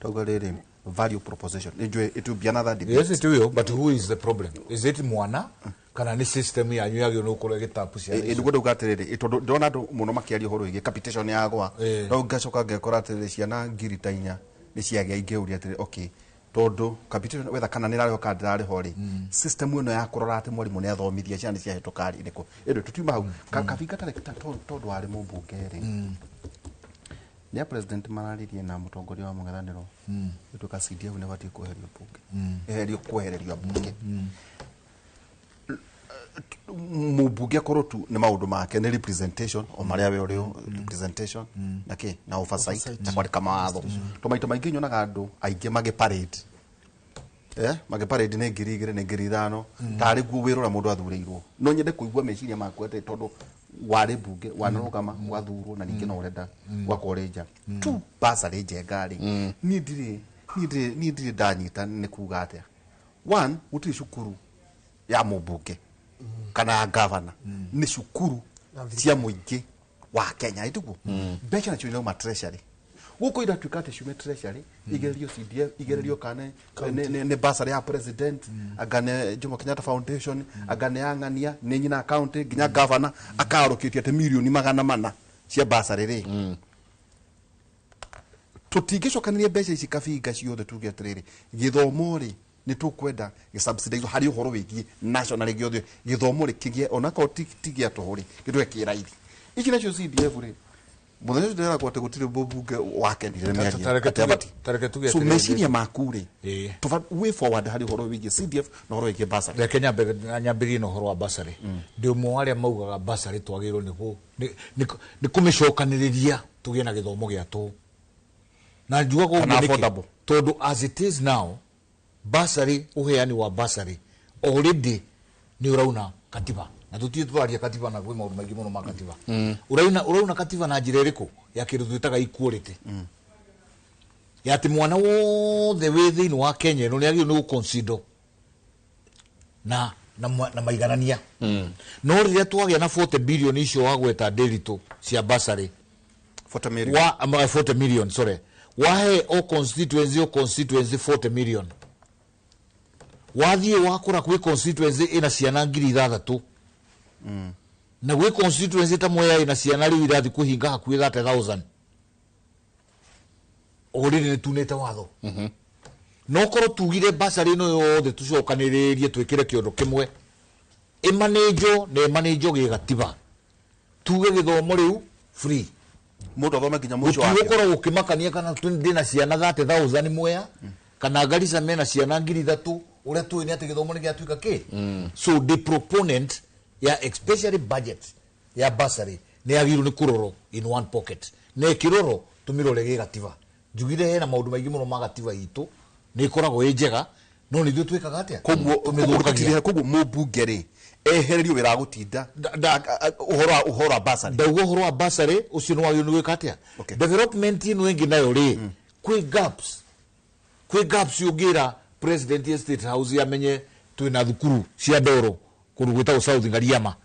Tauga rĩrĩ value proposition. It will be another debate. Yes, it will, but who is the problem? Is it mwana? Kana nĩ system yanyu yagĩrĩirwo nĩ gũkorwo ĩgĩtapu ciana icio? Nĩguo ndauga atĩrĩrĩ, tondũ ndĩrona andũ mũno makĩaria ũhoro wĩgiĩ capitation yagwa. No ngacoka ngekora atĩrĩrĩ, ciana 4,000 nĩ ciagĩa ingĩũria atĩrĩrĩ, okay, tondũ capitation wetha kana nĩ ĩrarĩhwo kana ndĩrarĩhwo rĩ, system ĩno ya kũrora atĩ mwarimũ nĩ athomithia ciana nĩ ciahĩtũka rĩ, nĩkũ? Ĩndĩ tũtiuma hau. Kabinga tarĩ tondũ warĩ mũmbunge rĩ, nĩ a president mararirie na mũtongoria wa mũng'ethanĩro ĩtuĩka CDF nĩ ĩbatiĩ kweherio bunge. Eherio kwehererio bunge. Mũmbunge akorwo tu nĩ maũndũ make nĩ representation o marĩa we ũrĩ representation na kĩ na oversight na kwandĩka mawatho. Tondũ maita maingĩ nyonaga andũ aingĩ magĩ parade. Magĩ parade nĩ 2,000 nĩ 5,000 tarĩ guo wĩra ũrĩa mũndũ athurĩirwo. No nyende kũigua meciria maku atĩ tondũ warĩ mbunge wanarũgama wathurwo na ningĩ no ũrenda ũgakorwo ũrĩ nja. Tu bursary njega rĩ, niĩ ndirĩ ndanyita nĩ kuga atĩa. One, gũtirĩ cukuru ya mũmbunge kana ya gavana, nĩ cukuru cia mũingĩ wa Kenya ĩtiguo. Mbeca nacio irauma treasury. Gũkũ iratuĩka atĩ ciume treasury igererio CDF, igererio kana nĩ bursary ya president, anga nĩ Jomo Kenyatta Foundation, anga nĩ ya ng'ania, nĩ nyina county, nginya governor akarũkĩtie atĩ mirioni 400 cia bursary rĩ. Tũtingĩcokanĩria mbeca ici kabinga ciothe tuge atĩrĩrĩ, gĩthomo rĩ nĩ tũkwenda gĩsubsidize harĩ ũhoro wĩgiĩ national gĩothe, gĩthomo rĩ kĩgĩe onakorwo ti gĩa tũhũ rĩ, gĩtuĩke kĩ raithi. Ici nacio CDF rĩ, mũthenya ũcio ndĩreragwo atĩ gũtirĩ mũmbunge wakenire mĩario Ta- atĩ abati. tareke tuge So atĩrĩrĩ. Meciria maku rĩ, way forward harĩ ũhoro wĩgiĩ CDF na ũhoro wĩgiĩ bursary. Reke nyambĩrĩrie na ũhoro wa basarĩ. Ndĩ ũmwe wa arĩa maugaga basarĩ twagĩrĩirwo nĩ kũmĩcokanĩrĩria tũgĩe na gĩthomo gĩa tũhũ, na njugaga Kana ũguo nĩkĩ? affordable. Tondũ as it is now, basarĩ, ũheani wa basarĩ already nĩ ũrauna katiba, na tũtirĩ tũraria katiba, na kwĩ maũndũ maingĩ mũno ma katiba. Ũrauna katiba na njĩra ĩrĩkũ? Ya kĩndũ twĩtaga equality, ya atĩ mwana wothe wĩ thĩinĩ wa Kenya ĩno nĩ agĩrĩirwo nĩ gũconsider na maiganania. No rĩrĩa twagĩa na 40 billion icio wagweta, Ndĩritũ, cia basarĩ, 40 million. 40 million, sorry, wahe o constituency 40 million, wathiĩ wakora kwĩ constituency ĩna ciana 6,000, na gwĩ constituency ta Mwea ĩna ciana rĩu irathiĩ kũhinga hakuhĩ 30,000, already nĩ tunĩte watho. No korwo tugire basarĩ ĩno yothe tũcokanĩrĩrie, twĩkĩre kĩondo kĩmwe, ĩmanĩnjo na ĩmanĩnjo gĩgatiba, tuge gĩthomo rĩu free, Mũndũ athome nginya mũico wake. Gũtigũkorwo gũkĩmakania kana ndĩna ciana 30,000 Mwea kana Garissa mena ciana 3,000. Ũrĩa tũĩ nĩ atĩ gĩthomo nĩ gĩatuĩka kĩ. So the proponent ya especially budget ya bursary nĩ yagĩrĩirwo nĩ kũrorwo in one pocket, na ĩkĩrorwo tũmĩrore gĩgatiba. Njugire hena maũndũ maingĩ mũno ma gatiba itũ, nĩ ĩkoragwo ĩ njega, no nĩ ithuĩ twĩkaga atĩa? Koguo Tũmĩthũkagia. Koguo mũmbunge rĩ ehererio wĩra wa gũtinda ũhoro wa bursary. Ndauga ũhoro wa bursary ũcio nĩ wagĩrĩirwo nĩ gwĩka atĩa? Development ĩno ĩngĩ nayo rĩ, kwĩ gaps ũngĩra president ya State House amenye twĩna thukuru cia ndoro kũndũ gwĩtagwo South Ngariama,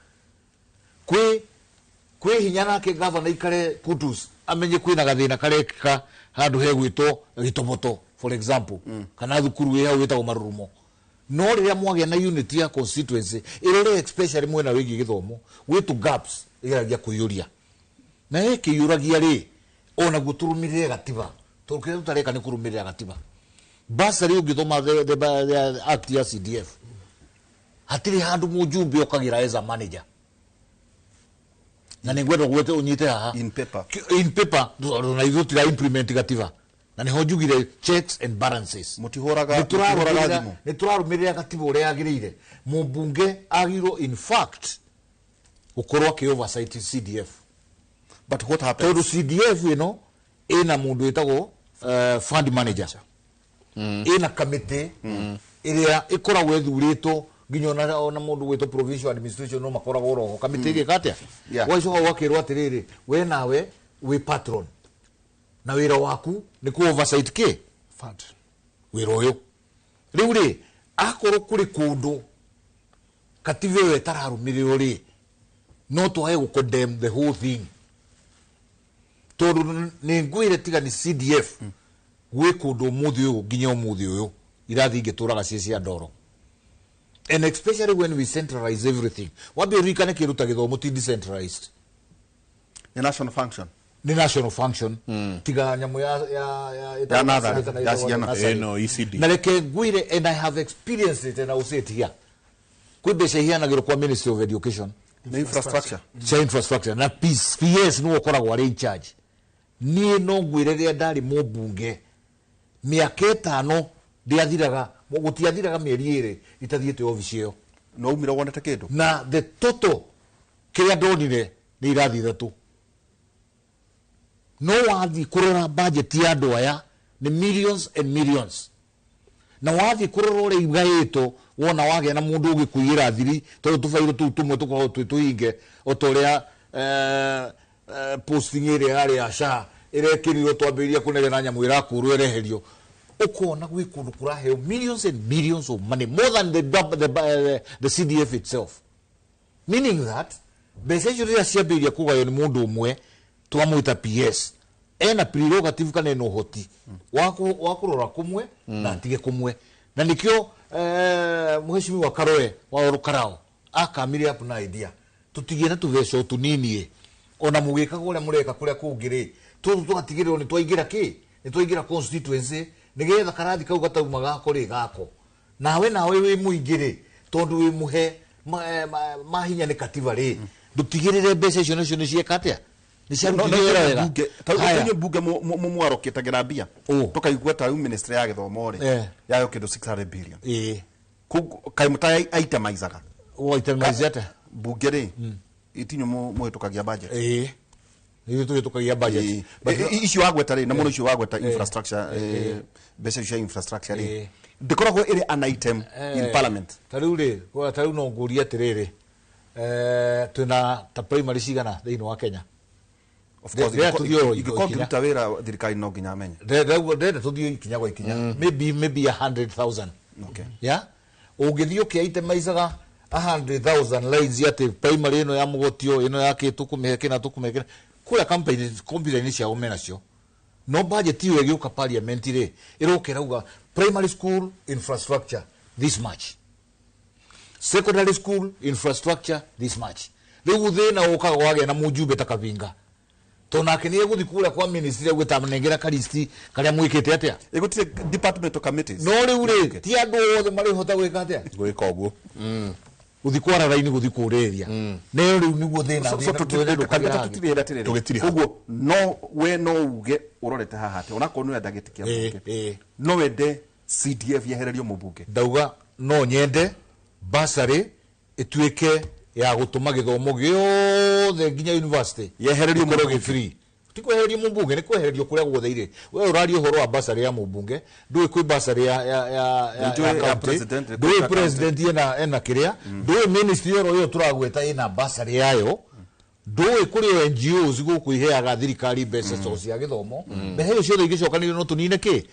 kwĩ hinya nake gavana ikare Kutus amenye kwĩna gathĩna karekĩka handũ hegwĩtwo Gĩtoboto, for example, kana thukuru ĩ hau ĩtagwo Marurumo. No rĩrĩa mwagĩa na unit ya constituency ĩrore especially mwena wĩgiĩ gĩthomo, gwĩ tu gaps ĩgeragia kũiyũria, na ĩkĩiyũragia rĩ, onaguo tũrũmĩrĩre gatiba, tondũ kĩrĩa tũtareka nĩ kũrũmĩrĩra gatiba. Basarĩ ũngĩthoma the act ya CDF, hatirĩ handũ mũjumbe okagĩra as a manager, na nĩ ngwenda gwete ũnyite haha. In paper. In paper, na ithuĩ tira implement gatiba, na nĩho njugire checks and balances. Mũtihũraga Nĩ mũtihũraga tũrarũmĩrĩra thimũ. Nĩ tũrarũmĩrĩra gatiba ũrĩa yagĩrĩire. Mũmbunge agĩrĩirwo in fact gũkorwo akĩ oversight CDF. But what happens? Tondũ CDF ĩno ĩna mũndũ wĩtagwo fund manager, ĩna kamĩtĩ ĩrĩa ĩkoragwo ĩthurĩtwo nginya ona mũndũ gwĩtwo provincial administration no makoragwo oroho kamĩtĩ ĩgĩka atĩa? Ũgacoka ũgakĩrwo atĩrĩrĩ, we nawe wĩ patron na wĩra waku nĩ kũ oversight kĩ fund. Wĩra ũyũ rĩu rĩ, akorwo kũrĩ kũndũ katiba ĩyo ĩtararũmĩrĩrwo rĩ, no twage gũ condemn the whole thing, tondũ nĩ ngwĩre tiga nĩ CDF, gwĩ kũndũ ũmũthĩ ũyũ, nginya ũmũthĩ ũyũ irathi ingĩtũraga ciĩ cia ndoro, and especially when we centralize everything. Wambe ũririkane kĩndũ ta gĩthomo ti decentralized. Nĩ national function. Nĩ national function, tiga nyamũ ya Ya nursery, ya ciana. Nursery. Ĩno ECD. Na reke ngwĩre, and I have experienced it and I will say it here, kwĩ mbeca iheanagĩrwo kwa Ministry of Education. Nĩ infrastructure. Cia infrastructure, na PS nĩwe ũkoragwo arĩ in charge. Niĩ no ngwĩre, rĩrĩa ndarĩ mũmbunge mĩaka 5 ndĩathiraga, gũtiathiraga mĩeri 2 itathiĩte obici ĩyo. No umire wonete kĩndũ. Na the total kĩrĩa ndonire nĩ irathi ithatũ. No wathiĩ kũrora budget ya andũ aya nĩ millions and millions, na wathiĩ kũrora ũrĩa igaĩtwo, wona wagĩa na mũndũ ũgĩkũiyĩra thiri, tondũ tũbairũ tũu tũmwe tũkoragwo twĩ tũhinge, o ta ũrĩa posting ĩrĩa yarĩ ya SHA ĩrekĩrirwo, twambĩrĩria kũnegena nyamũ ĩrakũrwo ĩreherio, ũkona gwĩ kũndũ kũraheo millions and millions of money, more than the CDF itself, meaning that mbeca icio rĩrĩa ciambĩrĩria kũgaywo nĩ mũndũ ũmwe twamwĩta PS, Ena prerogative kana ena ũhoti wa kũrora kũmwe na atige kũmwe. Na nikio mheshimiwa Karoe wa Orukarao akamire up na idea tutigie na tubeco tunini ona mugikaga uria mureka kuria kungi ri tutu tugatigirwo ni twaingira ki ni twaingira constituency nigetha karathi kau gatauma gako ri gako nawe wi muingi ri tondu wi muhe mahinya ni katiba ri ndutigirire mbeca icio nacio ni cieka atia ni ciarutithio wĩra wega. Tau bunge mwarokĩtagĩra mbia tũkaigua ta rĩu ministry ya gĩthomo rĩ yayo kĩndũ 600 billion kaĩ mũta itemizaga itemize atĩa bunge rĩ itinyo mũhĩtũkagia budget ithuĩ tũhĩtũkagia budget icio wagweta rĩ na mũno icio wagweta infrastructure mbeca icio cia infrastructure rĩ ndĩkoragwo ĩrĩ an item in parliament. Ta rĩu rĩ ta rĩu no ngũrie atĩrĩrĩ twĩna ta primary cigana thĩinĩ wa Kenya? Of course ingĩkorwo ngĩruta wĩra thirikari no nginya amenye ndĩrenda tũthiĩ ikinya gwa ikinya maybe 100,000. Okay. Yeah, ũngĩthiĩ ũkĩitemaicaga 100,000 lines atĩ primary ĩno ya mũgotio ĩno ya kĩ tũkũmĩhe kĩna tũkũmĩhe kĩna kũrĩa computer-inĩ ciao menacio no budget ĩyo ĩgĩũka parliament rĩ ĩroka ĩrauga primary school infrastructure this much, secondary school infrastructure this much. Rĩu thĩna ũkaga wagĩa na mũjumbe ta Kavinga to nake nĩ egũthiĩ kũrĩa kwa ministry egwĩta nengera karisti karĩa mwĩkĩte atĩa ĩgũtirĩ departmental committees no rĩu rĩ ti andũ othe marĩhota gwĩka atĩa gwĩka ũguo gũthiĩ kwara raini gũthiĩ kũrĩria nĩyo rĩu nĩguo thĩna tũgĩtiriha ũguo no we no uge ũrorete haha atĩ onakorwo nĩ wenda gĩtĩ kĩa mbunge no wende CDF yehererio mũmbunge ndauga no nyende basarĩ ĩtuĩke ya gũtũma gĩthomo gĩothe nginya university yehererio mũmbunge free ti kwehererio mũmbunge nĩ kwehererio kũrĩa guothe irĩ we ũraria ũhoro wa basarĩ ya mũmbunge ndũĩ kwĩ basarĩ ya president ndũĩ president ena kĩrĩa ndũĩ ministry oro ĩyo tũragweta ĩna basarĩ yayo ndũĩ kũrĩ NGOs gũkũ iheaga thirikari mbeca cia gĩthomo mbeca icio ciothe ingĩcokanĩrĩrio no tũnine kĩ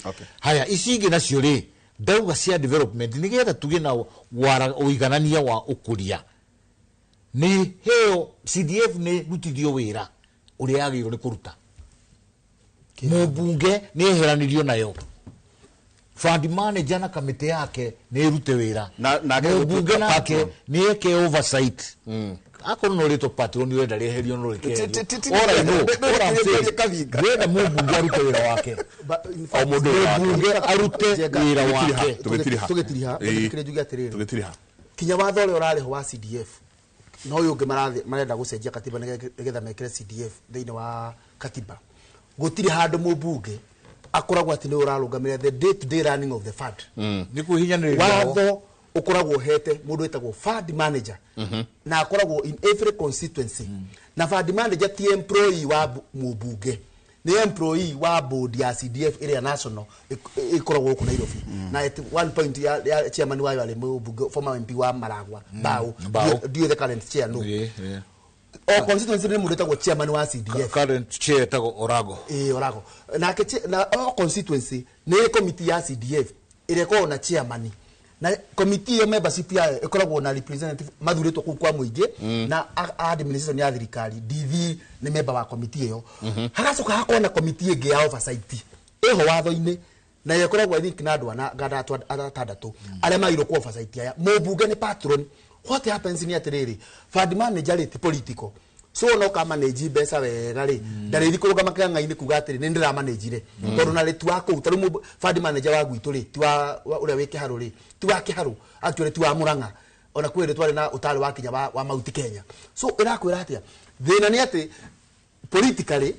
haya ici ingĩ nacio rĩ ndauga cia development nĩgetha tũgĩe na ũiganania wa ũkũria nĩ heo CDF nĩ rutithio wĩra ũrĩa yagĩrĩirwo nĩ kũruta mũmbunge nĩ eheranirio nayo fund manager na kamĩtĩ yake nĩ ĩrute wĩra mũmbunge nake nĩ eke oversight akorwo no rĩtwo patron ũrenda rĩeherio no rĩkeherio ndĩrenda mũmbunge arute wĩra wake o mũndũ mũmbunge arute wĩra wake tũgĩtiriha kĩrĩa njuge atĩrĩrĩ kinya watho ũrĩa ũrarĩho wa CDF no ũyũ ũngĩ marenda gũcenjia katiba nĩgetha mekĩre CDF thĩinĩ wa katiba gũtirĩ handũ mũmbunge akoragwo atĩ nĩwe ũrarũgamĩrĩra the day to day running of the fund nĩ kwĩhinyanĩrĩria watho ũkoragwo ũhete mũndũ wĩtagwo fund manager na akoragwo in every constituency na fund manager ti employee wa mũmbunge nĩ employee wa board ya CDF ĩrĩa national ĩkoragwo gũkũ Nairobi na at one point ya chairman wayo arĩ mũmbunge former MP wa Maragwa Mbao ndiũĩ the current chair no o constituency nĩ mũndũ wĩtagwo chairman wa CDF current chair etagwo Orago Orago nake na o constituency nĩ committee ya CDF ĩrĩa ĩkoragwo na chairman na committee ĩyo membership yayo ĩkoragwo na representative mathurĩtwo kũu kwa mũingĩ na administration ya thirikari DV nĩ member wa committee ĩyo hagacoka hakorwo na committee ĩngĩ ya oversight ĩho watho-inĩ na ĩkoragwo I think na andũ atandatũ arĩa magĩrĩirwo ku oversight aya mũmbunge nĩ patron. What happens nĩ atĩrĩrĩ fund manager rĩ ti political so no ka manage mbeca wega rĩ ndarĩthi kũrũgama kĩang'ainĩ kuga atĩrĩ nĩ ndĩramanagire tondũ na rĩ ti wa kũu ta rĩu fund manager wa gwitũ rĩ ti wa ũrĩa wĩ Kĩharũ rĩ ti wa Kĩharũ actually ti wa Mũrang'a ona kwĩ rĩ twarĩ na ũtarĩ wa kinya wa Mount Kenya so ĩrakwĩra atĩa thĩna nĩ atĩ politically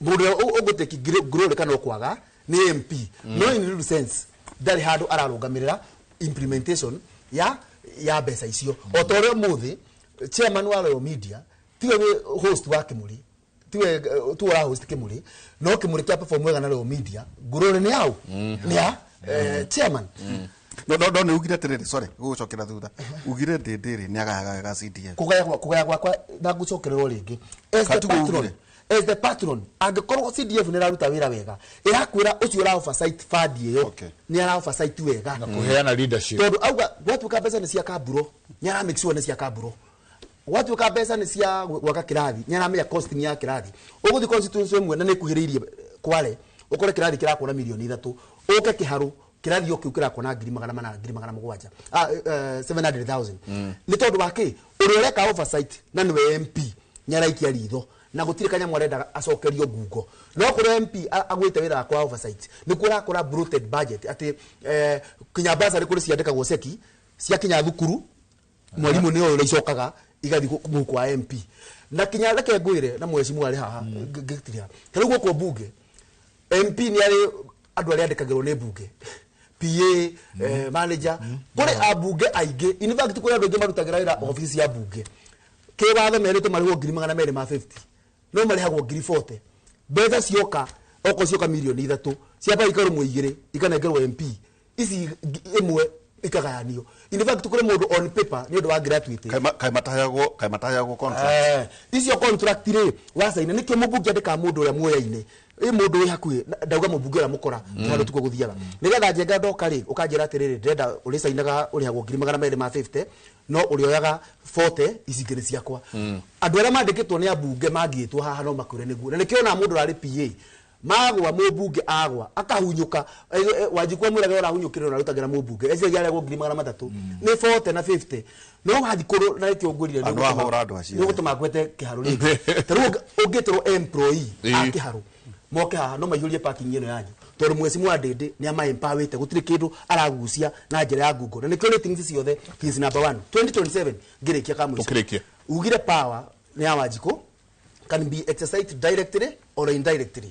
mũndũ ũrĩa ũgũteki glory kana ũkwaga nĩ MP no in real sense ndarĩ handũ ararũgamĩrĩra implementation ya mbeca icio o ta ũrĩa ũmũthĩ chairman wa Royal Media tiwe host wa Kimuri tiwe tu wa host Kimuri no Kimuri kĩa perform wega na Royal Media ngurure nĩ au nĩ ya chairman no no no ugire atiriri sorry gucokera thutha ugire ndindiri ni agayaga wega CDF kugaya gwakwa na gucokererwo ringi as the patron as the patron angikorwo CDF ni raruta wira wega irakwira ucio ra oversight fund iyo ni ara oversight wega na kuheana leadership tondu auga gwatuka mbeca ni cia kamburo ni ara make sure ni cia kamburo gwatuka mbeca ni cia gwaka kirathi ni aramenya costing ya kirathi uguthi constituency imwe na ni kuhiriirie Kwale ukore kirathi kirakuona milioni 3 uke Kiharu kirathi o kiu kirakuona 400,000 700,000 700,000 ni tondu wa ki uria ureka oversight na niwe MP nyaraikia ritho na gutire kanyamũ arenda acokerio ngungo no kuri MP agwite wira kwa oversight ni kurakora bloated budget ati kinya basari kuri ciandikagwo ceki cia kinya thukuru mwarimu ni ũrĩa icokaga igathi mũhuko wa MP na kinya reke ngwire na mheshimiwa ari haha ngĩtiria ta rĩu gũkũ bunge MP ni arĩ andũ arĩa andĩkagĩrwo nĩ bunge PA manager kũrĩ ambunge aingĩ in fact kũrĩ andũ aingĩ marutagĩra wĩra ofici ya bunge kĩwatho merĩtwo marĩhwo 250,000 no marĩhagwo 40,000 mbeca cioka oko cioka milioni 3 ciamba ikarũmwo 2 ikanengerwo MP ici ĩmwe ikagayanio in fact kũrĩ mũndũ on paper nĩ ũndũ wa gratuity kai matahayagwo contract icio contract rĩ wacaina nĩkĩo mũmbunge andĩkaga mũndũ ũrĩa muoya-inĩ ĩ mũndũ wĩ hakuhĩ ndauga mũmbunge ũrĩa mũkora tondũ tuko gũthiaga nĩgetha Njenga ndoka rĩ ũkanjĩra atĩrĩrĩ ndĩrenda ũrĩcainaga ũrĩhagwo 250,000 no ũrĩoyaga 40 ici ingĩ nĩ ciakwa andũ arĩa mandĩkĩtwo nĩ ambunge mangĩtwo haha no makwĩre nĩguo na nĩkĩo ona mũndũ ũrarĩ PA magwa mũmbunge agwa akahunyũka Wanjikũ amwĩraga ũrahunyũkĩrwo na arutagĩra mũmbunge eciragia arĩhagwo 300,000 nĩ 40 na 50 no wathiĩ kũrũ na nĩkĩo ngwĩrire Andũ ahũra andũ acio. nĩgũtũma ngwete Kĩharũ rĩngĩ ta rĩu ũngĩtĩrwo employee a Kĩharũ moke haha no maihũrie parking ĩno yanyu tondũ mheshimiwa Ndĩndĩ nĩ amaempawĩte gũtirĩ kĩndũ aragucia na njĩra ya Google na nĩkĩo ratings ciothe he is number 1 2027 ngĩrĩkia kamũico Tũkĩrĩkie. ugire power nĩ ya Wanjikũ can be exercised directly or indirectly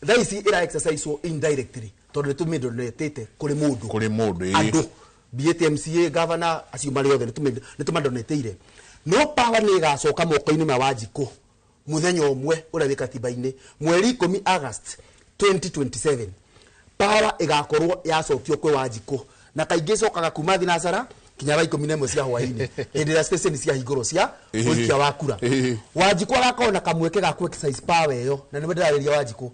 thaa ici ĩra exercise indirectly tondũ nĩ tũmĩdonatĩte kũrĩ mũndũ kũrĩ mũndũ ĩĩ. andũ be it MCA governor acio marĩ othe nĩ tũmadonatĩire no power nĩ ĩgacoka moko-inĩ ma Wanjikũ mũthenya ũmwe ũrĩa wĩ katiba-inĩ mweri 10 August 2027 power ĩgakorwo yacokio kwĩ Wanjikũ na kaingĩ ĩcokaga kuma thinacara kinya thaa 11 cia hwaĩ-inĩ hĩndĩ ĩrĩa station ciahingũrwo cia ũikia wa kura Wanjikũ agakorwo na kamweke ga ku exercise power ĩyo na nĩwe ndĩrarĩria Wanjikũ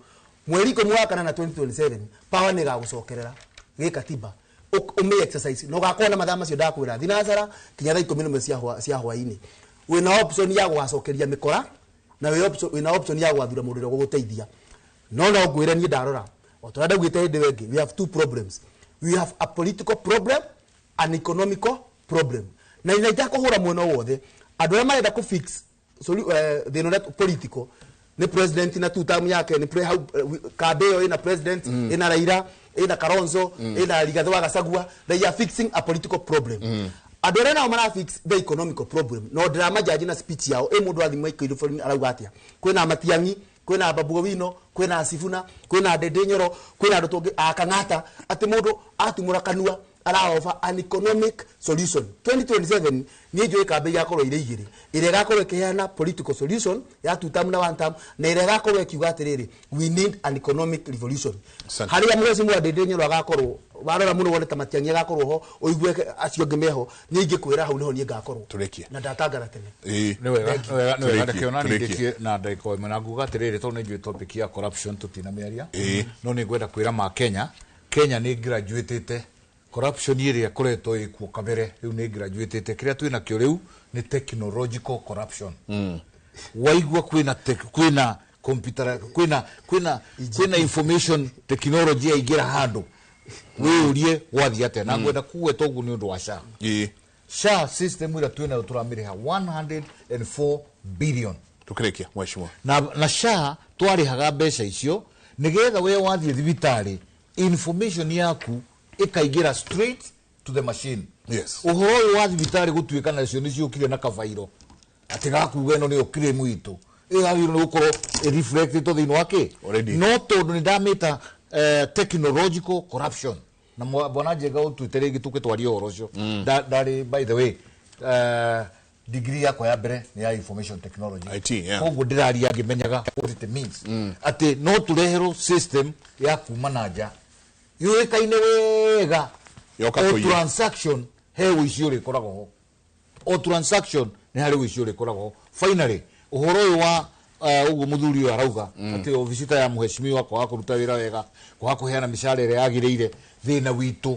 mweri 10 wa kanana 2027 power nĩ ĩgagũcokerera gĩ katiba ũmĩ exercise na ũgakorwo na mathaa macio ndakwĩra thinacara kinya thaa 11 cia hwaĩ-inĩ wĩna option ya gũgacokeria mĩkora na wĩna option ya gwathura mũndũ ũrĩa ũgũgũteithia no ngwĩre niĩ ndarora o ta ũrĩa ndaugĩte hĩndĩ ĩyo ĩngĩ we have two problems we have a political problem an economical problem na ina itakũhũra mwena wothe andũ arĩa marenda kũ fix thĩna ũrĩa political nĩ president na two term yake nĩ kambe ĩyo ĩna president ĩna Raila ĩna Kalonzo ĩna Rigathi wa Gachagua they are fixing a political problem andũ arĩa nao mara fix the economical problem no ndĩramajaji na speech yao ĩ mũndũ athiĩ microphone arauga atĩa kwĩna Matiang'i kwĩna Babu Owino kwĩna Sifuna kwĩna Ndĩndĩ Nyoro kwĩna andũ tũngĩ a Kang'ata atĩ mũndũ atumũra kanua araofa an economic solution 2027 niĩ njũĩ kambĩ igakorwo irĩ igĩrĩ ĩrĩa ĩgakorwo ĩkĩheana political solution ya two term na one term na ĩrĩa ĩgakorwo ĩkiuga atĩrĩrĩ we need an economic revolution harĩa mheshimiwa Ndĩndĩ Nyoro agakorwo warora mũno wone ta Matiang'i agakorwo ho ũigue acio angĩ meho niĩ ingĩkwĩra hau nĩho niĩ ngakorwo Tũrĩkie. na ndatangatha tene Ĩĩ. Nĩ wega nĩ wega nĩ wega Tũrĩkie, reke ona tũrĩkie. nindĩkie na ndagĩka ĩmwe na nguga atĩrĩrĩ tondũ nĩ njũĩ topic ya corruption tũtinamĩaria Ĩĩ. no nĩ ngwenda kwĩra ma Kenya Kenya nĩ graduatĩte corruption ĩrĩa ĩkoretwo ĩkuo kabere rĩu nĩ graduatĩte kĩrĩa twĩ nakĩo rĩu nĩ technological corruption waigua kwĩna kwĩna computer kwĩna kwĩna kwĩna information technology yaingĩra handũ wĩyũrie gwathiĩ atĩa na ngwenda kugweta ũguo nĩ ũndũ wa SHA SHA system ĩrĩa twĩnayo tũramĩrĩha 104 billion Tũkĩrĩkia mheshimiwa na SHA twarĩhaga mbeca icio nĩgetha we wathiĩ thibitarĩ information yaku ĩkaingĩra straight to the machine yes. Ũhoro ũyũ wa thibitarĩ gũtuĩka nacio nĩ ciũkire na kabairo atĩ gakuga ĩno nĩyo claim itũ ĩgagĩrĩirwo nĩ gũkorwo ĩreflectĩtwo thĩinĩ wa kĩ no tondũ nĩ ndamĩta technological corruption na bwana Njenga ũtuĩte rĩngĩ tũgĩtwaria ũhoro ũcio ndarĩ by the way degree yakwa ya mbere nĩ ya information technology IT, yeah. koguo ndĩraria ngĩmenyaga what it means atĩ no tũreherwo system ya kuma na nja yũĩkaine wega Yoka o kũiya. transaction he ũici ũrĩkoragwo ho o transaction nĩ harĩ ũici ũrĩkoragwo ho finally ũhoro ũyũ wa ũguo mũthuri ũyũ arauga atĩ obici ta ya mũheshimiwa kwaga kũruta wĩra wega kwaga kũheana mĩcara ĩrĩa yagĩrĩire thĩna witũ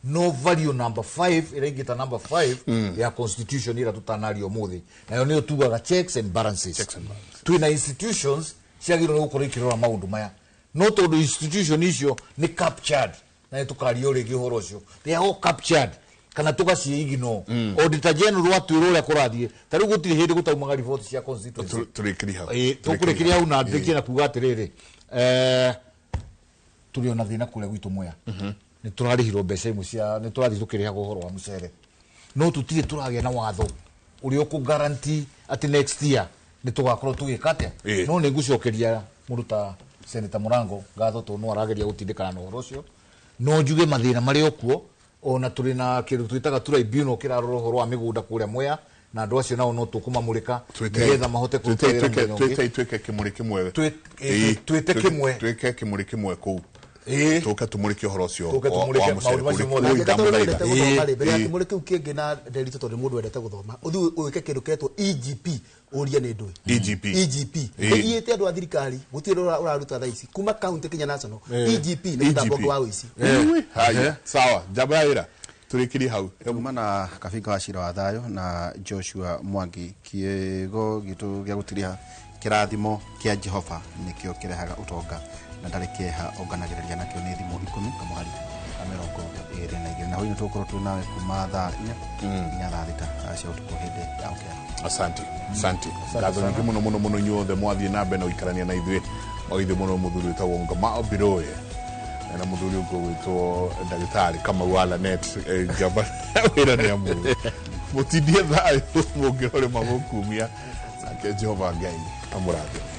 no value number 5 ĩrĩa ingĩta number 5 ya constitution ĩrĩa tũtanaria ũmũthĩ nayo nĩyo tugaga checks and balances twĩna institutions ciagĩrĩirwo nĩ gũkorwo ikĩrora maũndũ maya No tondũ institution icio nĩ captured, na nĩ tũkaria o rĩngĩ ũhoro ũcio, they are all captured kana tũgaciĩ ignore. Auditor general atwĩra ũrĩa kũrathiĩ, ta rĩu gũtirĩ hĩndĩ gũtaumaga riboti cia constituency. Tũrĩkĩrie hau. Tũkũrĩkĩria hau na ndĩkie na kuga atĩrĩrĩ, tũrĩ ona thĩna kũrĩa gwitũ Mwea. Nĩ tũrarĩhirwo mbeca imwe cia, nĩ tũrathiĩ tũkĩrĩhaga ũhoro wa mũcere, no tũtirĩ tũragĩa na watho ũrĩa ũkũ guarantee atĩ next year nĩ tũgakorwo tũgĩka atĩa. No nĩ ngũcokeria mũndũ ta Senator Mũrango ngatho tondũ no arageria gũtindĩkana na ũhoro ũcio. No njuge mathĩna marĩ o kuo, ona tũrĩ na kĩndũ twĩtaga tribunal kĩrarora ũhoro wa mĩgũnda kũrĩa Mwea, na andũ acio nao no tũkũmamũrĩka nĩgetha mahote kũruta wĩra mũthenya ũngĩ. Twĩtei twĩke kĩmũrĩ kĩmwe. Twĩte kĩmwe. Twĩke kĩmũrĩ kĩmwe kũu, tũke tũmũrĩke ũhoro ũcio Tũke wa tũmũrĩke mũcere maũndũ macio kũu. mothe. Kũu ndamũthaitha. Wendete gũthoma rĩ, mbere ya kĩmũrĩ kĩu kĩngĩ na Nderitũ, tondũ nĩ mũndũ wendete gũthoma, ũthiĩ ũĩke kĩndũ ketwo EGP, ũrie nĩ ndũĩ. EGP. EGP. Ĩgiĩte andũ a thirikari, gũtirĩ ũndũ ũraruta thaa ici kuma county kinya national. EGP nĩ mũtambo ũngĩ wa ũici. Haya, sawa, njamba ya wĩra, tũrĩkĩrie hau. Tuma na Kabinga wa Cira wa Thayo na Joshua Mwangi, kiĩgo gitũ gĩa gũtiriha, kĩrathimo kĩa Jehova nĩkĩo kĩrehaga ũtonga na ndarĩ kĩeha onganagĩrĩria nakĩo, nĩ Thimo 10 kamũhari ka 22. Na hau nĩ tũgũkorwo twĩ nawe kuma thaa 4 nginya thaa 6 cia ũtukũ hĩndĩ ya ũkĩa. Asante, asante, ngatho nyingĩ mũno mũno mũno inyuothe mwathiĩ na mbere na gũikarania na ithuĩ o ithuĩ mũno. Mũthuri wĩtagwo Ngama Obiroye na mũthuri ũngĩ ũgwĩtwo ndagĩtarĩ Kamau wa Lanet, njamba wĩra nĩ amu mũtindie thayũ mũngĩrorĩma gũkumia nake Jehova Ngai amũrathime.